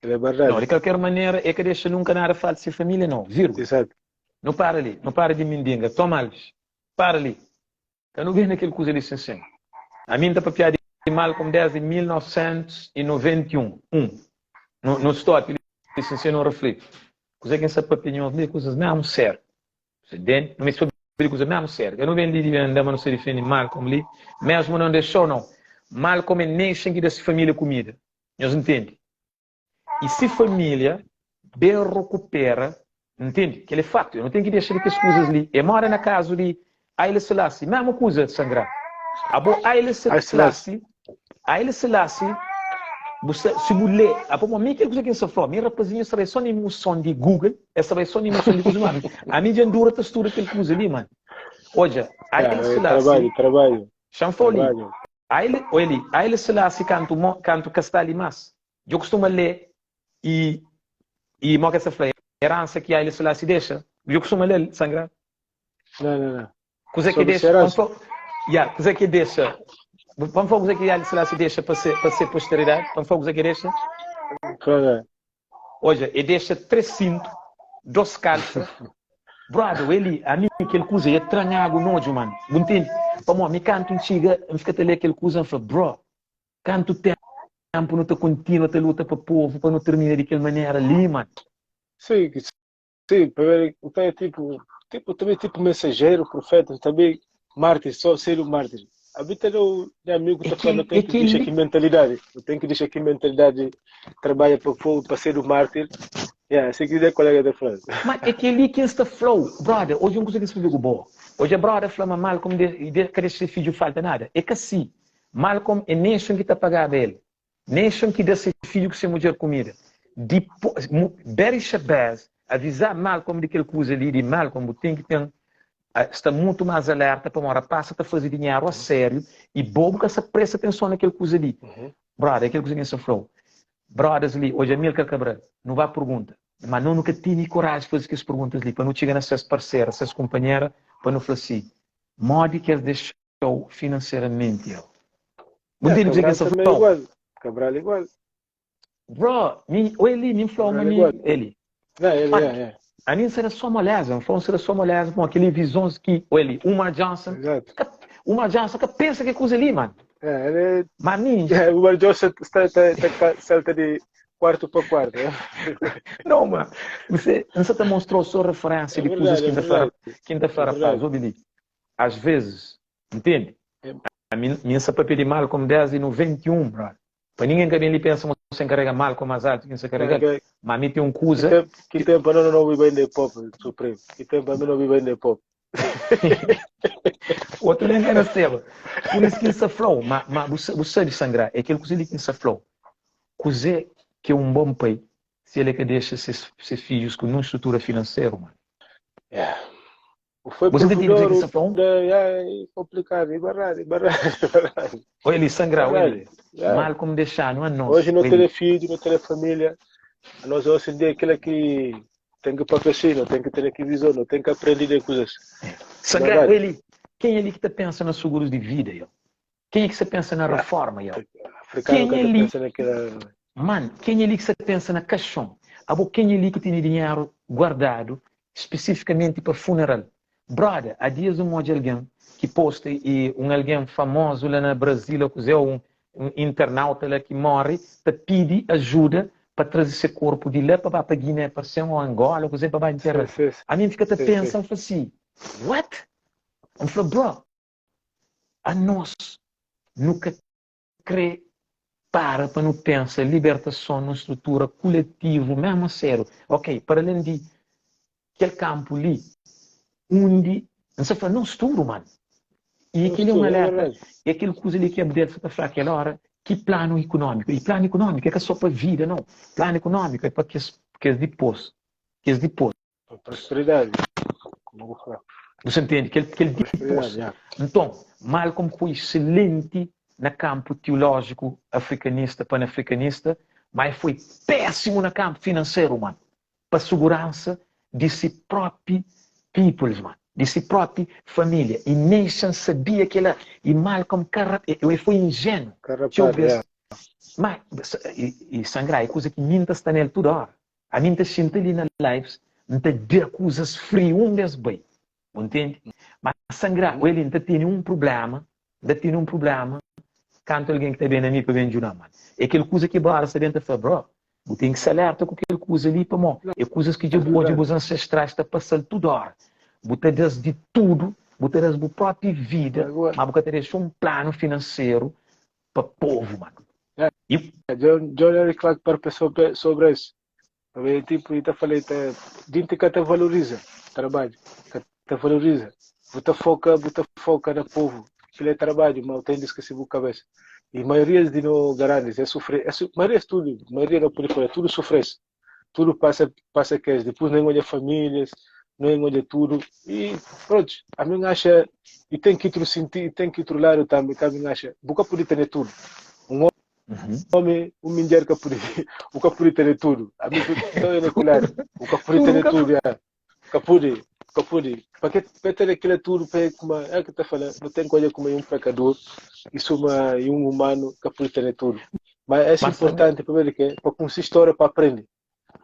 Kel é bardadi. Não, di kalker manera, e ka dexa nunka nada falta si família, não. Vírgula. Exato. Nu para li, nu para di mindinga. Tom Alves, para li. Ka nu ben na kel kuza li sin sin. Ami N ta papiá di Malcolm desdi 1991. Un. Nu, nu stop li sin sin, nu refliti. Kuzê ki N sta papia nhos li é kuzas mesmu sériu. Presidenti, nu meste papia di kuza mesmu sériu. Ka nu ben li di ben da ma nu sta difende Malcolm li, mesmu não dexou não. Malcolm é nation ki da si família kumida. Nhos ntende? I si família ben rokupera, ntende? Kel é faktu, eu nu ten ki dexa di kes kuzas li. É moda na kazu di Haile Selassie, mesmu kuza, Sangra. Abo Haile Selassie, Haile Selassie, bu sta, si bu lê, abo mo mi kel kuza ki N sta fla, mi rapazinhu sta bai so na imuson di Google, el sta bai so na imuson di kuza, ma ami dja N dura ta studa kel kuza li, man. Odja, Haile Selassie, Trabalho, trabalho. xa-m fla-u li, Haile, oi li, Haile Selassie kantu mo, kantu ka sta li mas, Djo kustuma lê i i mo ke sa fla heransa ki Haile Selassie dexa? Djo kustuma lê Sangra? Não, não, não. Kuzê ki Sobre dexa? herança? Pam fla, ya, kuzê ki dexa? Pam fla kuzê ki Haile Selassie dexa pa se pa se posteridade? Pam fla kuzê ki dexa? Fala. Né? Odja, e dexa 3 cinto, 2 kalsa. Brother, eli, ami kel kuza e tran agu n'odju, man. Bu ntende? Pamó mi kantu N txiga, N fika ta lê kel kuza, N fla, bro, Kantu ténpu nu ta kontinua ta luta pa povu pa nu tirmina di kel manera li, man? Sim, sim, primeiro, então é tipo, tipo, também tipo mensageiro, profeta, também mártir, só ser um mártir. A vida do meu amigo É tá falando, kel, tem é que deixar kel-li. aqui mentalidade, tem que deixar aqui mentalidade, trabalha para povo, para ser um mártir. Yeah, esse aqui é colega da frase. Ma é kel-li ki N sta fla-u, brother, hoje un kuza ki N sta fla ku bo. Hoje brother fla ma Malcolm de, de, ka dexa se fidju falta nada. É ka si. Malcolm é nation ki ta pagaba el. Nation ki da se fidju ku se mudjer kumida. Dipo, Barry Shabazz avizá Malcolm di kel kuza li, di Malcolm bu ten ki ten sta mutu mas alerta pamodi rapaz sa ta faze dinheru a sériu i bo bu ka sa presta atenson na kel kuza li. Brother, é kel kuza ki N sa fla-u. Brothers li, odja Amilcar Cabral, nu ba pergunta, ma no nu ka tene koraji faze kes perguntas li pa nu txiga na ses parsera, ses kunpanhera pa nu fla si, modi ki es dexa txeu finanseramenti el. Bu Yeah, ntende kuzê ki Cabral N sta também fla-u? igual. Cabral igual. Bro, mi, oi li, mi fla uma mi, eli. A mim será só moleza, não fala será só moleza com aquele visões que, oi li, Umar Johnson. Exato. Ka, Umar Johnson ka pensa que coisa ali, mano. É, ele... Mas mim... É, Umar Johnson está, está, está, salta de quarto para quarto. Né? Não, mano. Você, você te mostrou sua referência É de coisas verdade, é quinta-feira, verdade. quinta-feira É faz, verdade. ouve ali. Às vezes, entende? É. A mim, mim sa papia de Malcolm 10 e 91, brother. Pa ninguém que ali pensa que você encarrega Malcolm mais alto que você carrega. Que, Mas a mim tem um que coisa tempo, que tempo não não vive de pop, Supremo. Que tempo a mim não vive de pop. Outro nem era seba. Por isso que se falou, mas, mas você, você de sangrar, é aquilo que você que se falou. Coisa que é um bom pai, se ele é que deixa seus, seus filhos com uma estrutura financeira, mano. Yeah. Foi Você entende o que provedor, se falou? é, é complicado, e barrado, e barrado, e barrado. Olha ele sangrar, olha ele. Yeah. Mal como deixar, não é nosso. Hoje não Olha tem ele. filho, não tem família. A nós hoje em dia aquilo que tem que patrocínio, tem que ter aqui visão, não tem que aprender de coisas. Sangrar, Verdade. olha ele. Quem é ali que tá pensando nos seguros de vida, yo? Quem é que você pensa na reforma, yo? Africano Quem que é tá ali? pensando naquela... Mano, quem é ali que você pensa na caixão? Abo, quem é ali que tem dinheiro guardado especificamente para funeral? Brother, há dias um de alguém que posta e um alguém famoso lá na Brasília, ou um, um internauta lá que morre, te pede ajuda para trazer seu corpo de lá para para Guiné, para ser ou Angola, ou coisa para enterrar. Sim, sim, A mim fica a sim, pensar, falo assim, what? Eu falo, bro, a nós nunca crê para para não pensar libertação numa estrutura coletiva, mesmo a sério. Ok, para além de aquele campo ali, onde, não se fala, não estouro, mano. E aquele é um Estouro, é alerta, verdade. e aquele coisa ali que a Abdel está a falar aquela hora, que plano econômico? E plano econômico é que é só para a vida, não. Plano econômico é para que que depois, que depois. Prosperidade. Como eu vou falar? Você entende? Que ele, que ele depois. Prosperidade, yeah. Então, Malcolm foi excelente no campo teológico africanista, panafricanista, mas foi péssimo no campo financeiro, mano. Para a segurança de si próprio peoples, mano. De si própria família. E Nation sabia que ela. E Malcolm carra, ele foi ingênuo. Carrapado, Deixa eu ver. yeah. Mas, e, e sangrar é coisa que minta está nele toda hora. A minta sinta ali na lives, não te dá coisas frio um vez bem. Entende? Mas sangrar, ele ainda tem um problema, ainda tem um problema, canto alguém que está bem na mim para bem ajudar, mano. É aquele coisa que bora sabendo tá falar, bro, você tem que se alerta com aquele coisa ali, para mó. É coisas que de boa, de bons ancestrais está passando toda hora. Você das de tudo, você das a própria vida, Agora- mas você deixa um plano financeiro para povo, mano. É. E John, John Eric Clark para sobre, sobre isso. Também, tipo, eu falei, tá, gente que até valoriza trabalho, que até valoriza. Bota foca, bota foca no povo. Aquilo é trabalho, mas tem de esquecer a cabeça. E a maioria de no grandes é sofrer, é, su- maioria é tudo, maioria não pode falar, tudo sofre. Tudo passa, passa que depois nem olha famílias, nem olha tudo. E pronto, a mim acha, e tem que outro sentir, tem que outro lado também, que a mim acha, boca pode ter tudo. Um homem, um mulher que pode, o que pode ter tudo. A mim, então é claro, o que pode ter tudo, é. Que pode, que pode. Para que para ter aquilo tudo, para como é que tá falando, não tem coisa como um pecador, isso uma e um humano que pode ter tudo. Mas é Mas importante para ver que para conseguir história para aprender,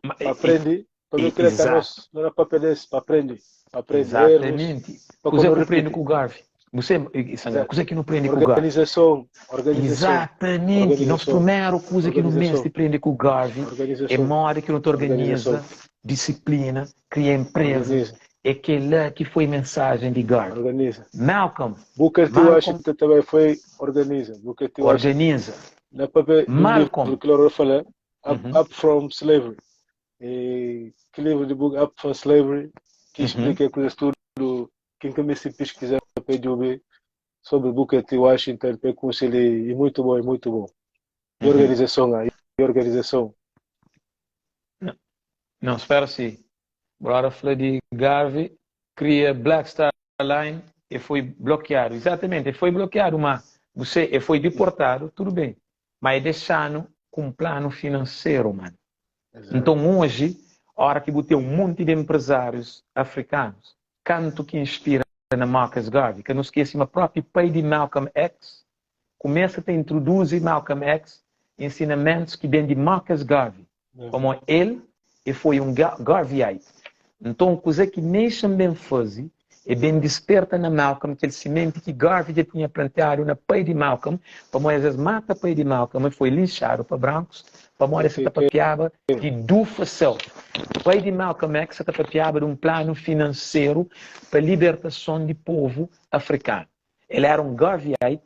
Mas- para aprender, para ver que ele tá Exato. nosso, não é papel desse, para aprender, para aprender erros, Exatamente. para Coisa quando que aprende repetir. com o Garvey. Você, Sandra, Exato. coisa que não aprende com o Garvey. Organização, organização, Exatamente. Nosso Organização. primeiro coisa que no Organização. mestre aprende com o Garvey é organização, modo que não te organiza, Organização. disciplina, cria empresas. organiza, É aquela que foi mensagem de Garvey. organiza. Malcolm Booker T. Malcolm- Washington também foi organiza. Booker T. Washington. organiza. Na papel, no Malcolm. livro que eu falei, Up, Uhum. Up from Slavery. E, que livro de book Up from Slavery, que Uhum. explica coisas tudo. Quem começa a pesquisar pede ouvir sobre Booker T. Washington, para conselho, e muito bom, e muito bom. E Uhum. organização, ah, e organização. Não, espera sim. Bora falar de Garvey, cria Black Star Line e foi bloqueado. Exatamente, ele foi bloqueado, mas você ele foi deportado, tudo bem. Mas deixando com um plano financeiro, mano. Exato. Então hoje, a hora que você tem um monte de empresários africanos, canto que inspira na Marcus Garvey, que não esqueça, o próprio pai de Malcolm X, começa a introduzir Malcolm X ensinamentus ki ben di Marcus Garvey, pamodi el e foi un Garveyite. Nton, kuzê ki Nation ben faze é ben disperta na Malcolm kel simenti ki Garvey dja tinha plantiadu na pai di Malcolm, pamodi es es mata pai di Malcolm, el foi linxadu pa brankus pamodi es sa ta papiaba di do for self. Pai di Malcolm X sa ta papiaba di un planu finanseru pa libertason di povu afrikanu. El éra un Garveyite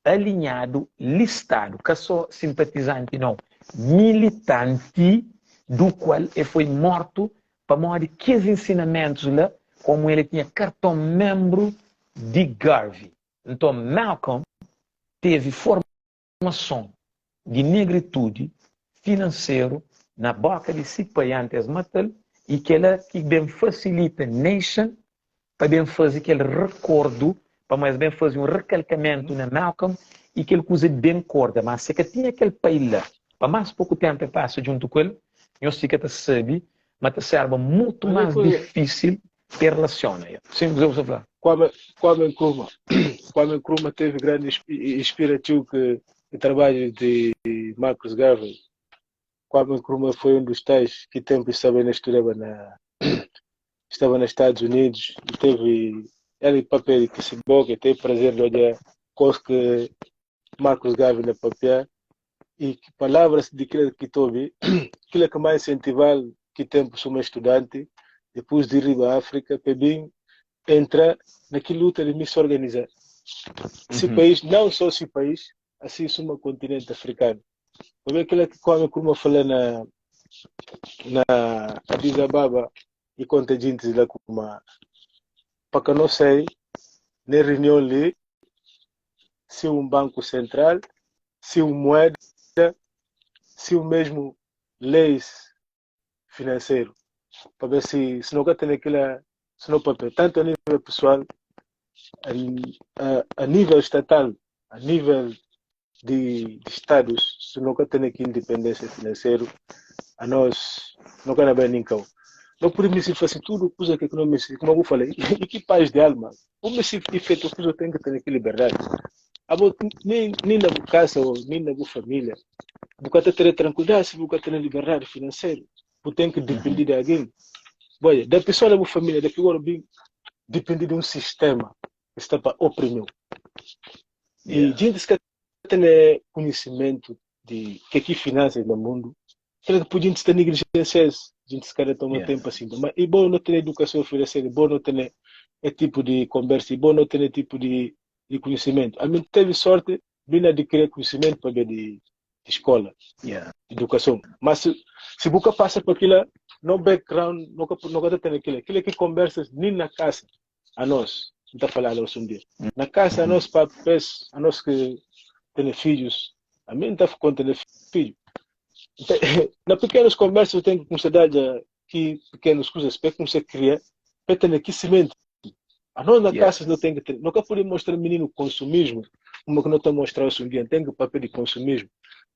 alinhadu, listadu, ka só sinpatizanti nau, militanti, du kual e foi mortu pamodi kes ensinamentus la, komu el e tinha karton menbru di Garvey. Nton Malcolm tevi formason di negritudi finanseru na boka di si pai anti es mata-l i kela ki ben fasilita Nation pa ben faze kel rekordu pamodi es ben faze un rekalkamentu na Malcolm i kel kuza ben korda ma se ka tinha kel pai la pa más poku tenpu e pasa djuntu ku el nhos fika ta sabe ma ta serba mutu más difísil pa e relasiona. Sim, kuzê bu sta fla? Kwame, Kwame Nkrumah. Kwame Nkrumah teve grande inspira txeu que o trabalho de Marcus Garvey. Kwame Nkrumah foi um dos tais que tempo estava na estudava na estava nos Estados Unidos e teve ele papel que se boca, teve prazer de olhar coisas que Marcus Garvey na papel e que palavras de aquilo que teve, aquilo que mais incentivar que tempo sou estudante, depois de ir à África, para bem entrar naquela luta de me se organizar. Se país, não só esse país, assim suma continente africano. Porque aquilo que come como falei na na Addis Ababa e conta gente lá como para que não sei na reunião ali se um banco central, se uma moeda, se o mesmo leis financeiro, para ver se se não tem aquela, se não papel, tanto a nível pessoal, a, a, a nível estatal, a nível de, de estados, se nunca tem aqui independência financeira, a nós não queremos bem nem cão. Não podemos fazer tudo coisa que não me como eu falei, e que paz de alma. O se efeito coisa tem que ter aqui liberdade. Abo, nem, nem na casa ou nem na família. Você ter tranquilidade se você ter liberdade financeira. Você tem que depender de alguém. Olha, da pessoa da família, da figura bem, depende de um sistema que está para oprimir. E gente que tem conhecimento de que que finanças no mundo, será que a gente está negligenciar, gente se cara toma tempo assim, mas é bom não ter educação financeira, é bom não ter esse tipo de conversa, é bom não ter esse tipo de, de conhecimento. A mim teve sorte de adquirir conhecimento para ver de, de escola, de educação. Mas se, se você passa por aquilo, no background, nunca nunca tem aquilo, aquilo que conversas nem na casa, a nós, não está falando hoje um dia. Na casa, a nós papéis, a nós que temos filhos, a mim não está conta de filho. Então, na pequenas conversas eu tenho que começar a dar que pequenas coisas para começar a criar, para ter aqui semente. A nós na casa não tem que ter, nunca podemos mostrar menino consumismo, como que não está mostrando hoje um dia, tem que papel de consumismo.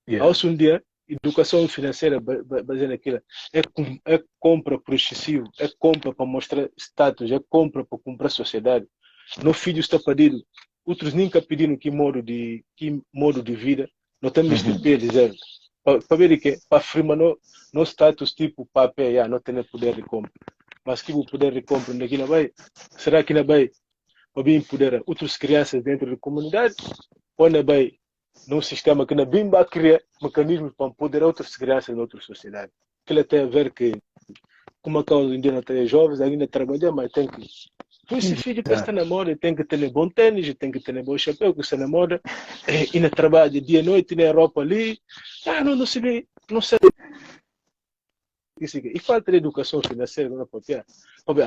Hoje um dia, educação financeira baseada naquilo, é, é compra por excessivo, é compra para mostrar status, é compra para comprar sociedade. No filho está pedindo, outros nunca pediram que modo de que modo de vida, não temos de pé dizer, para ver que para afirmar no, no status tipo papel, já não tem poder de compra. Mas que o poder de compra daqui não vai, será que não vai para bem poder outras crianças dentro da comunidade ou não vai num sistema que não bem vai criar mecanismos para empoderar outras crianças em outra sociedade. Aquilo tem a ver que como a causa ainda tem jovens ainda trabalham, mas tem que por esse filho que está na moda tem que ter bom tênis, tem que ter bom chapéu que está na moda, e ainda trabalha dia e noite na Europa ali, ah, não, não se vê, não sei. E falta de educação financeira não pode ter.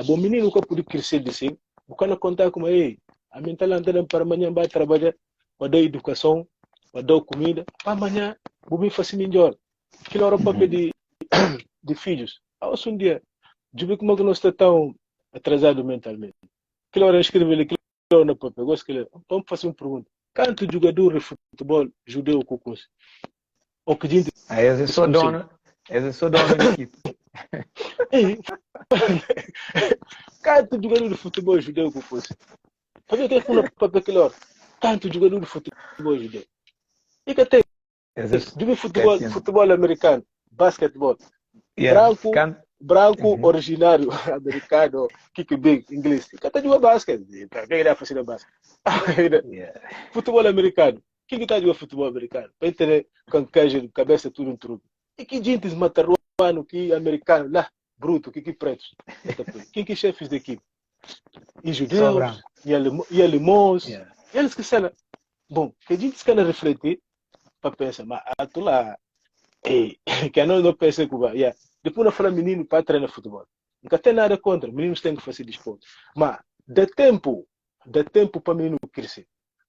Bom menino nunca pode crescer assim, o cara contar como ei, a mental andando para amanhã vai trabalhar para dar educação, para dar comida, para amanhã vou me fazer melhor. Aquilo era o papel de, de filhos. Hoje um dia, eu vi como é que não está tão atrasado mentalmente. Aquilo era escrever aquilo no papel. Gosto que ele, vamos fazer uma pergunta. Quanto jogador de futebol judeu com Ou que gente. Ah, esse é só dono, esse é só dono da equipe. Quanto jogador de futebol judeu com Fazer o que no papel aquilo hora. Tanto jogador de futebol judeu. E que tem. Es es Djubi futebol, 7 futebol americano, basquetebol. Yeah, Branco, kan branco uhum. originário americano, kick big, inglês. Ka ta juga basquete. Ka que dá fazer basquete? Yeah. Futebol americano. Quem que tá jogando futebol americano? Para entender concussion, cabeça tudo um truque. E que gente mataruano, que americano lá, bruto, que que pretos. Quem que chefes de equipe? E Só judeus, branco. e, alemo, e alemãos, Yeah. eles que sei lá. Bom, que a gente se quer refletir para pensar, mas ah, tu lá, ei, que a nós não pensa que vai, yeah. Depois não fala menino para treinar futebol. Nunca tem nada contra, meninos têm que fazer desporto. Mas dá tempo para menino crescer.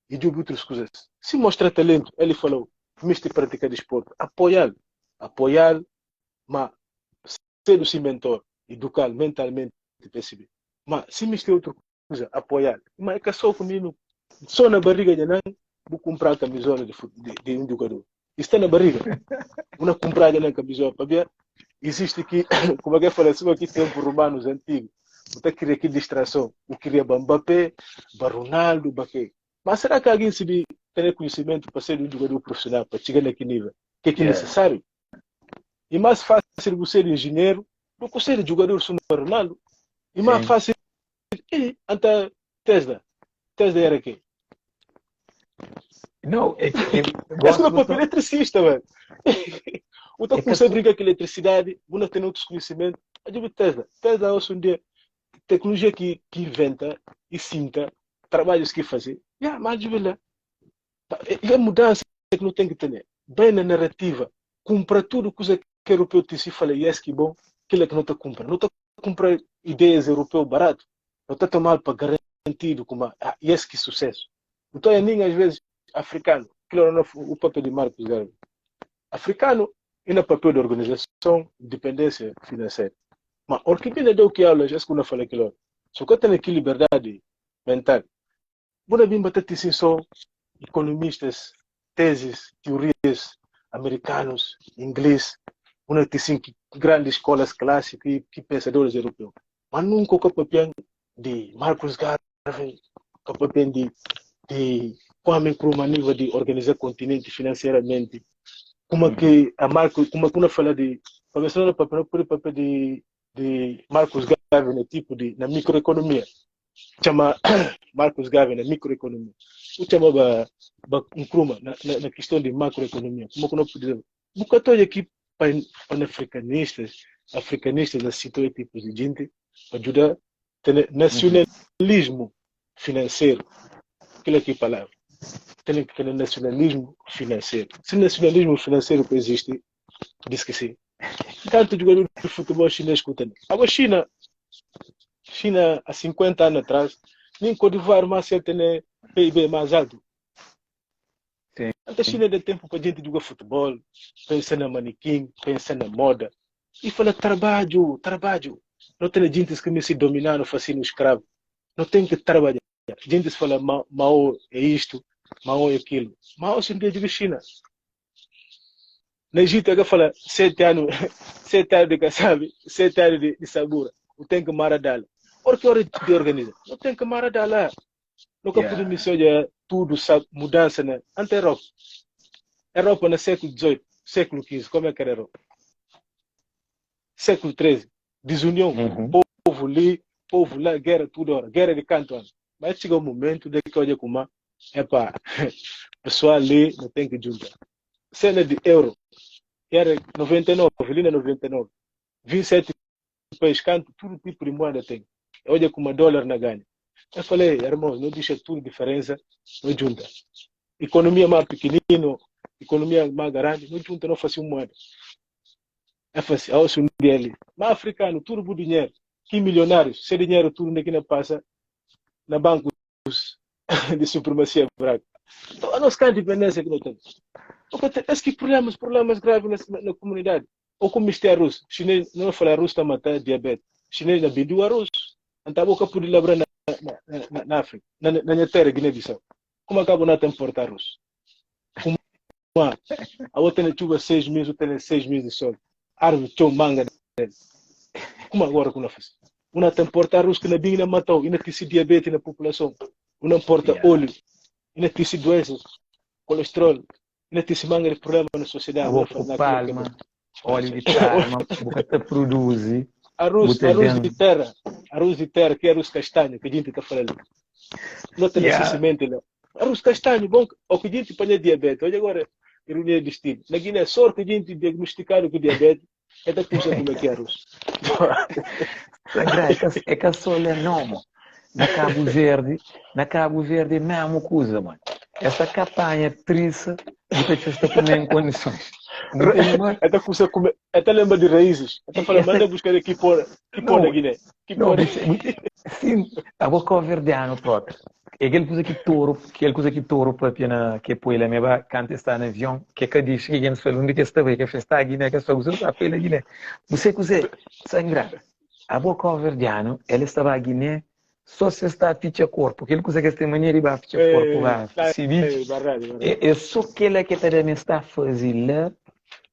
E de outras coisas. Se mostra talento, ele falou, mister pratica desporto, apoiar, apoiar, mas ser o seu mentor, educar mentalmente, perceber. Mas se mister outra coisa, apoiar. Mas é que só o menino, só na barriga de não, vou comprar a camisola de um jogador. Está na barriga. Vou comprar de não camisola para ver. Existe aqui, como é que eu falei, assim, aqui tempo romanos antigo. Você queria aqui distração. Eu queria Mbappé, ba Ronaldo, ba quê? Mas será que alguém se tem conhecimento para ser um jogador profissional, para chegar naquele nível? O que é que é Yeah. necessário? E mais fácil você ser engenheiro do que ser jogador como Ronaldo. E mais Sim. fácil, e anta Tesla. Tesla era quem? Não, é que é, Esse gosto não é você papel eletricista, velho. O tá é que começando a brincar com eletricidade, você tem outros conhecimentos. Eu digo Tesla. Tesla hoje em dia, tecnologia que inventa e sinta, trabalhos que fazer. Yeah, mas de lá. E a mudança que não tem que ter. Bem na narrativa. Compra tudo coisa que europeu te se fala, yes, que bom, aquilo é que não te compra. Não te compra ideias europeu barato. Não te tomar para garantido como, ah, yes, que sucesso. Então, é nem às vezes africano. Aquilo não é o papel de Marcos Garvey. Africano e no papel de organização, independência financeira. Mas o que deu que aula, já que eu falei aquilo. Só que tem aqui liberdade mental. Bora bem bater sim só economistas, teses, teorias americanos, inglês, uma sim que grandes escolas clássicas e que pensadores europeus. Mas nunca o papel de Marcus Garvey, o papel de Kwame Nkrumah nível de organizar continente financeiramente. Como Uhum. que a Marco, como que não fala de, para ver se não papel, por papel de Marcus Garvey, no tipo de na microeconomia. Chama Marcus Garvey na microeconomia. O chama ba, ba Nkrumah na questão de macroeconomia. Como que não pode dizer? Nunca estou aqui pan-africanistas, africanistas assim, todo tipo de gente, para ajudar a ter Uhum. nacionalismo financeiro. Aquilo aqui é palavra. Tem que ter nacionalismo financeiro. Se nacionalismo financeiro que existe, diz que sim. Tanto jogador de futebol chinês que tem. Agora, China, há 50 anos atrás, nem Côte d'Ivoire mais tem PIB mais alto. Sim. A China dá tempo para a gente jogar futebol, pensa na manequim, pensa na moda. E fala trabalho, trabalho. Não tem gente que me se dominar, não fazendo escravo. Não tem que trabalhar. Gente fala Mao é isto, Mao é aquilo. Mao sempre é de China. Na Egito, eu fala 7 anos, 7 anos de Kassab, 7 anos de Sabura. Não tem que maradala. Porque hora de organizar. Não tem que maradala. Nunca pude Yeah. me olhar tudo, sabe, mudança na ante Europa. Europa no século XVIII, século XV, como é que era a Europa? Século XIII, desunião, Uhum. povo ali, povo lá, guerra toda hora, guerra de canto. Ano. Mas chega um momento de que olha como, epa, pessoal ali não tem que juntar. Cena de euro, era 99, ali na 99, 27 países, canto, tudo tipo de moeda tem. Olha como dólar na ganha. Eu falei, irmãos, não deixa tudo diferença, não junta. Economia mais pequenino, economia mais grande, não junta, não faz moeda. É fácil, é um dia ali. Mas africano, tudo por dinheiro. Que milionários, se dinheiro tudo aqui não passa na bancos de supremacia branca. Então, a nossa independência que não temos. Porque tem que problemas, problemas graves na comunidade. Ou como este arroz, chinês, não fala arroz está matando diabetes. Chinês na bindu arroz. Então, boca por labrar na África, na minha terra, Guiné-Bissau. Como acaba não importar arroz? Como a outra tem chuva 6 meses, outra tem 6 meses de sol. Árvore, chão, manga. Como agora que não faz? Uma tem importar arroz que na binha matou, e não tem diabetes na população. Uma importa Yeah. óleo, e não tem doenças, colesterol. Na tisi manga di problema na sosiedadi. Abo ku palma, óleo di palma, bu ka ta produzi. Arroz, arroz di terra, arroz di terra, ki é arroz castanho, ki gente ta fala li. Não tem yeah. semente lá. Arroz castanho, bom, o que gente panha diabetes. Olha agora, ironia do destino. Na Guiné, só que gente diagnosticado com diabetes, é da coisa como é que é arroz. Sangra, é que só lê não, mo. Na Cabo Verde, na Cabo Verde é mesmo coisa, mano. Essa capanha triste, você está comer em condições. Até começa a comer, até lembra de raízes. Até fala, manda buscar aqui por, aqui por na Guiné. Aqui por. Sim, a boca verdeano próprio. É aquele coisa que touro, aquele coisa que touro papia na que põe lá meba canta está no avião, que que diz que gente fala onde que está bem, que festa a Guiné, que está usando a pela Guiné. Você coisa sangra. A boca verdeano, ela estava a Guiné só se está a ficha corpo. Aquele coisa que tem maneira de ficha corpo lá. Se é, é só que ela que está está a fazer lá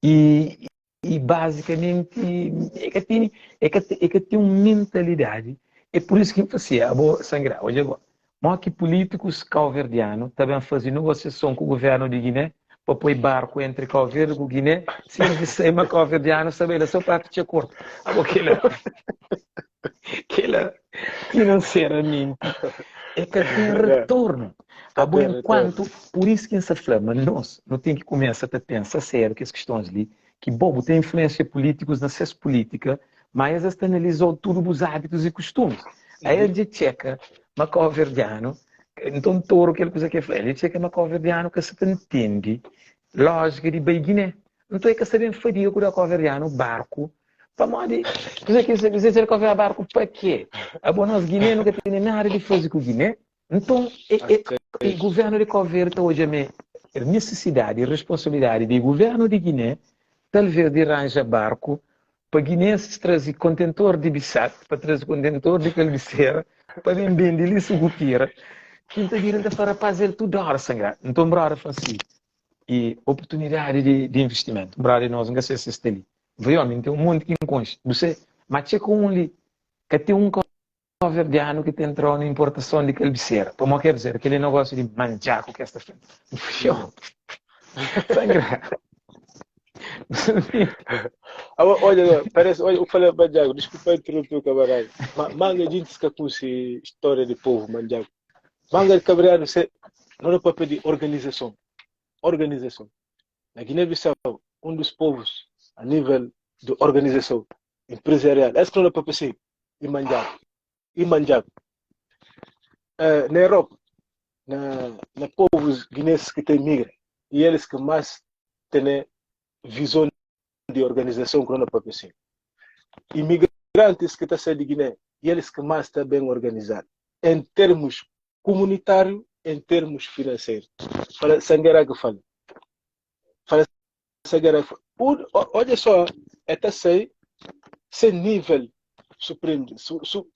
e, e basicamente é que tem, é que, é que tem uma mentalidade. É por isso que eu fazia, vou sangrar. Hoje agora, mó que políticos cabo-verdianos também fazem negociação com o governo de Guiné para pôr barco entre Cabo Verde e Guiné, se não sei, mas cabo-verdiano sabe, ele só para ficha corpo. Aquela, aquela financeiramente é que tem retorno. A bom enquanto, por isso que essa flama, nós não tem que começar a pensar sério que as questões ali, que bobo tem influência políticos na sua política, mas esta analisou tudo os hábitos e costumes. Aí ele checa, macoverdiano, então touro que ele coisa que ele checa macoverdiano que se entende lógica de bem Guiné. Então é que sabem fadiga com o macoverdiano barco Pamodi, coisa que você dizer que vai barco para quê? A boa nós Guiné nunca tem nada de fazer com o Guiné. Então, e, e, e governo de Cabo Verde hoje é necessidade e responsabilidade do governo de Guiné, talvez de arranjar barco para guinenses trazer contentor de bissat, para trazer contentor de calbiceira, para vender ali sucupira, que então vira para rapaz ele tudo hora sangrar. Então, brother, assim, e oportunidade de, de investimento. Brother, nós não sei se está ali. Vai, homem, tem um monte que encontra. Você, mas tinha com um ali, que tem um verdiano que tem entrou na importação de calbiceira. Como quer dizer, aquele negócio de manjaco que esta frente. Sangra. Olha, parece, olha, eu falei manjaco, desculpa interromper o camarada. Manga gente que conhece história de povo manjaco. Manga de cabrado, não é papel de organização. Organização. Na Guiné-Bissau, um dos povos a nível de organização empresarial, essa não é papel assim, e manjaco. E manjaco. Uh, na Europa, na, na povos guinenses que têm migra, e eles que mais têm visão de organização que não é assim. Imigrantes que estão saindo de Guiné, e eles que mais estão bem organizados, em termos comunitários, em termos financeiros. Fala, Sangueira que fala. Fala, Sangueira que fala. Olha só, até sei, sem nível supremo, su, su,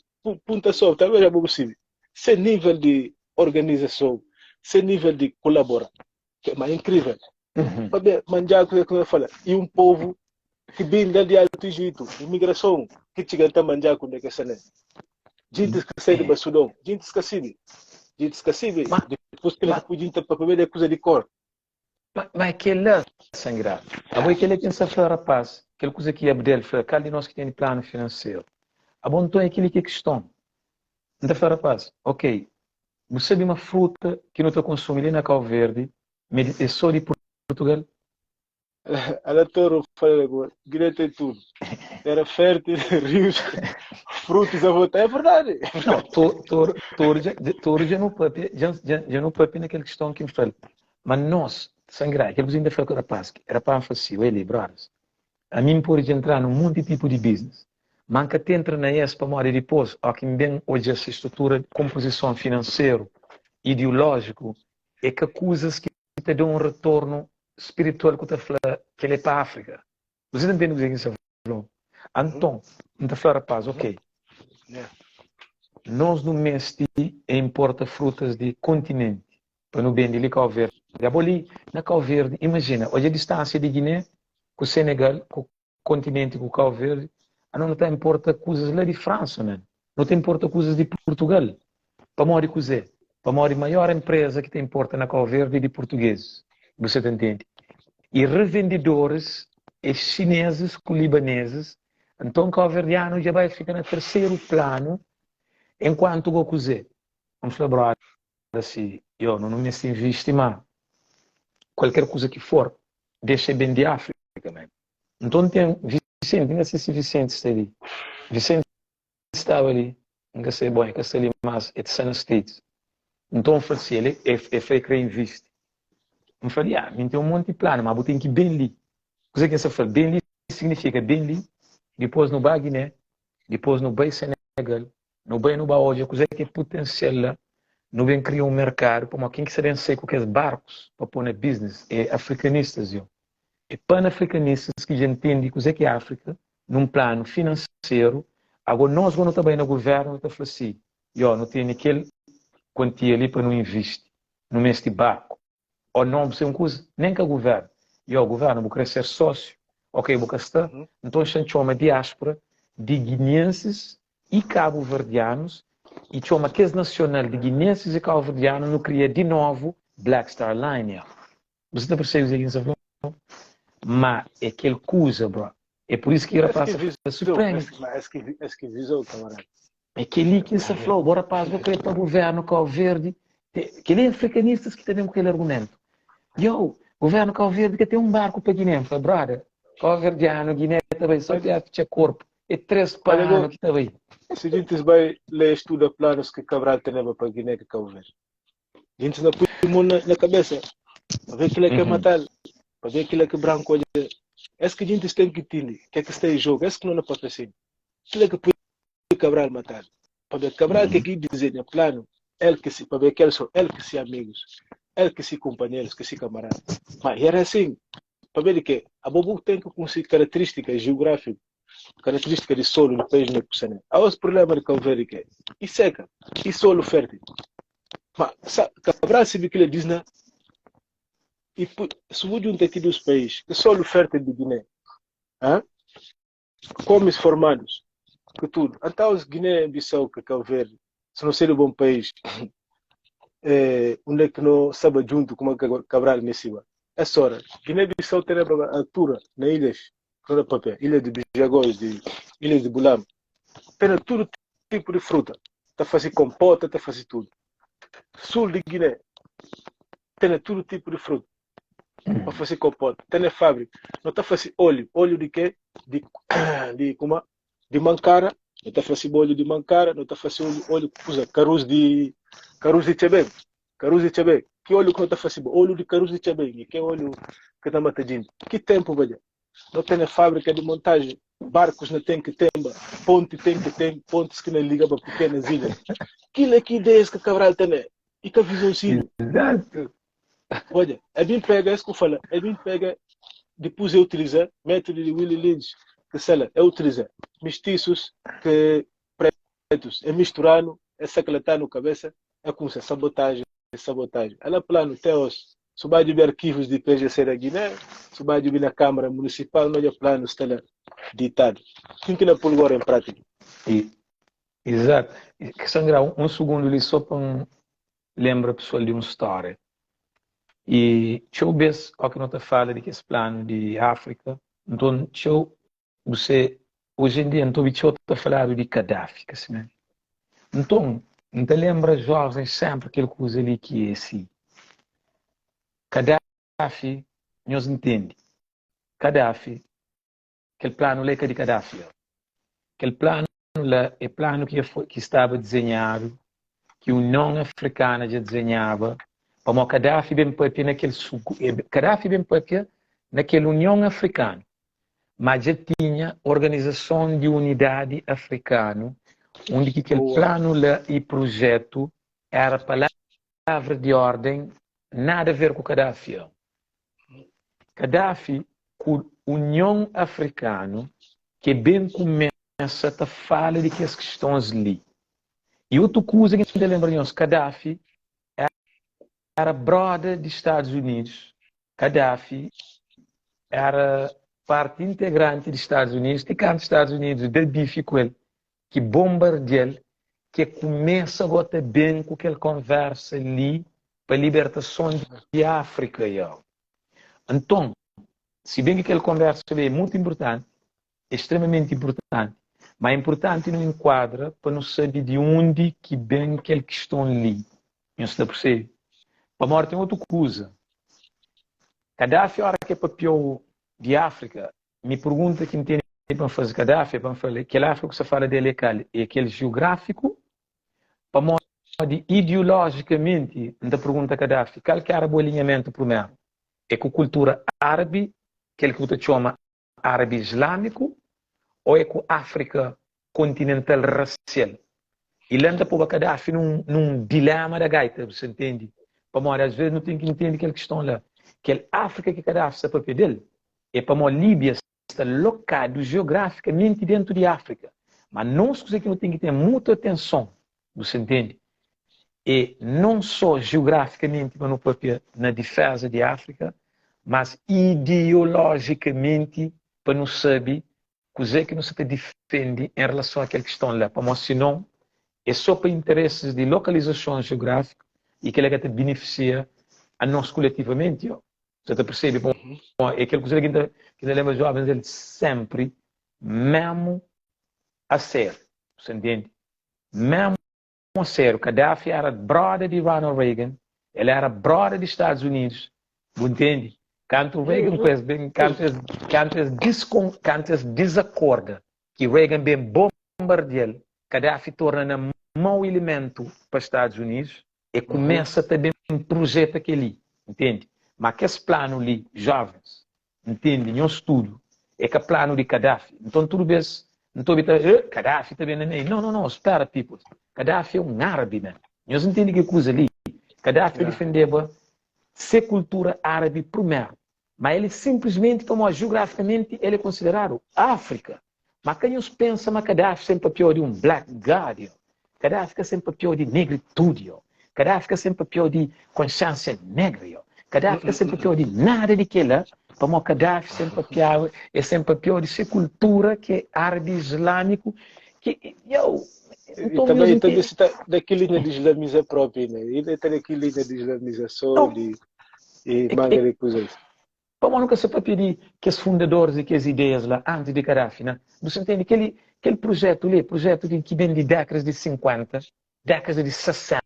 punta só, talvez é possível, sem nível de organização, sem nível de colaborar. Que é mais incrível. Uhum. Manjar, como eu falo, e um povo que vem de Alto Egito, imigração, que chega a manjar com essa né? Gente que sai de Sudão, gente que sabe, gente que sabe, depois que eles podiam ter para comer coisa de cor. Mas, mas aquele lá, sangrado, a boi aquele que fala, rapaz, aquele coisa que Abdel fala, aquele de nós que tem plano financeiro. A bom então é aquele que é questão. Então fala, rapaz, ok, você sabe uma fruta que não está consumindo ali na Cabo Verde, é só de Portugal? Ela toro fala agora, Guiné tem tudo. Terra fértil, rios, frutos à vontade. É verdade. Não, toro, toro, já, toro já não papi, já, já, já não papi naquela questão que me fala. Mas nós, sangrar, aquele ainda foi com o rapaz, era para fácil, ele, brothers. A mim pode entrar num monte de tipo de business. Manca te entra na ESPA, mora depois, ó, que bem hoje essa estrutura de composição financeiro, ideológico, é que acusas que te dão um retorno espiritual que te fala que ele é para a África. Você não entende o que você falou? Então, não te fala, rapaz, ok. Yeah. Nós no mês importa frutas de continente para no bem de Cabo Verde. Ali na Cabo Verde, imagina, hoje a distância de Guiné com o Senegal, com o continente, com o Cabo Verde, a não te importa coisas lá de França, man. Não te importa coisas de Portugal. Para morrer cozer. Para morrer maior empresa que te importa na Cabo Verde é de portugueses. Você te entende? I revendidoris é xinesis ku libanesis, nton kauverdianu dja bai fika na terseru planu, enkuantu go kuze? N fla broda si, yo, no nu meste invisti ma kualker kuza ki for, dexa ben di Afrika, man. Nton ten Vicente, N ka se si Vicente sta li, Vicente staba li, N ka se, bon, e ka sta li mas, e sta na States. Nton N fla si, el e fla e kre invisti. N fla, ya, mi N ten un monti planu, ma bu ten ki ben li. Kuze ki N sta fla? Ben li signifika ben li, dipos nu ba Guiné, dipos nu bai Senegal, nu bai nu ba odja kuze ki é putensial la, nu ben kria un merkadu, pamodi ken ki sta ben sai ku kes barkus pa po na biznis é afrikanistas yo. É panafrikanistas ki dja ntende kuze ki é Afrika num planu finanseru. Ago nos go nu ta bai na guvernu nu ta fla si, yo nu tene kel kuantia li pa nu invisti, nu meste barku. Ó non bu sai un kuza, nen ka guvernu. Yo guvernu bu kre ser sósiu, ok bu ka sta, nton xa-m txoma diáspora di guineenses i kabuverdianus i txoma kes nasional di guineenses i kauverdianu nu kria di novu Black Star Line yo. Bu sa ta persebe kuzê ki N sa fla? Ma é kel kuza bro. É pur isu ki rapaz sa fla Supreme. Es ki vizou kamarada. É kel-li ki N sa fla-u, bo rapaz bo kre pa guvernu Kau Verdi. Kel-li é afrikanistas ki ta ben ku kel argumentu. Yo, guvernu Kau Verdi ka ten un barku pa Giné. N fla, brother, Kau Verdianu, Giné ta bai só ti fitxa korpu. É 3 pa anu ki ta bai. Si jintis bai lé studa planus ki Cabral teneba pa Giné ku Kau Verdi. Jintis na pui mon na, na kabesa pa ve kila ke matal, pa ve kila ke branku odja. Es ki jintis ten ki tindi ke ki sta em jogu, es ki no na papia sin. Kila ki pui Cabral matal. Pabia Cabral ke ki dizenha planu, el ki si, pabia kel so el ki si amigus, el ki si kumpanherus, ki si kamaradas. Ma i era asin, pabia di ke? Abo bu ten ki kunsi karakteristika jiugrafiku Característica di solo di país na kusa ne. Aos problema di Cabo Verde ke i seca, i solo fértil. Ma sa Cabral sibi kila disna i pu si bu junta ki dus país ki solo fértil di Guiné, ha? Comes formados ku tudo. Anta aos Guiné Bissau ku Cabo Verde se no sedu bom país eh, onde que no staba junto kuma Cabral mesiba. Es ora, Guiné Bissau teneba altura na ilhas Flor da papia, ilha di Bijagós, di ilhas di Bulam, tene tudu tipu di fruta, ta fasi kompota, ta fasi tudu. Sul di Guiné tene tudu tipu di fruta pa fasi kompota, tene fabrika. No ta fasi oliu, oliu di ke? Di di kuma? Di mankara, no ta fasi oliu di mankara, no ta fasi oliu, oliu kusa, karus di karus di txeben, karus di txeben. Ki oliu ku no ta fasi? Oliu di karus di txeben, i ke oliu ki ta mata jinti. Ki tempu ba dja? No tene fábrika di montaji, barkus na ten ki tenba, ponti ten ki ten, pontis ki na liga pa pikenas ilhas. Kila ki ideias ki Cabral tene, i ka vizonsiñu. Exato. Odja, e bin pega es ku fala, e bin pega, dipus e utiliza métodu di Willie Lynch, ki sela, e utiliza mistisus ki pretus, e misturanu, e saklatanu kabesa, e kumsa sabotaji, sabotaji. Ala planu te os, Su bai djubi arkivus di PGC da Guiné, su bai djubi na Câmara Municipal, no dja planu sta la ditadu. Kin ki na pul gora em prátika? E, exato. Sangra, un sugundu li só pa N lembra pesoal di un stória. E txeu bes, ó ki no ta fala di kes planu di Áfrika, nton txeu Você, hoje em dia, N ta obi txeu ta faladu di Kadafi, ka si mé? Nton, N ta lenbra jovens senpri kel kuza li ki é si, Kadafi, nhos ntende, Kadafi, kel planu la é ka di Kadafi, kel planu la é planu ki ki staba dizenhadu, ki Union Afrikana dja dizenhaba, pamodi Kadafi ben papia na kel, Kadafi ben papia na kel Union Afrikanu. Ma dja tinha Organizason di Unidadi Afrikanu, undi ki kel planu la y prujetu era palavra di orden, nada ver ku Kadafi. Kadafi ku Union Afrikanu ke ben kumesa ta fala di kes kistons li. Y otu kuza ki N ta lenbra nhos, Kadafi era broda di Stadus Unidus, Kadafi era parti integranti di Stadus Unidus ti kantu Stadus Unidus da bifi ku el, ki bombardia-l, ki e kumesa gota ben ku kel konversa li pa libertason di Afrika. Nton. Si ben ki kel konversa li é mutu inpurtanti, é stremamenti inpurtanti, ma é inpurtanti nu inkuadra pa nu sabe di undi ki ben kel kiston li. Nhos ta persebe? Pamodi ten otu kuza. Kadafi ora ki e papiau di Afrika, mi pergunta ki N tene pa N faze Kadafi é pa N fla-l, kel Afrika ku sa fala del é kal? É kel jiográfiku? Pamodi idiolojikamenti N ta pergunta Kadafi, kal ki era bu alinhamentu primeru? É ku kultura árabi, kel ki bu ta txoma árabi islâmiku, ô é ku Áfrika kontinental rasial? I la N ta poba Kadafi nun nun dilema da gaita, bu sa ntende? Pamodi ás ves nu ten ki ntende kel kiston la. Kel Áfrika ki Kadafi sta papia del é pamodi Líbia sta lokadu jeografikamenti dentu di Áfrika. Ma nos kuzê ki nu ten ki ten mutu atenson, bu sa ntende? É non só jeografikamenti pa nu papia na diféza di Áfrika, mas ideolojikamenti pa nu sabe kuzê ki nu sa ta difende en relason a kel kiston la, pamodi sinon é só pa interesis di lokalizason jeográfiku i kel-la ka ta benefisia a nos kuletivamenti. Sa ta persebe pamodi é kel kuza li ki N ta lenbra jovens el sénpri, mésmu a sério, bu sa ntende? Mésmu a sério, Kadafi éra broda di Ronald Reagan, el éra broda di Stadus Unidus, bu ntende? Kantu Reagan ku es ben, kantu es, kantu es diskon, kantu es dizakorda ki Reagan ben bombardia-l, Kadafi torna na mau ilimentu pa Stadus Unidus, E kumesa ta ben prujeta kel-li, ntende? Ma kes planu li, jovens, ntende, nhos tudu, é ka planu di Kadafi. Nton, tudu bes N ta obi ta, Eh, Kadafi ta ben na meiu. Nau, nau, nau, spera, peoples. Kadafi é un árabi, man. Nhos ntende ki kuza li? Kadafi ta difendeba se kultura árabi primeru. Ma el é sinplismenti pamodi jiografikamenti el é konsideradu Áfrika. Ma ka nhos pensa ma Kadafi sen papiau di un black god yo. Kadafi ka sen papiau di negritudi yo. Kadafi ka sen papiau di konsiensia negra yo. Kadafi ka sen papiau di nada di kela, pamo Kadafi sen papiaba, e sen papiau di se kultura ki é árabi islamiku ki yo. E Nton também, nhos e também ntende? se tá daquele linha de islamiza própria, né? Ele tá daquele linha de islamização, Não, de e é, manga é de coisas. Pamodi nu ka sa papia di kes fundadoris di kes ideias la antis di Kadafi, na? Bu sa ntende? Kel kel prujetu li é prujetu di ki ben di dékadas di 50, dékadas di 60.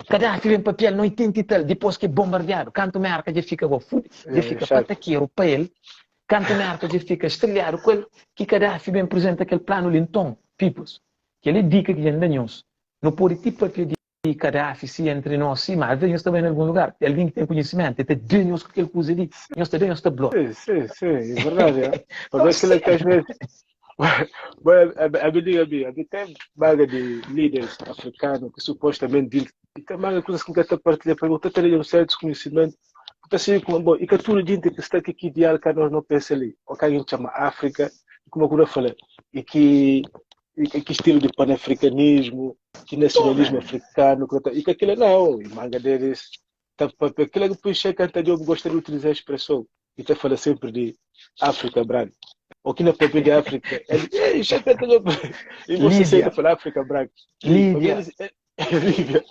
Kadafi ben papia-l na 80 i tal, dipôs ki bombardiadu, kantu Merka dja fika go, dja fika patakeru pa el, kantu Merka dja fika estreliadu ku el, ki Kadafi ben prizenta kel planu li. Nton, peoples, kel é dika ki dja N da nhos, nu pode ti papia di di Kadafi si entri nos si, ma alvês nhos ta bai na algun lugar, ten algen ki ten konhisimentu, el ta da nhos ku kel kuza li, nhos ta da nhos ta bló. Sim, sim, sim, é verdade. É. Não Mas aquilo sei. que às vezes. Bom, a, a, diga, a, a, tem vaga de líderes africanos que supostamente dizem e tem manga coisas que nunca está partilha para não ter um certo conhecimento está assim como bom e que tudo gente que está aqui que ideal que nós não pensa ali ou que a gente chama África como eu falei e que e que estilo de panafricanismo que nacionalismo africano e que aquilo não, e manga deles tá, aquilo que depois Cheikh Anta Diop gosta de utilizar a expressão e te fala sempre de África branca. Ou que na papel de África, ele, ei, Cheikh Anta Diop, e você sempre fala África branca. Líbia. Líbia.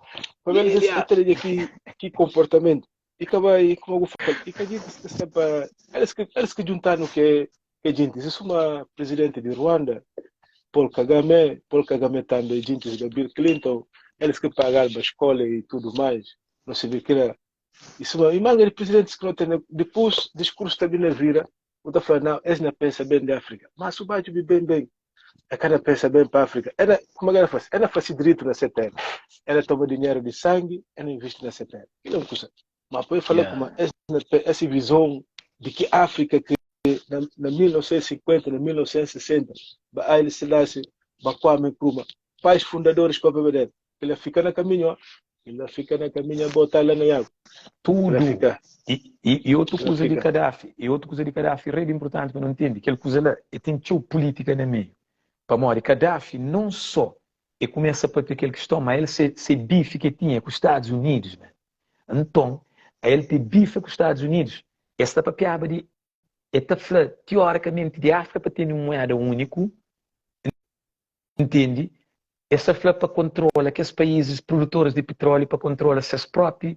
Pelo menos esse teria que, que comportamento. E que vai, como eu falo, e que a gente está sempre, eles que, eles que juntaram que que gente, isso uma presidente de Ruanda, Paul Kagame, Paul Kagame também, gente de Bill Clinton, eles que pagaram a escola e tudo mais, não se vê que era. Isso, e manga de presidentes que não tem, depois discurso também na vira, não tá falando, não, eles não pensam bem de África, mas o Bajo bem bem, a cada pensa bem para a África. Era, como é que ela faz? Ela faz direito na terra. Ela toma dinheiro de sangue, ela investe na terra. Aquilo é uma coisa. Mas depois fala yeah. como essa, essa visão de que África que na, na 1950, na 1960, Haile Selassie, Kwame Nkrumah, pais fundadores para beber. Ele fica na caminho, ele fica na caminho botar lá na água. Tudo. E, e, e outra coisa de Gaddafi, e outra coisa de Gaddafi, rei importante para não entender, que ele coisa lá, e tem teu política na meio. Para morrer, Gaddafi não só e começa para ter aquele questão, mas ele se, se bife que tinha com os Estados Unidos, man. Nton, el te bifa ku Stadus Unidus, es ta papiaba di, e ta fla tiorikamenti di Afrika pa tene un mueda uniku, ntende? Es ta fla pa kontrola kes paizis produtoris di pitróliu pa kontrola ses propi.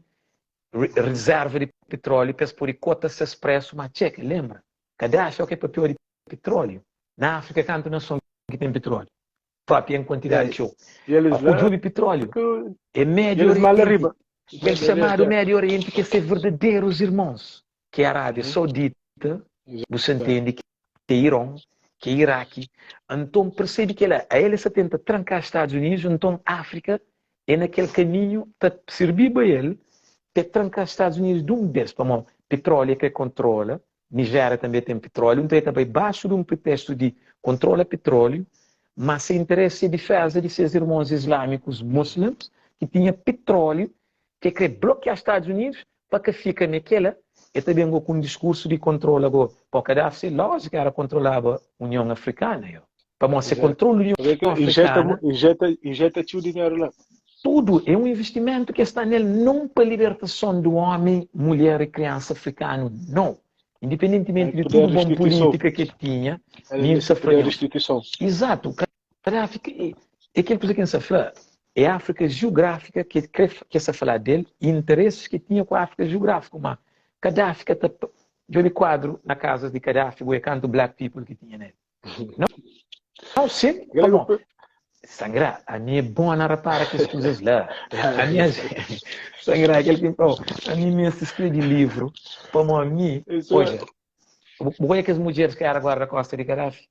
Rizerva di pitróliu pa es pode kota ses présu. Má txeka, lenbra, Kadafi é oke papió di pitróliu. Na Áfrika kantu nason ki ten pitróliu? Papia en kuantidadi txeu. Ku djobe pitróliu é Médiu Orienti, kel xamadu Médiu Orienti ki é se verdaderus irmons, ki é Arábia Saudita, bu sa ntende, ki é Iron, ki é Iraki. Anton, persebe kela, a el es sa tenta tranka Stadus Unidus, anton Áfrika é na kel kaminhu ta sirbiba el pa tranka Stadus Unidus di un bes, pamodi pitróliu é ka kontrola, Nigéria tanbe ten pitróliu, nton el ta bai baxu di un pritestu di kontrola pitróliu, má se interesi é diféza di ses irmons islâmikus muslims ki tinha pitróliu, ki el krê blokiá Stadus Unidus pa ka fika ne kela, el ta ben go ku un diskursu di kontrola go pa Kadafi, se lójika éra kontrolaba Union Afrikana yo, pamodi se kontrolu di Union Afrikana. Injeta, injeta txeu dinheru la. Tudu é un investimentu ki es sta nel non pa libertason du omi, mulher i kriansa afrikanu, non. Independentimenti di tudu bon pulitika ki el tinha, mi N sa fla nhos. Izatu, Kadafi é kel kuza ki N sa fla, é Afrika jiografika ki kre ki es sa fala del i interesis ki tinha ku Afrika jiografika, ma Kadafi ka ta djobe kuadru na kazas di Kadafi bo é kantu black people ki tinha nel. Não, não sim, pamó Sangra, ami é bom na repara kes kuzas la. Ami é Sangra, kel ki oh, ami meste skrebe livru, pamó ami, odja, bu odja kes mudjeris ki era guarda-kosta di Kadafi?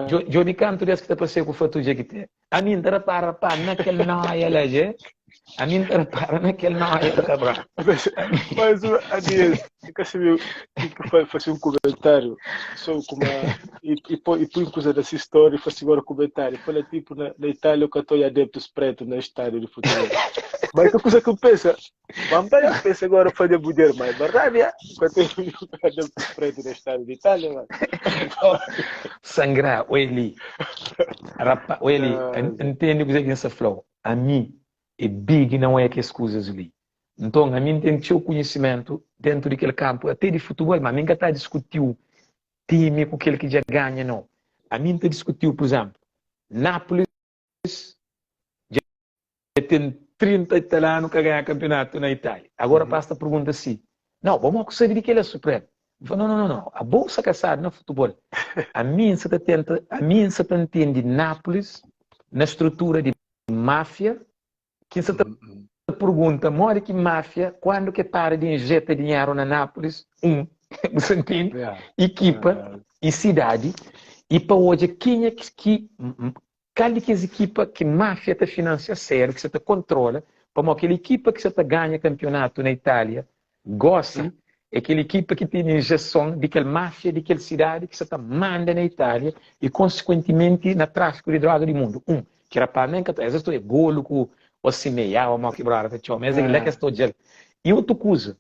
Djobe kantu des ki ta pasea ku fatu dja ki te. Ami N ta repara pa na kel noia la dje. Ami N ta repara na kel noia la bra. Mas Adias, N ka sabe ki ki fasi un kumentáriu so kuma i i poi i pui kuza na si story i fasi gora kumentáriu fala tipo na na Itália eu ka ta oja adeptus pretu na estádio di futebol. Mas ki kuza ki N pensa Mas N ta pensa gora fadja mudjer mas bardadi ya ka ten adeptus pretu na estádio di Itália mas. Sangra, oi li. Rapa, oi li, N ntende kuzê ki N sta fla-u. Ami é big na oia kes kuzas li. Nton, ami N ten txeu konhisimentu dentu di kel kanpu, ate di futebol, ma ami N ka ta diskutiu timi ku kel ki dja ganha, nau. Ami N ta diskutiu, pur izénplu, Nápoles dja ten 30 i tal anu ka ganha kanpionatu na Itália. Agora pas ta pergunta si, Nau, bo mo ku sabe di kila, Supremo? N fla, No, no, no, abo sta kasadu na futebol. Ami N sa ta tenta, ami N sa ta ntende Nápoles na strutura di máfia, ki N sa ta pergunta modi ki máfia, kuandu ki e para di injeta dinheru na Nápoles, un, bu sa ntende? Ekipa i sidadi, i pa odja kenha ki Kal di kes ekipa ki máfia ta finansia sériu, ki sa ta kontrola, pamodi kel ekipa ki sa ta ganha kanpionatu na Itália gósi é kel ekipa ki tene injeson di kel máfia di kel sidadi ki sa ta manda na Itália i konsikuentimenti na tráfiku di droga di mundu. Un, ki rapaz nen ka ta, es sta é golu ku Osimhen, ô mo ki brother ta txoma, es é la ki es ta odja-l. I otu kuza,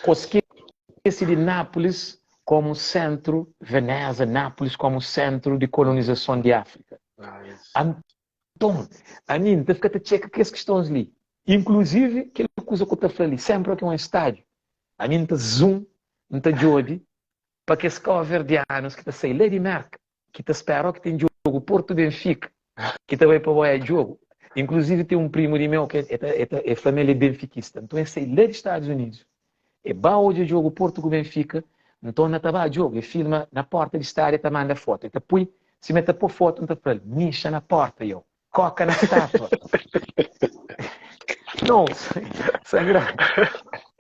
Ko skese di Nápolis komu sentru, Veneza, Nápolis komu sentru di kolonizason di Áfrika. Anton, ami N ta fika ta txeka kes kistons li. Inkluzivi kel kuza ku ta fla li, senpri ki un estádiu, ami N ta zoom, N ta djobe pa kes kauverdianus ki ta sai la di Merka, ki ta spera o ki ten djogu Porto Benfica ki ta bai pa boia djogu. Inclusive ten un primo di meu ki e ta e ta e fla ma el é benfiquista. Nton e sai la di Stadus Unidus e ba odja djogu Porto ku Benfica, nton na ta ba djogu e filma na porta di stádio e ta manda foto. E ta pui sima e ta po foto N ta fla-l mixa na porta yo, koka na statua. Não, sagrado.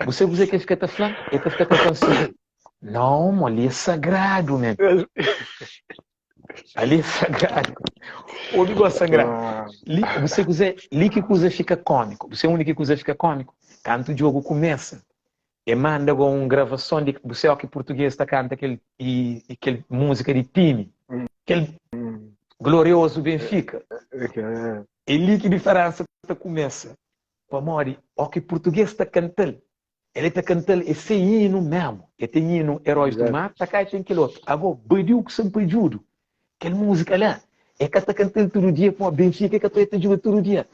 Bu sabe kuzê ki el fika ta fla? El ta fika ta fla si, Não, mo, ali é sagrado, man. Ali é sagrado. Obi go sagrado. Li, você kuzê, li ki kuza fika kómiku. Você undi ki kuza fika kómiku? Kantu djogu kumesa, e manda go un gravason di você ó ki português ta kanta kel e, e kel múzika di time, kel glorioso Benfica. É li ki diferensa ta kumesa. Pamodi ó ki português ta kanta-l, El ta kanta-l é se inu memu. E ten inu Heróis do Mar, ta kai ten kel otu. Ago, Badiu ku Sanpadjudu, kel múzika la, e ka ta kanta-l tudu dia pamodi Benfika e ka ta ta djuga tudu dia.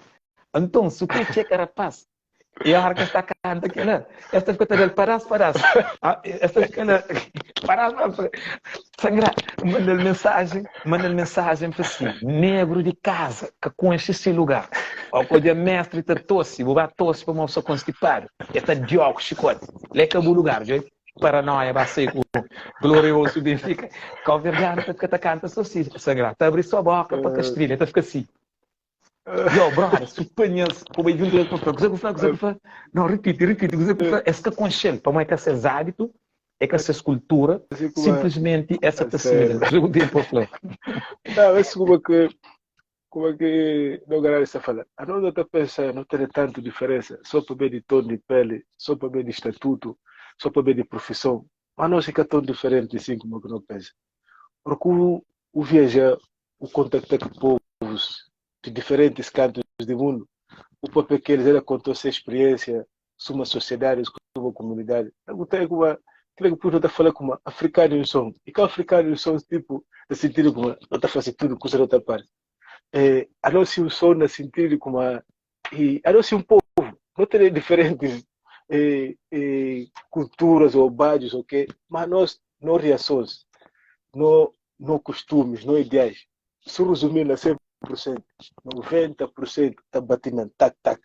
Anton, si ku txeka rapaz, e ora ki es ta kanta kel-la, es ta fika ta da-l padás padás. Es ta fika la, padás padás. Sangra, N manda-l mensajen, N manda-l mensajen, N fla si, Negru di kaza ka konxe se lugar. Ó ku odja mestri ta tosi, bu ba tosi pamodi bu sta konstipadu. E ta dió ku xikoti. La é ka bu lugar, djobe. Paranoia ba sai ku glorioso Benfica. Kauverdianu ta fika ta kanta so si, Sangra. Ta abri so boka pa kastrilha, ta fika si. Yo, brother, su panha-s, ku bai djuntu el pa fla, kuzê ku fla, kuzê ku fla? Não, ripiti, ripiti, kuzê ku fla? Es ka konxe-l, pamodi é ka ses hábitu, é ka ses kultura, simplesmenti es sa ta simila. Kuzê ku ten pa fla? Não, esse como que como que no galera está falando. A nós até pensa não ter tanto diferença, só para ver de tom de pele, só para ver de estatuto, só para ver de profissão. Mas não fica tão diferente assim como que não pensa. Porque o, o viajar, o contactar com povos de diferentes cantos do mundo, o papel que eles era contou sua experiência, suma sociedade, suma comunidade. Eu tenho uma que que está falando como africano som. E que africano som tipo, no sentido como não está fazendo tudo com outra parte. É, a não ser um som no sentido como a, e a não ser um povo, não tem diferentes eh, eh, culturas ou bairros, ok? Mas nós, não reações, não, não costumes, não ideais. Se resumir na 100%, 90% está batendo tac, tac.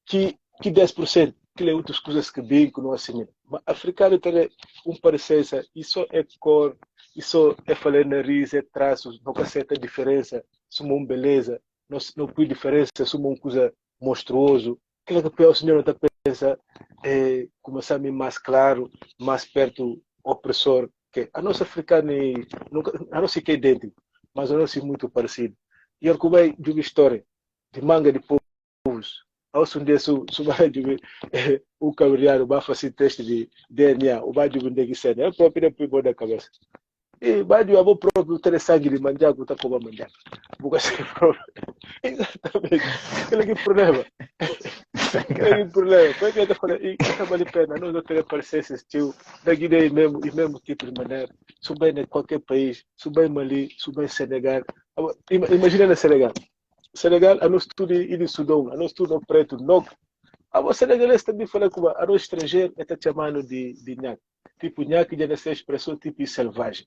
Que, que 10% que é outras coisas que bem que não assimila. Mas africano tem um parecença, isso é cor, isso é falar nariz, é traços, não aceita a diferença, somos uma beleza, não, não põe diferença, somos uma coisa monstruoso. Aquilo que o senhor não está pensa é começar a me mais claro, mais perto opressor, que a nossa africana a nossa que é idêntico, mas a nossa é muito parecido. E ele vai de uma história de manga de povos. Ao um dia su su vai de o cabriano vai fazer teste de DNA, o vai de um de é próprio põe da cabeça. E vai de avô próprio ter sangue de manjaco, tá como manjaco. Buka ser próprio. Exatamente. Aquele que problema. Aquele que problema. Foi que eu tô falando, e que vale a pena, não ter parecer tio da Guiné e mesmo, e mesmo tipo de maneira. Subem em qualquer país, subem Mali, subem Senegal. Imagina na Senegal. Senegal, a nosso tudo e de Sudão, a nosso tudo preto, não. A você senegalês também fala como a nosso estrangeiro está chamando de de nhaque. Tipo, nhaque já nessa expressão tipo selvagem.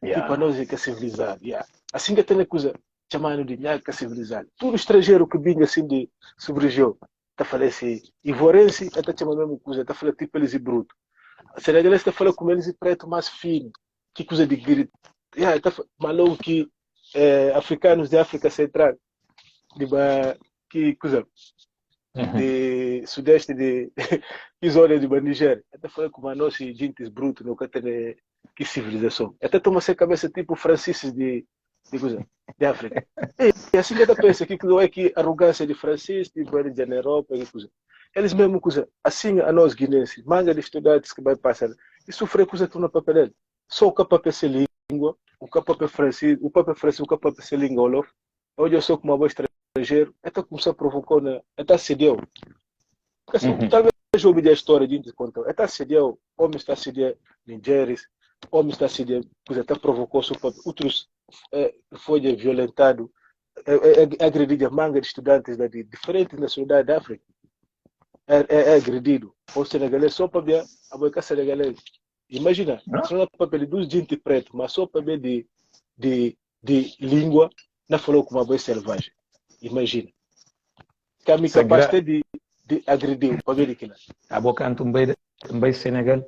Yeah. Tipo, a nós é que é civilizado. Yeah. Assim que tem a coisa chamando de nhaque civilizado. Tudo estrangeiro que vinha assim de sub-região, tá falando assim, ivorense está chamando a mesma coisa, tá falando tipo eles e bruto. Senegalês está falando como eles e preto mais fino, que coisa de grito. Yeah, tá maluco que eh, africanos de África Central, de ba, que coisa, de sudeste de que zona de Nigéria. Até falando como a nossa gente bruto, nunca tem que civilização. Até toma sem cabeça tipo franceses de, de coisa, de África. E assim que até pensa que não é que arrogância de francês, tipo eles na Europa, que coisa. Eles mesmo coisa, assim a nós guinenses, manga de estudantes que vai passar, e sofrer coisa tudo no papel Só o capapé ser língua, o capapé francês, o papel francês, o capapé ser língua Wolof. Hoje eu sou como uma voz estrangeiro, até começou a provocar, né? Até assediou. Porque assim, talvez eu ouvi a história de gente contou. Até assediou, homem está assediando Nigéria, homem está assediando, pois até provocou seu próprio, outros eh, foi violentado, eh, eh, agredido a manga de estudantes de diferentes nacionalidades da África. É, é, é agredido. O senegalês só para ver a boca senegalês. Imagina, só não é papel de gente preto, mas só para ver de, de, de língua, não falou com uma boa selvagem. Imagina. Que a minha capaz de, de agredir, para ver aquilo. A boca canto um bem, um bem Senegal,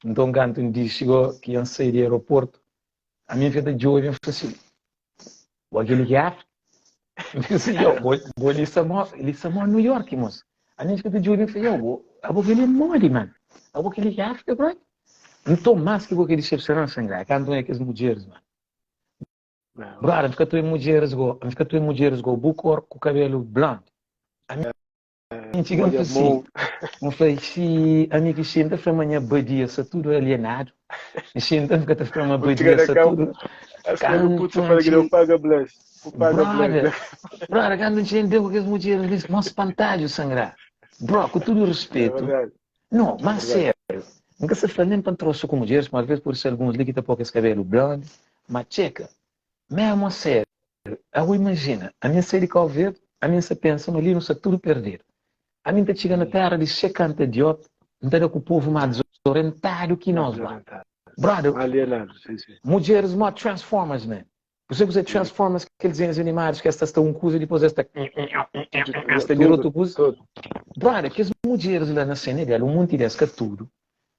então canto um dia chegou que eu saí do aeroporto, a minha vida de jovem foi assim, o aquele que é assim, eu vou, vou ali samo, ali samo New York, moço. A minha vida de jovem foi eu, vou, a boca ele mole, mano. A boca ele é África, bro. Então, mais que vou querer decepcionar, sangue, canto é que as mulheres, mano. Brother, fica tu em mulheres go, fica tu em mulheres go, bu cor com cabelo blonde. A minha chega Olha, assim, bom. não falei, se a minha que sinta foi amanhã badia, se tudo alienado. Sinta fica te foi uma O tira badia, da se cama. tudo. Acho que o puto fala que não paga bless. O paga Brother, bless. brother, quando a gente deu com aquelas mulheres ali, mó espantalho sangrar. Bro, com todo o É respeito. verdade. Não, mas verdade. sério. Nunca se fala nem para trouxe com mulheres, mas às vezes por ser alguns ali que tá pouco esse cabelo blonde, mas checa. Mesmo a sério. Eu imagina, a minha série de Cabo Verde, a minha se pensa, mas ali não está tudo perdido. A minha tá chegando na terra de Checanta Diop, não tá com o povo mais desorientado que nós lá. Desorientado. Brother, Alienado, sim, sim. mulheres mó Transformers, man. Kuzê kuzê Transformers kel desenhos animados ki es ta sta un kuza dipôs es ta es ta bira otu kuza. Brother, kes mudjeres la na Senegal, un monti des, ka tudu.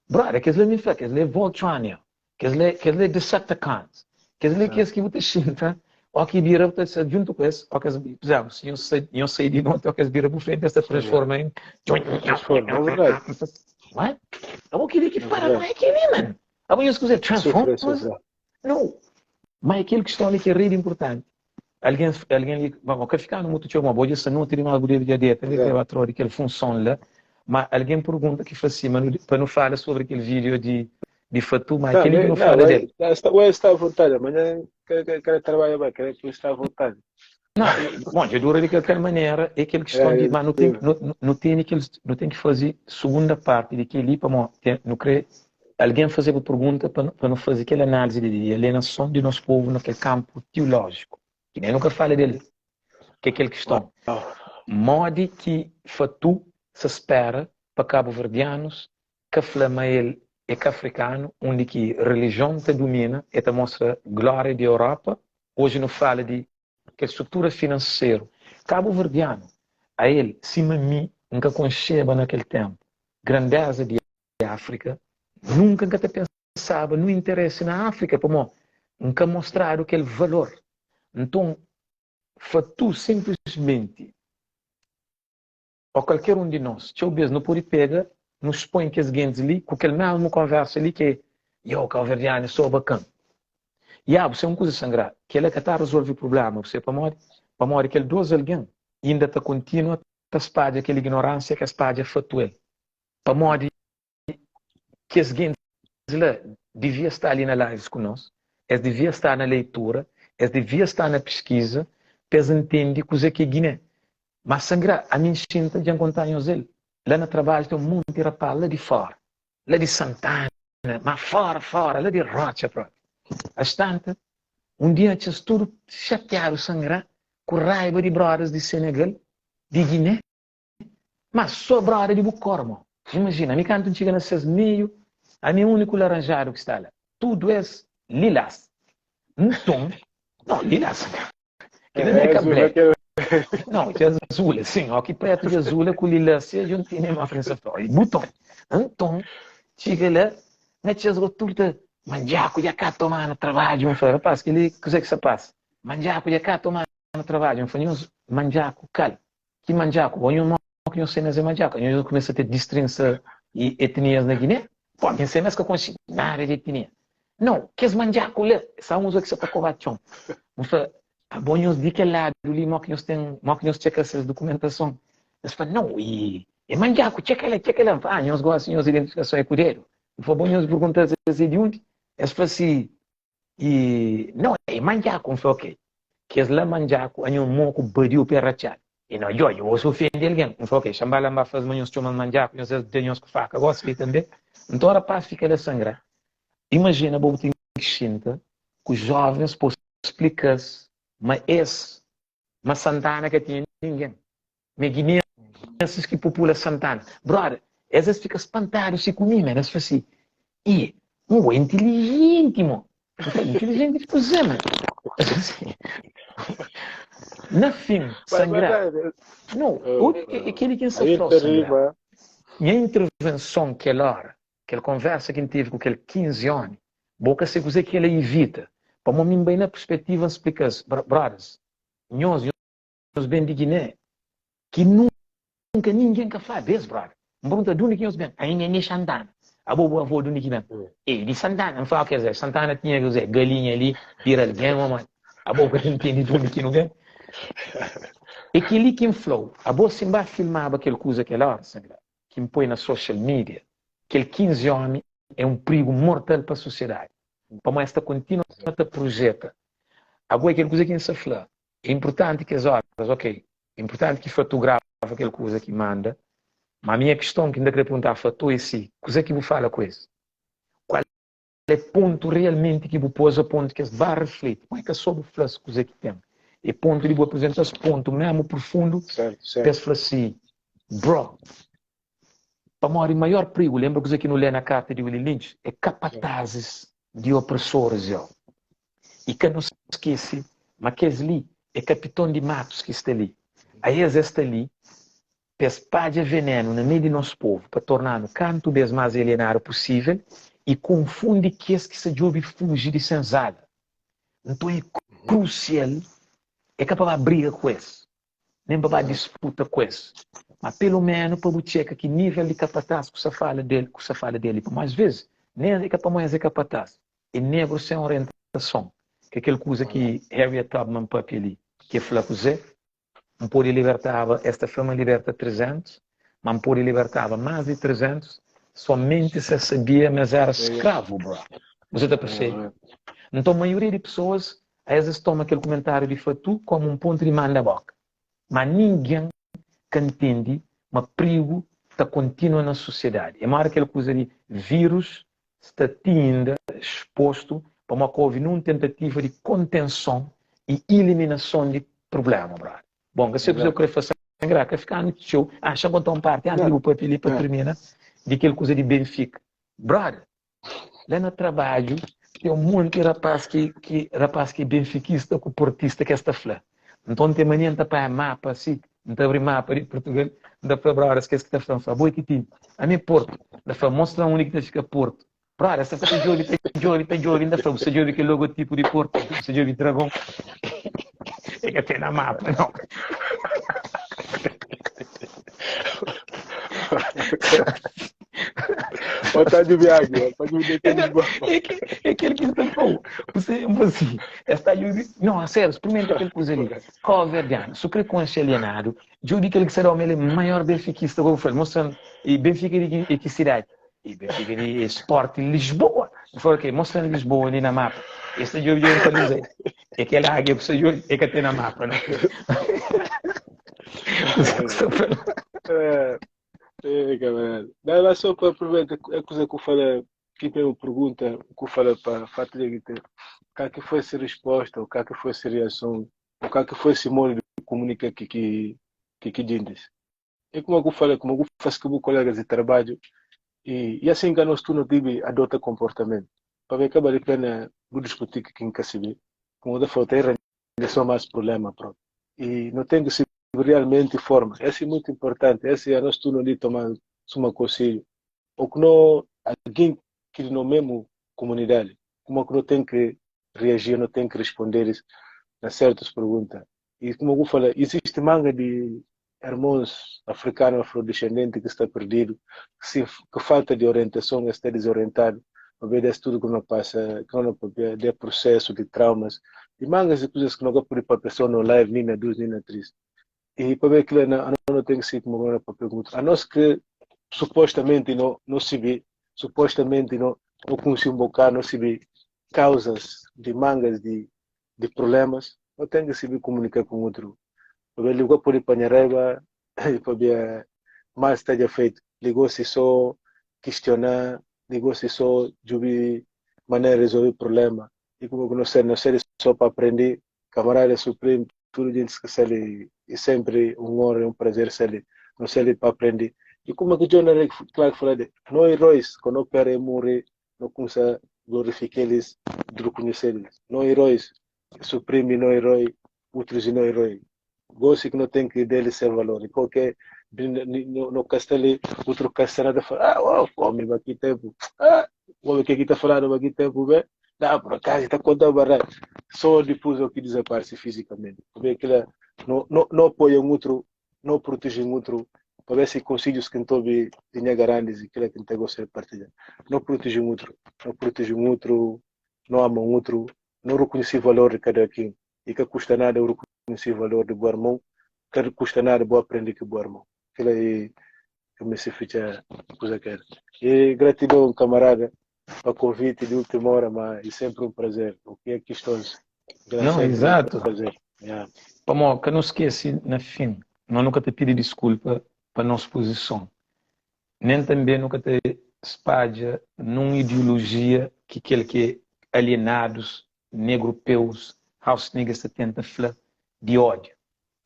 Brother, kes la mi fla, kes la é Voltronian, kes la kes la é Decepticons, kes la é kes ki bu ta xinta ó ki bira bu ta sta djuntu ku es, ó kes, por exemplo, si nhos sai, nhos sai di noti ó kes bira bu frenti es ta transforma em Transforma, é verdade. What? Abo kili ki para, não é kili, man. Abo nhos kuzê Transformers? Nau. Má é kel kiston li ki é rei di inpurtanti. Algen, algen li, bon, ka fika-nu mutu txeu, ma bo dja sta noti dimás, bu debe dja deta, dja kreba trodi kel funson la. Má algen pergunta ki fla si, ma nu, pa nu fala sobri kel vídeo di, di Fatu, má é kel-li ki nu fala del. Ué, sta avontadi, amanhã kre trabadja ba, kre ki sta avontadi. Não, bom, dja dura di kalker manera, é kel kiston di, ma nu ten, nu, nu tene kel, nu ten ki faze sugunda parti di kel-li, pamó ten, nu kre algen faze-bu pergunta pa, pa nu faze kel análise di, di alienason di nos povu na kel kanpu tiulójiku, ki nen nu ka fala del, ki é kel kiston, modi ki Fatu sa spera pa kabuverdianus ka fla ma el é ka afrikanu, undi ki relijion ta dumina, e ta mostra glória di Europa, oji nu fala di kel strutura finanseru kabuverdianu, ael, sima mi, N ka konxeba na kel tenpu grandeza di Afrika, nunka N ka ta pensaba nu interesi na Afrika, pamo N ka mostradu kel valor. Nton, Fatu sinplismenti Ó kalker un di nos, txeu bês nu pode pega, nu spõe kes gentis li ku kel mesmu konversa li ki é, Yo, kauverdianu é sô bakan. Ya, bu se un kuza sangradu. Kel-la ka ta rezolve prubléma, bu se pamodi? Pamodi kel dos algen inda ta kontinua ta spadja kel ignoránsia ki es spadja fatu el. Pamodi kes gentis la divia sta li na lives ku nos, es divia sta na leitura, es divia sta na piskiza pa es ntende kuzê ki é Guiné. Mas sangra, ami N xinta dja N konta nhos el, la na trabadju ten un monti rapaz la di fora, la di Santana, ma fora fora, la di rotxa propi. As tanta, un dia N atxa-s tudu xatiadu sangra, ku raiba di brodas di Senegal, di Guiné. Ma so broda di bu kor mo. Imajina, ami kantu N txiga na ses meiu, ami é úniku laranjadu ki sta la. Tudu es lilás. Nton, no, lilás. Kel-la é ka black. Não, de azul, assim, ó, que preto de azul é com lilás, se a gente tem uma frente e botão. Então, chega lá, mete as tudo tá, manjaco, já cá tomar no trabalho, eu falei, rapaz, que ali, que que se passa? Manjaco, já cá tomar no trabalho, eu falei, manjaco, cal. Ki mandjaku? Bo nho ki nho sê mes é mandjaku? Nho kumesa ta distrinsa etnias na Guiné? Pô, mi sê mes ka konxe nada di etnia. Nau, kes mandjaku la, sa uns ki sa ta koba txon. N fla, abo nhos di kel ladu li, mo ki nhos ten, mo ki nhos txeka ses dokumentason? Es fla, nau, e, e mandjaku, txeka la, txeka la. N fla, ah, nhos gosi nhos identifikason é ku dedu. N fla, bo nhos pergunta-s es é di undi? Es fla si, E no e mandjaku N fla ok Kes la mandjaku anho moku badiu pe ratxadu E no djo djo osi ofendi algen N fla ok xa N ba la N ba fla-s ma nhos txoma-m mandjaku nhos es da nhos ku faka gosi li tanbe Nton rapaz fika la sangra Imajina bo bu ten ki xinta ku jovens pa splika-s ma es ma Santana ka tinha ningen Ma é guineenses ki popula Santana. Brother, es es fika spantadu si ku mi, man. Es fla si, Ih, bo é intilijenti, mo. N fla, intilijenti di kuzê, man? Es fla si, Na fin, sangra. No, obi é kel-li ki N sta fla-u, sangra. Nha intervenson kel óra, kel konversa ki N tive ku kel 15 ómi, bo ka se kuzê ki el a ivita. Pamó mi N bai na perspetiva, N splika-s, Brothers, nhos, Nhos ben di Guiné ki nunka ningen ka fla des brother. N pergunta dundi ki nhos ben? Ami é di Santana. Abo bu avô dundi ki ben? É di Santana. N fla ok Zé, Santana tinha kuzé? Galinha li bira algen ô modi? Abo ka ta ntende dundi ki nu ben? É kel-li ki N fla-u. Abo si N ba filmaba kel kuza kel óra, Sangla, ki N poi na social media, kel 15 ómi é un prigu mortal pa sosiedadi. Pamodi es ta kontinua ta projeta. Abo é kel kuza ki N sa fla. É inpurtanti kes óras, ok. É inpurtanti ki Fatu grava kel kuza ki manda. Ma minha kiston ki N ta kre perguntá Fatu é si, kuzé ki bu fala ku es? Kual é pontu realmenti ki bu pôs a pontu ki es ba rifliti? Má é ka só bu fla-s kuzé ki ten. É pontu di bu aprizenta-s pontu mésmu profundu pa es fla si, Bro, pamodi maior prigu, lenbra kuzé ki nu lé na karta di Willie Lynch? É kapatazis di opresoris, yo. I ka nu skese ma kes li é kapiton di matus ki sta li. Aes es sta li pa es spadja venenu na mei di nos povu pa torna-nu kantu bes más alienadu pusível i konfundi kes ki sa djobe fuji di senzala. Nton é krusial é ka pa ba briga ku es, nen pa ba disputa ku es, ma pelu menu pa bu txeka ki nível di kapatás ku sa fala del ku sa fala del li. Pamodi ás vezes nen é ka pamodi es é kapatás, é negru sen orientason, ki é kel kuza ki Harriet Tubman papia li, ki é fla kuzê? N pode libertaba, es ta fla ma N liberta 300, ma N pode libertaba más di 300, somenti si es sabia ma es éra skravu, bro. Bu ta persebe? Nton, maioria di pesoas, aes es toma kel kumentáriu di Fatou komu un pontu di manda boka. Ma ningen ka ntende ma prigu ta kontinua na sosiedadi. É mora kel kuza di vírus sta ti inda expostu pamodi ka houve nun tentativa di kontenson i iliminason di prublema, brother. Bon, ka sei kuzê ku kre fla sangra, ka fika-nu txeu. Ah, xa-m konta un parti antis di bu papia li pa tirmina di kel kuza di Benfica. Brother, la na trabadju ten un monti rapaz ki ki rapaz ki é benfikista ku portista ki es ta fla. Nton ten mania N ta panha mapa si, N ta abri mapa di Portugal, N ta fla brothers kes ki ta fla, N fla, abo é ki timi? Ami é Porto. N ta fla, mostra-m undi ki ta fika Porto. Brother, es ta fla, ta djobe, ta djobe, ta djobe. N ta fla, bu sta djobe kel logotipu di Porto, bu sta djobe dragon. É ka ten na mapa, nau. Ó, tá de viagem, ó, tá de viagem. É, que, é aquele que está pô. Você, você, está de Não, a sério, experimenta aquele coisa ali. Cabo-verdiano, se crê com esse alienado, djobe aquele que será o ele maior benfiquista, como foi, mostrando, e Benfica de que, que cidade? E Benfica de Sport Lisboa. Eu falei, ok, mostrando Lisboa ali na mapa. Esse djobe djobe para dizer. É aquela águia que você djobe, é que tem na mapa, não? É. É, camarada. Não, mas só para aproveitar a coisa que eu falei, que tem uma pergunta que eu falei para Fatih que qual que foi essa resposta, ou qual que foi essa reação, ou qual que foi esse modo de comunicar que que que que diz. É como eu falei, como eu faço com colegas de trabalho, e, e assim que nós tu não tive adota comportamento. Para ver que vale a pena discutir que quem quer saber. Como eu falei, é só mais problema, pronto. E não tem que ser realmente forma. Esse é muito importante. Esse é nós tu não de tomar suma conselho. Ou que não alguém que no mesmo comunidade, como é que não tem que reagir, não tem que responder a certas perguntas. E como eu falei, existe manga de irmãos africanos afrodescendentes que está perdido, que, se, que falta de orientação, está desorientado, obedece tudo que não passa, que não de processo de traumas, e mangas de coisas que não pode para pessoa no live, nem na duas, nem na três. E para ver que não, não tem que ser como agora para perguntar. A nós que supostamente não, não se vê, supostamente não, não conhece um bocado, não se vê causas de mangas de, de problemas, não tem que se comunicar com outro. Para ver, ligou por apanhar raiva, para ver mais está já feito. Ligou-se só questionar, ligou-se só de maneira de resolver problema. E como que não sei, não sei só para aprender, camarada supremo, tudo gente que se é sempre um honra, um prazer ser não sei para aprender. E como é que John Henry Clark falou, não heróis, quando pere morrer, não começa glorificar eles, reconhecer eles. Não heróis, supreme não herói, outros não herói. Gosto que não tem que deles ser valor. E qualquer no, no castelo, outro castelo fala, ah, oh, homem, aqui tempo, ah, o homem que aqui está falando aqui tempo, bem, não, por acaso está contando barra. Só depois é o que desaparece fisicamente. Porque aquilo não, não, não apoia um outro, não protege um outro, para ver se conselhos que estou de tinha grandes e aquilo que não gosta de partilhar. Não protege um outro, não protege um outro, não ama um outro, não reconhece o valor de cada quem. E que custa nada eu reconhecer o valor de bom irmão, que custa nada vou aprender que bom irmão. Aquilo aí que me se fica coisa que era. E gratidão, camarada, para o convite de última hora, mas é sempre um prazer. O que é que estamos? Não, exato. Um prazer. Yeah. Pamo, que não esquece, na fim, nós nunca te pedi desculpa para nossa posição. Nem também nunca te espalha numa ideologia que aquele que é alienados, negropeus, house niggas se tenta fla de ódio.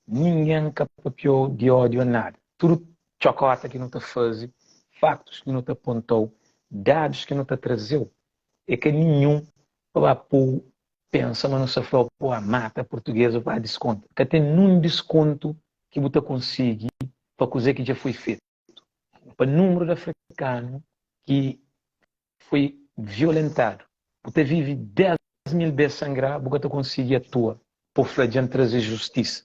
Ninguém capapiou de ódio a nada. Tudo chocota que não te faz, factos que não te apontou, dados que não te trazeu, é que nenhum para pôr pensa ma nu sta fla-u pa mata purtugês ô pa diskonta. Ka ten nun diskontu ki bu ta konsigi pa kuzê ki dja foi fetu. Pa númeru di afrikanu ki foi violentadu. Bu ta vive 10 mil bês sangrá, bu ka ta konsigi atua pa bu fla dja N traze justisa.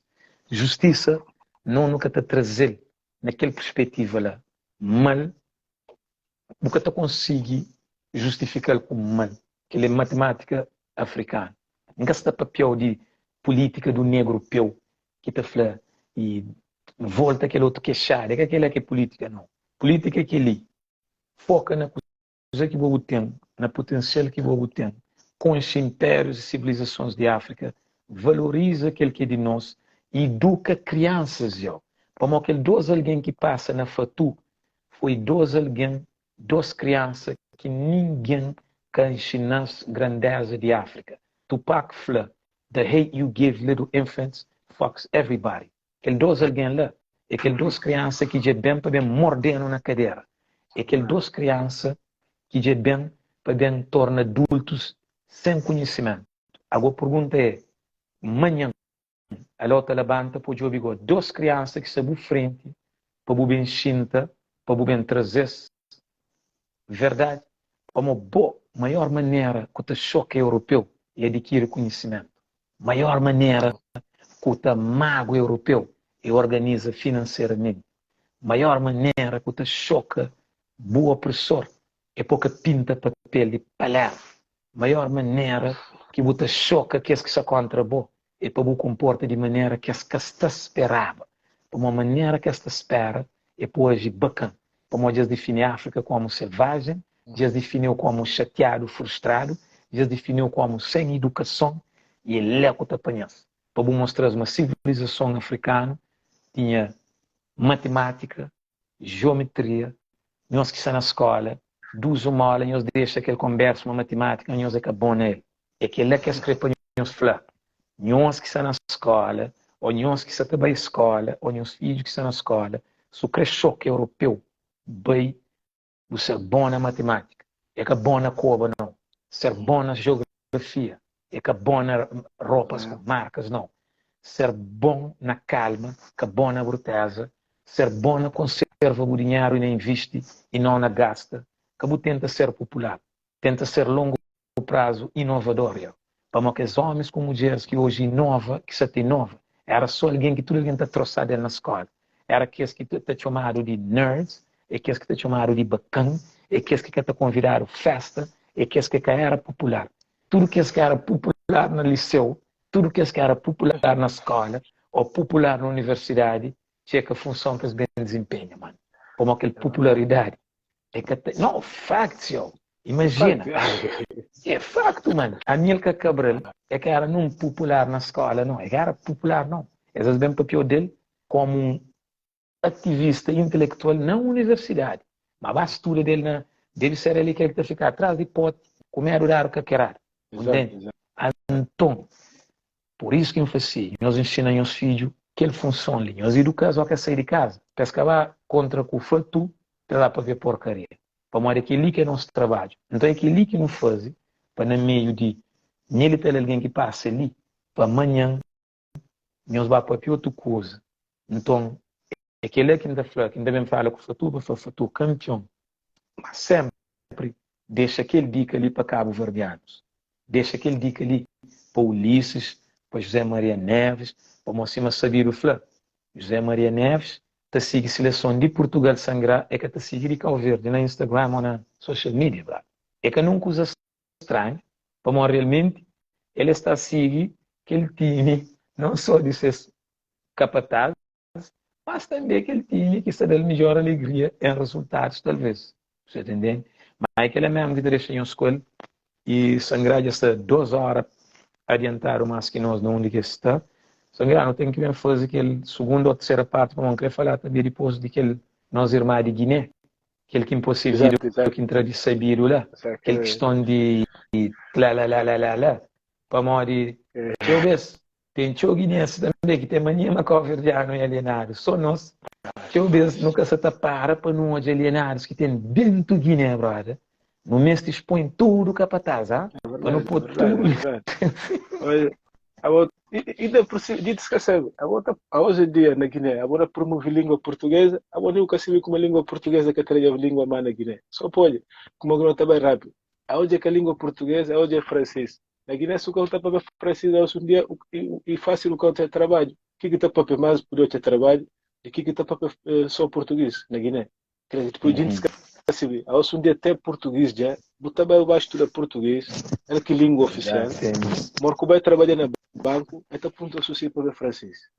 Justisa no nu ka ta traze-l na kel perspetiva la. Mal, bu ka ta konsigi justifika-l ku mal. Kel é matimátika afrikanu. N ka sta papia-u di pulítika du negru peu ki ta fla i volta kel otu kexada. É ka kel-la ki é pulítika, nau. Pulítika é kel-li. Foka na kuza ki bo bu ten, na putensial ki bo bu ten. Konxe inpérius i sivilizasons di Áfrika, valoriza kel ki é di nos i iduka kriansas yo. Pamó kel dos algen ki pasa na Fatu foi dos algen, dos kriansa ki ningen ka nxina-s grandeza di Áfrika. Tupac fla, The hate you give little infants fucks everybody. Kel dos algen la é kel dos kriansa ki dja ben pa ben morde-nu na kadera. É kel dos kriansa ki dja ben pa ben torna adultus sen konhisimentu. Ago pergunta é, manhan alô ta labanta pa djobe go dos kriansa ki sta bu frenti pa bu ben xinta pa bu ben traze-s verdadi? Pamo bo maior manera ku ta xoka europeu é adikiri konhisimentu. Maior manera ku ta magua europeu é organiza finanseramenti. Maior manera ku ta xoka bu opresor é po ka pinta papel di palermu. Maior manera ki bu ta xoka kes ki sta kontra bo é pa bu konporta di manera ki es ka sta speraba. Pamodi manera ki es ta spera é pa aji bakan. Pamodi dja es difini Áfrika komu selvajen, dja es difini-u komu xatiadu, frustradu, dja es difini-u komu sen idukason i é la ku ta panha-s. Pa bu mostra-s ma sivilizason afrikanu tinha matimátika, jiometria, nhos ki sta na skóla, duzu móla nhos dexa kel konbérsu ma matimátika nhos é ka bon na el. É kel-la ki es krê pa nhos fla. Nhos ki sta na skóla, ô nhos ki sta ta bai skóla, ô nhos fidju ki sta na skóla, si bu krê xoka europeu, bai bu ser bon na matimátika. É ka bon na koba, nau. Ser bon na jiografia. É ka bon na ropas ku markas, nau. Ser bon na kalma, ka bon na brutéza. Ser bon na konserva bu dinheru i na invisti i nau na gasta. Ka bu tenta ser popular. Tenta ser longu prazu inovador ya. Pamo kes omis ku mudjeris ki oji inova, ki sa ta inova, era so algen ki tudu algen ta trosá del na skola. Era kes ki ta txomadu di nerds, e kes ki ta txomadu di bakan, e kes ki ka ta konvidadu festa, e kes ki ka era popular. Tudu kes ki era popular na liseu, tudu kes ki era popular na skola, o popular na universidadi, txeka funson ki es ben dizinpenha, mano. Pamo kel popularidadi É ka ta... No, facts, yo. Imagina. É facto, mano. Amilcar Cabral é ka era num popular na escola, não. É ka era popular, não. Es bem papiou dele como um ativista intelectual na universidade. Mas ba estuda dele na... Deve ser ele que ta ficar atrás de pote, com medo de dar caquerada. Entende? Anton, Por isu ki N fla si, nhos inxina nhos fidju kel funson li, nhos iduka-s óki es sai di kaza, pa es ka ba kontra ku fatu, pa es ba pâpia porkaria. Pamodi é kel-li ki é nos trabadju. Nton, é kel-li ki nu faze pa na meiu di mil i tal algen ki pasa li, pa manhan nhos ba pâpia otu kuza. Nton, é kel-la ki N ta fla, ki N ta ben fala ku Fatu, pa fla, Fatu, kanpion! Má sénpri dexa kel dika li pa kabuverdianus. Dexa kel dika li pa Ulisses, pa José Maria Neves, pamó sima sabidu fla, José Maria Neves ta sigi sileson di Purtugal sangrá, é ka ta sigi di Kau Verdi na Instagram ô na social media, brada. É ka nun kuza stranhu, pamó realmenti el es ta sigi kel timi non só di ses kapataz, mas tanbê kel time ki sta da-l midjór alegria en rezultadus, talvês. Bu sta intendendo? Má é kel-la mésmu ki ta dexa nhos ku el. I Sangrá dja sta dos óra adiantadu más ki nos na undi ki es sta. Sangrá, nu ten ki ben faze kel sugundu ô tersera párti pamodi N krê falá tanbê dipôs di kel nos irmá di Giné, kel ki N pô se vídiu ki N tra di sabidu la, kel kiston di tla-la-la-la-la-la, pamodi txeu bês Ten txeu guinense tanbe ki ten mania ma kauverdianu é alienadu. So nos, txeu bes nu ka sa ta para pa nu odja alienadus ki ten dentu Guiné, broda. Nu meste expõe tudu kapataz, ah? É Pa nu verdade, pô é verdade, tudu. é verdade. Olha, abo, e, e da por si, dito esquecendo, abo tá, hoje em dia na Guiné, abo na promove língua portuguesa, abo nem nunca se viu como a língua portuguesa que traz a língua má na Guiné. Só pode, como que não tá bem rápido. Aonde é que a língua portuguesa, aonde é francês. Na Guiné, se o cara tá para francês, hoje em dia, e fácil o cara ter trabalho. O que que tá para mais poder ter trabalho? E o que que tá para só português na Guiné? Quer dizer, depois a gente esquece, hoje em dia até português já, botar bem vai estudar português, é que língua oficial. Morco vai trabalhar no banco, até ponto associado para francês.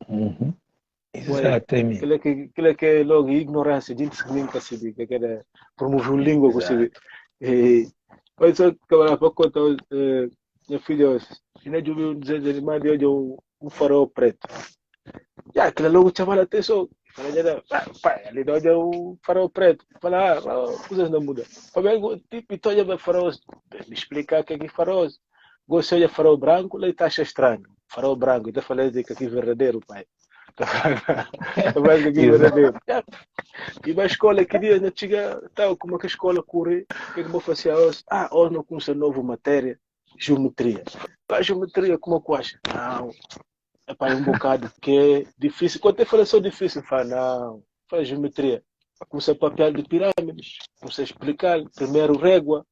Uhum. Exatamente. Aquilo que é logo ignorância, a gente que nunca se que quer promover uma língua que se E olha só que eu vou contar, minha filha, e nem eu vi um desenho animado de um farol preto. Já, aquilo logo chamava a atenção. Fala, já, pai, ali olha o farol preto. Fala, ah, coisas não mudam. Fala, tipo, então olha farol, me explicar o que é que é farol. Você olha farol branco, lá está acha estranho. Farol branco, então falei que aqui é verdadeiro, pai. Tá falando que aqui é verdadeiro. E na escola que dia, não chega, tal, como é que a escola corre, o que é que vou fazer hoje? Ah, hoje não começa nova matéria, geometria. A geometria, como é que acha? Não, é para um bocado que é difícil. Quando eu falei só difícil, fala, não, faz geometria. Começa a papel de pirâmides, começa a explicar, primeiro régua,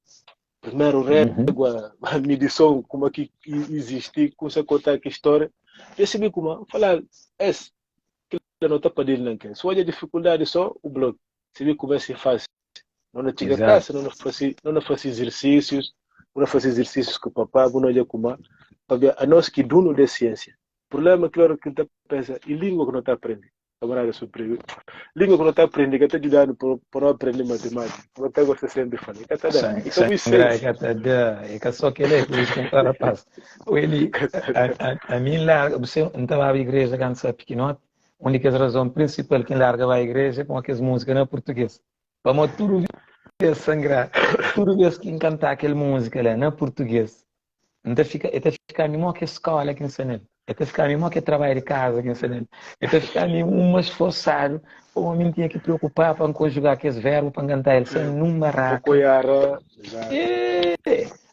primeiro régua, uhum. a medição, como é que existe, começa a contar aqui a história. Percebi como, falar, esse, que não está para dele não quer. Só olha a dificuldade, só o bloco. Se vê como é que faz. Não chega a casa, não faz, não faz exercícios, não faz exercícios com o papai, não olha como, a nós que dono de ciência. Problema, claro, que está pensa, e língua que não está aprendendo. Camarada surpreendeu. Língua que não está aprendendo, que está ajudando para não aprender matemática. Não está gostando sempre de falar. É que só que ele é por isso que não rapaz. Ele, a mim larga, você não estava à igreja quando era pequenote, a única razão principal que larga a igreja é com aquelas músicas na português. Para tudo vez sangrar, tudo vez que cantar aquela música lá na português, então fica, então fica mesmo que escola que ensina. Até ficar mesmo que trabalho de casa que ensina. Até ficar mesmo um esforçado, o homem tinha que preocupar para conjugar aqueles verbos para cantar ele sem num barraco. É,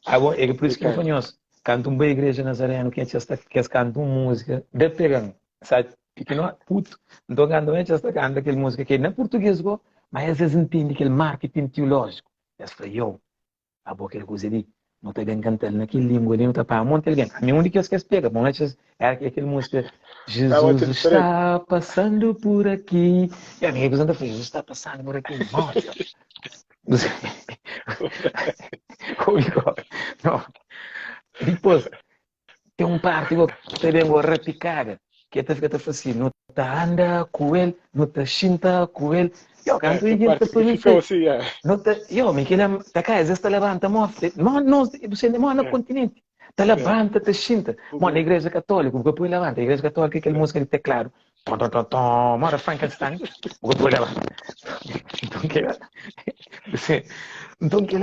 ah, bom, é por isso que eu conheço. Canto uma igreja nazareno que está que canta uma música de pegando, sabe? Pequeno puto. Então quando a gente está canta aquela música que é na português, mas às vezes entende aquele marketing teológico. Eles falam, eu, a boa aquela coisa ali não está bem cantando naquela língua ali, não está para monte alguém. A mim, onde que eles pega? Bom, é aquela música Jesus está passando por aqui. E a minha coisa fala, Jesus está passando por aqui. Morte. Não. Depois, tem um parte que está bem repicada, que até fica assim, não está anda com ele, não está xinta com ele. Eu canto e ele depois me Não tá, eu me que tá cá, às vezes tá levanta, morte. Não, não, você não no continente. Tá levanta, tá xinta. Bom, na igreja católica, o que levanta, a igreja católica aquela música de teclado. Tom, tom, tom, tom, mora Frankenstein, o que levanta. Então que você, então que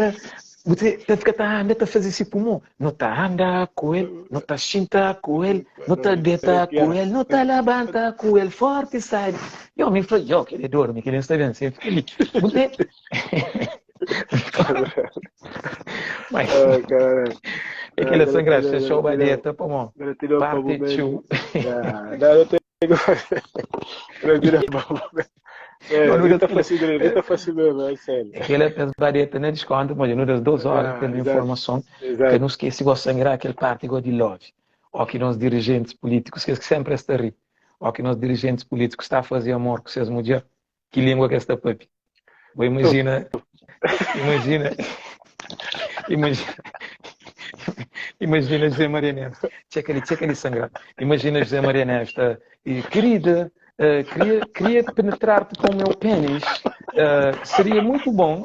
você tá fica tá anda tá fazer esse pulmão, não tá anda com ele, não tá xinta com ele, não tá deita com ele, não tá levanta com ele, forte sai. Eu me falei, eu queria dormir, queria estar bem, sempre feliz. Você Mas é que ele sangra, fechou o badeta, pô, mano. Parte 2. Não, eu tenho É, tá fácil, tá fácil mesmo, é sério. Aquele é badeta, né? Desconto, mas não das duas horas tendo informação, que não esquece igual sangrar aquele parte igual de love. Ou que nós dirigentes políticos, que sempre está ri. Ou que nós dirigentes políticos está a fazer amor com seus mulheres, que língua que esta papi. Vou imagina, imagina, imagina, imagina José Maria Neves. Checa ali, checa ali sangrar. Imagina José Maria Neves, tá? E, querida, queria penetrar-te com o meu pênis. Seria muito bom.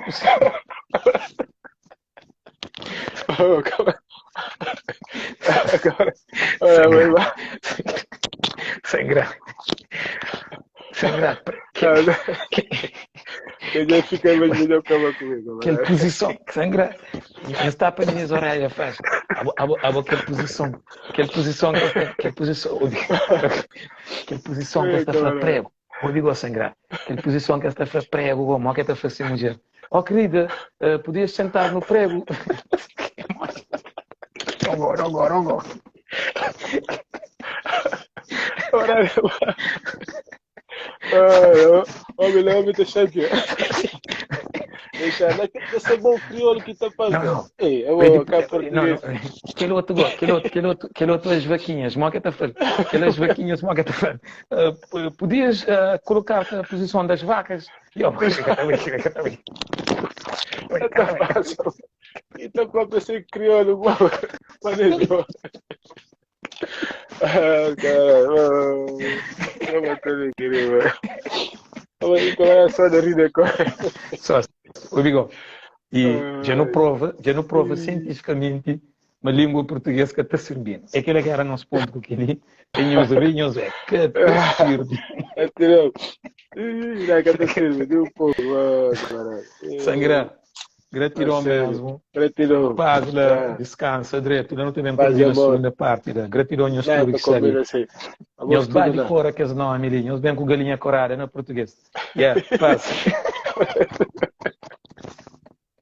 Sangrar. Sangrar. Que já fica imaginando como comigo. Aquela posição, sangra. Está para minhas orelhas, faz. Aquela posição, aquela posição, aquela posição, aquela posição que está a prego. Eu digo a sangrar. Aquela posição que está a prego, como que está a fazer mulher. Oh querida, eh, podias sentar no prego? Agora, agora, agora. Ora, ah, homem, homem, tá chateado. Deixa, esse é bom crioulo que tá Não, fazendo. não. Ei, eu Vem vou de, cá não, não. português. Aquele outro, go- aquele outro, aquele outro, aquele outro as vaquinhas, moca tá falando. Aquelas vaquinhas, moca tá falando. Ah, podias ah, colocar-te na posição das vacas? E eu, Tá fácil. Então, próprio esse crioulo, manejo. Ah, cara, eu vou ter que ir, mano. Eu vou só de rir de coisa. Só, o Bigo. E já não prova cientificamente uma língua portuguesa que está servindo. É aquele que era nosso ponto com aquele. Tem uns vinhos, é que te serve. Entendeu? Ih, não, que te serve, de um pouco, caralho. Sangra, A gratidão sério. mesmo. Gratidão. Paz lá, Ah, descansa direto. Não tem paz e combina a amor. segunda parte. Da. Gratidão aos Não, tudo te que está ali. combina assim. Amor, Nós ba tudo de lá. cor aqueles nomes ali. Nós bem com galinha corada na português. Yeah, paz.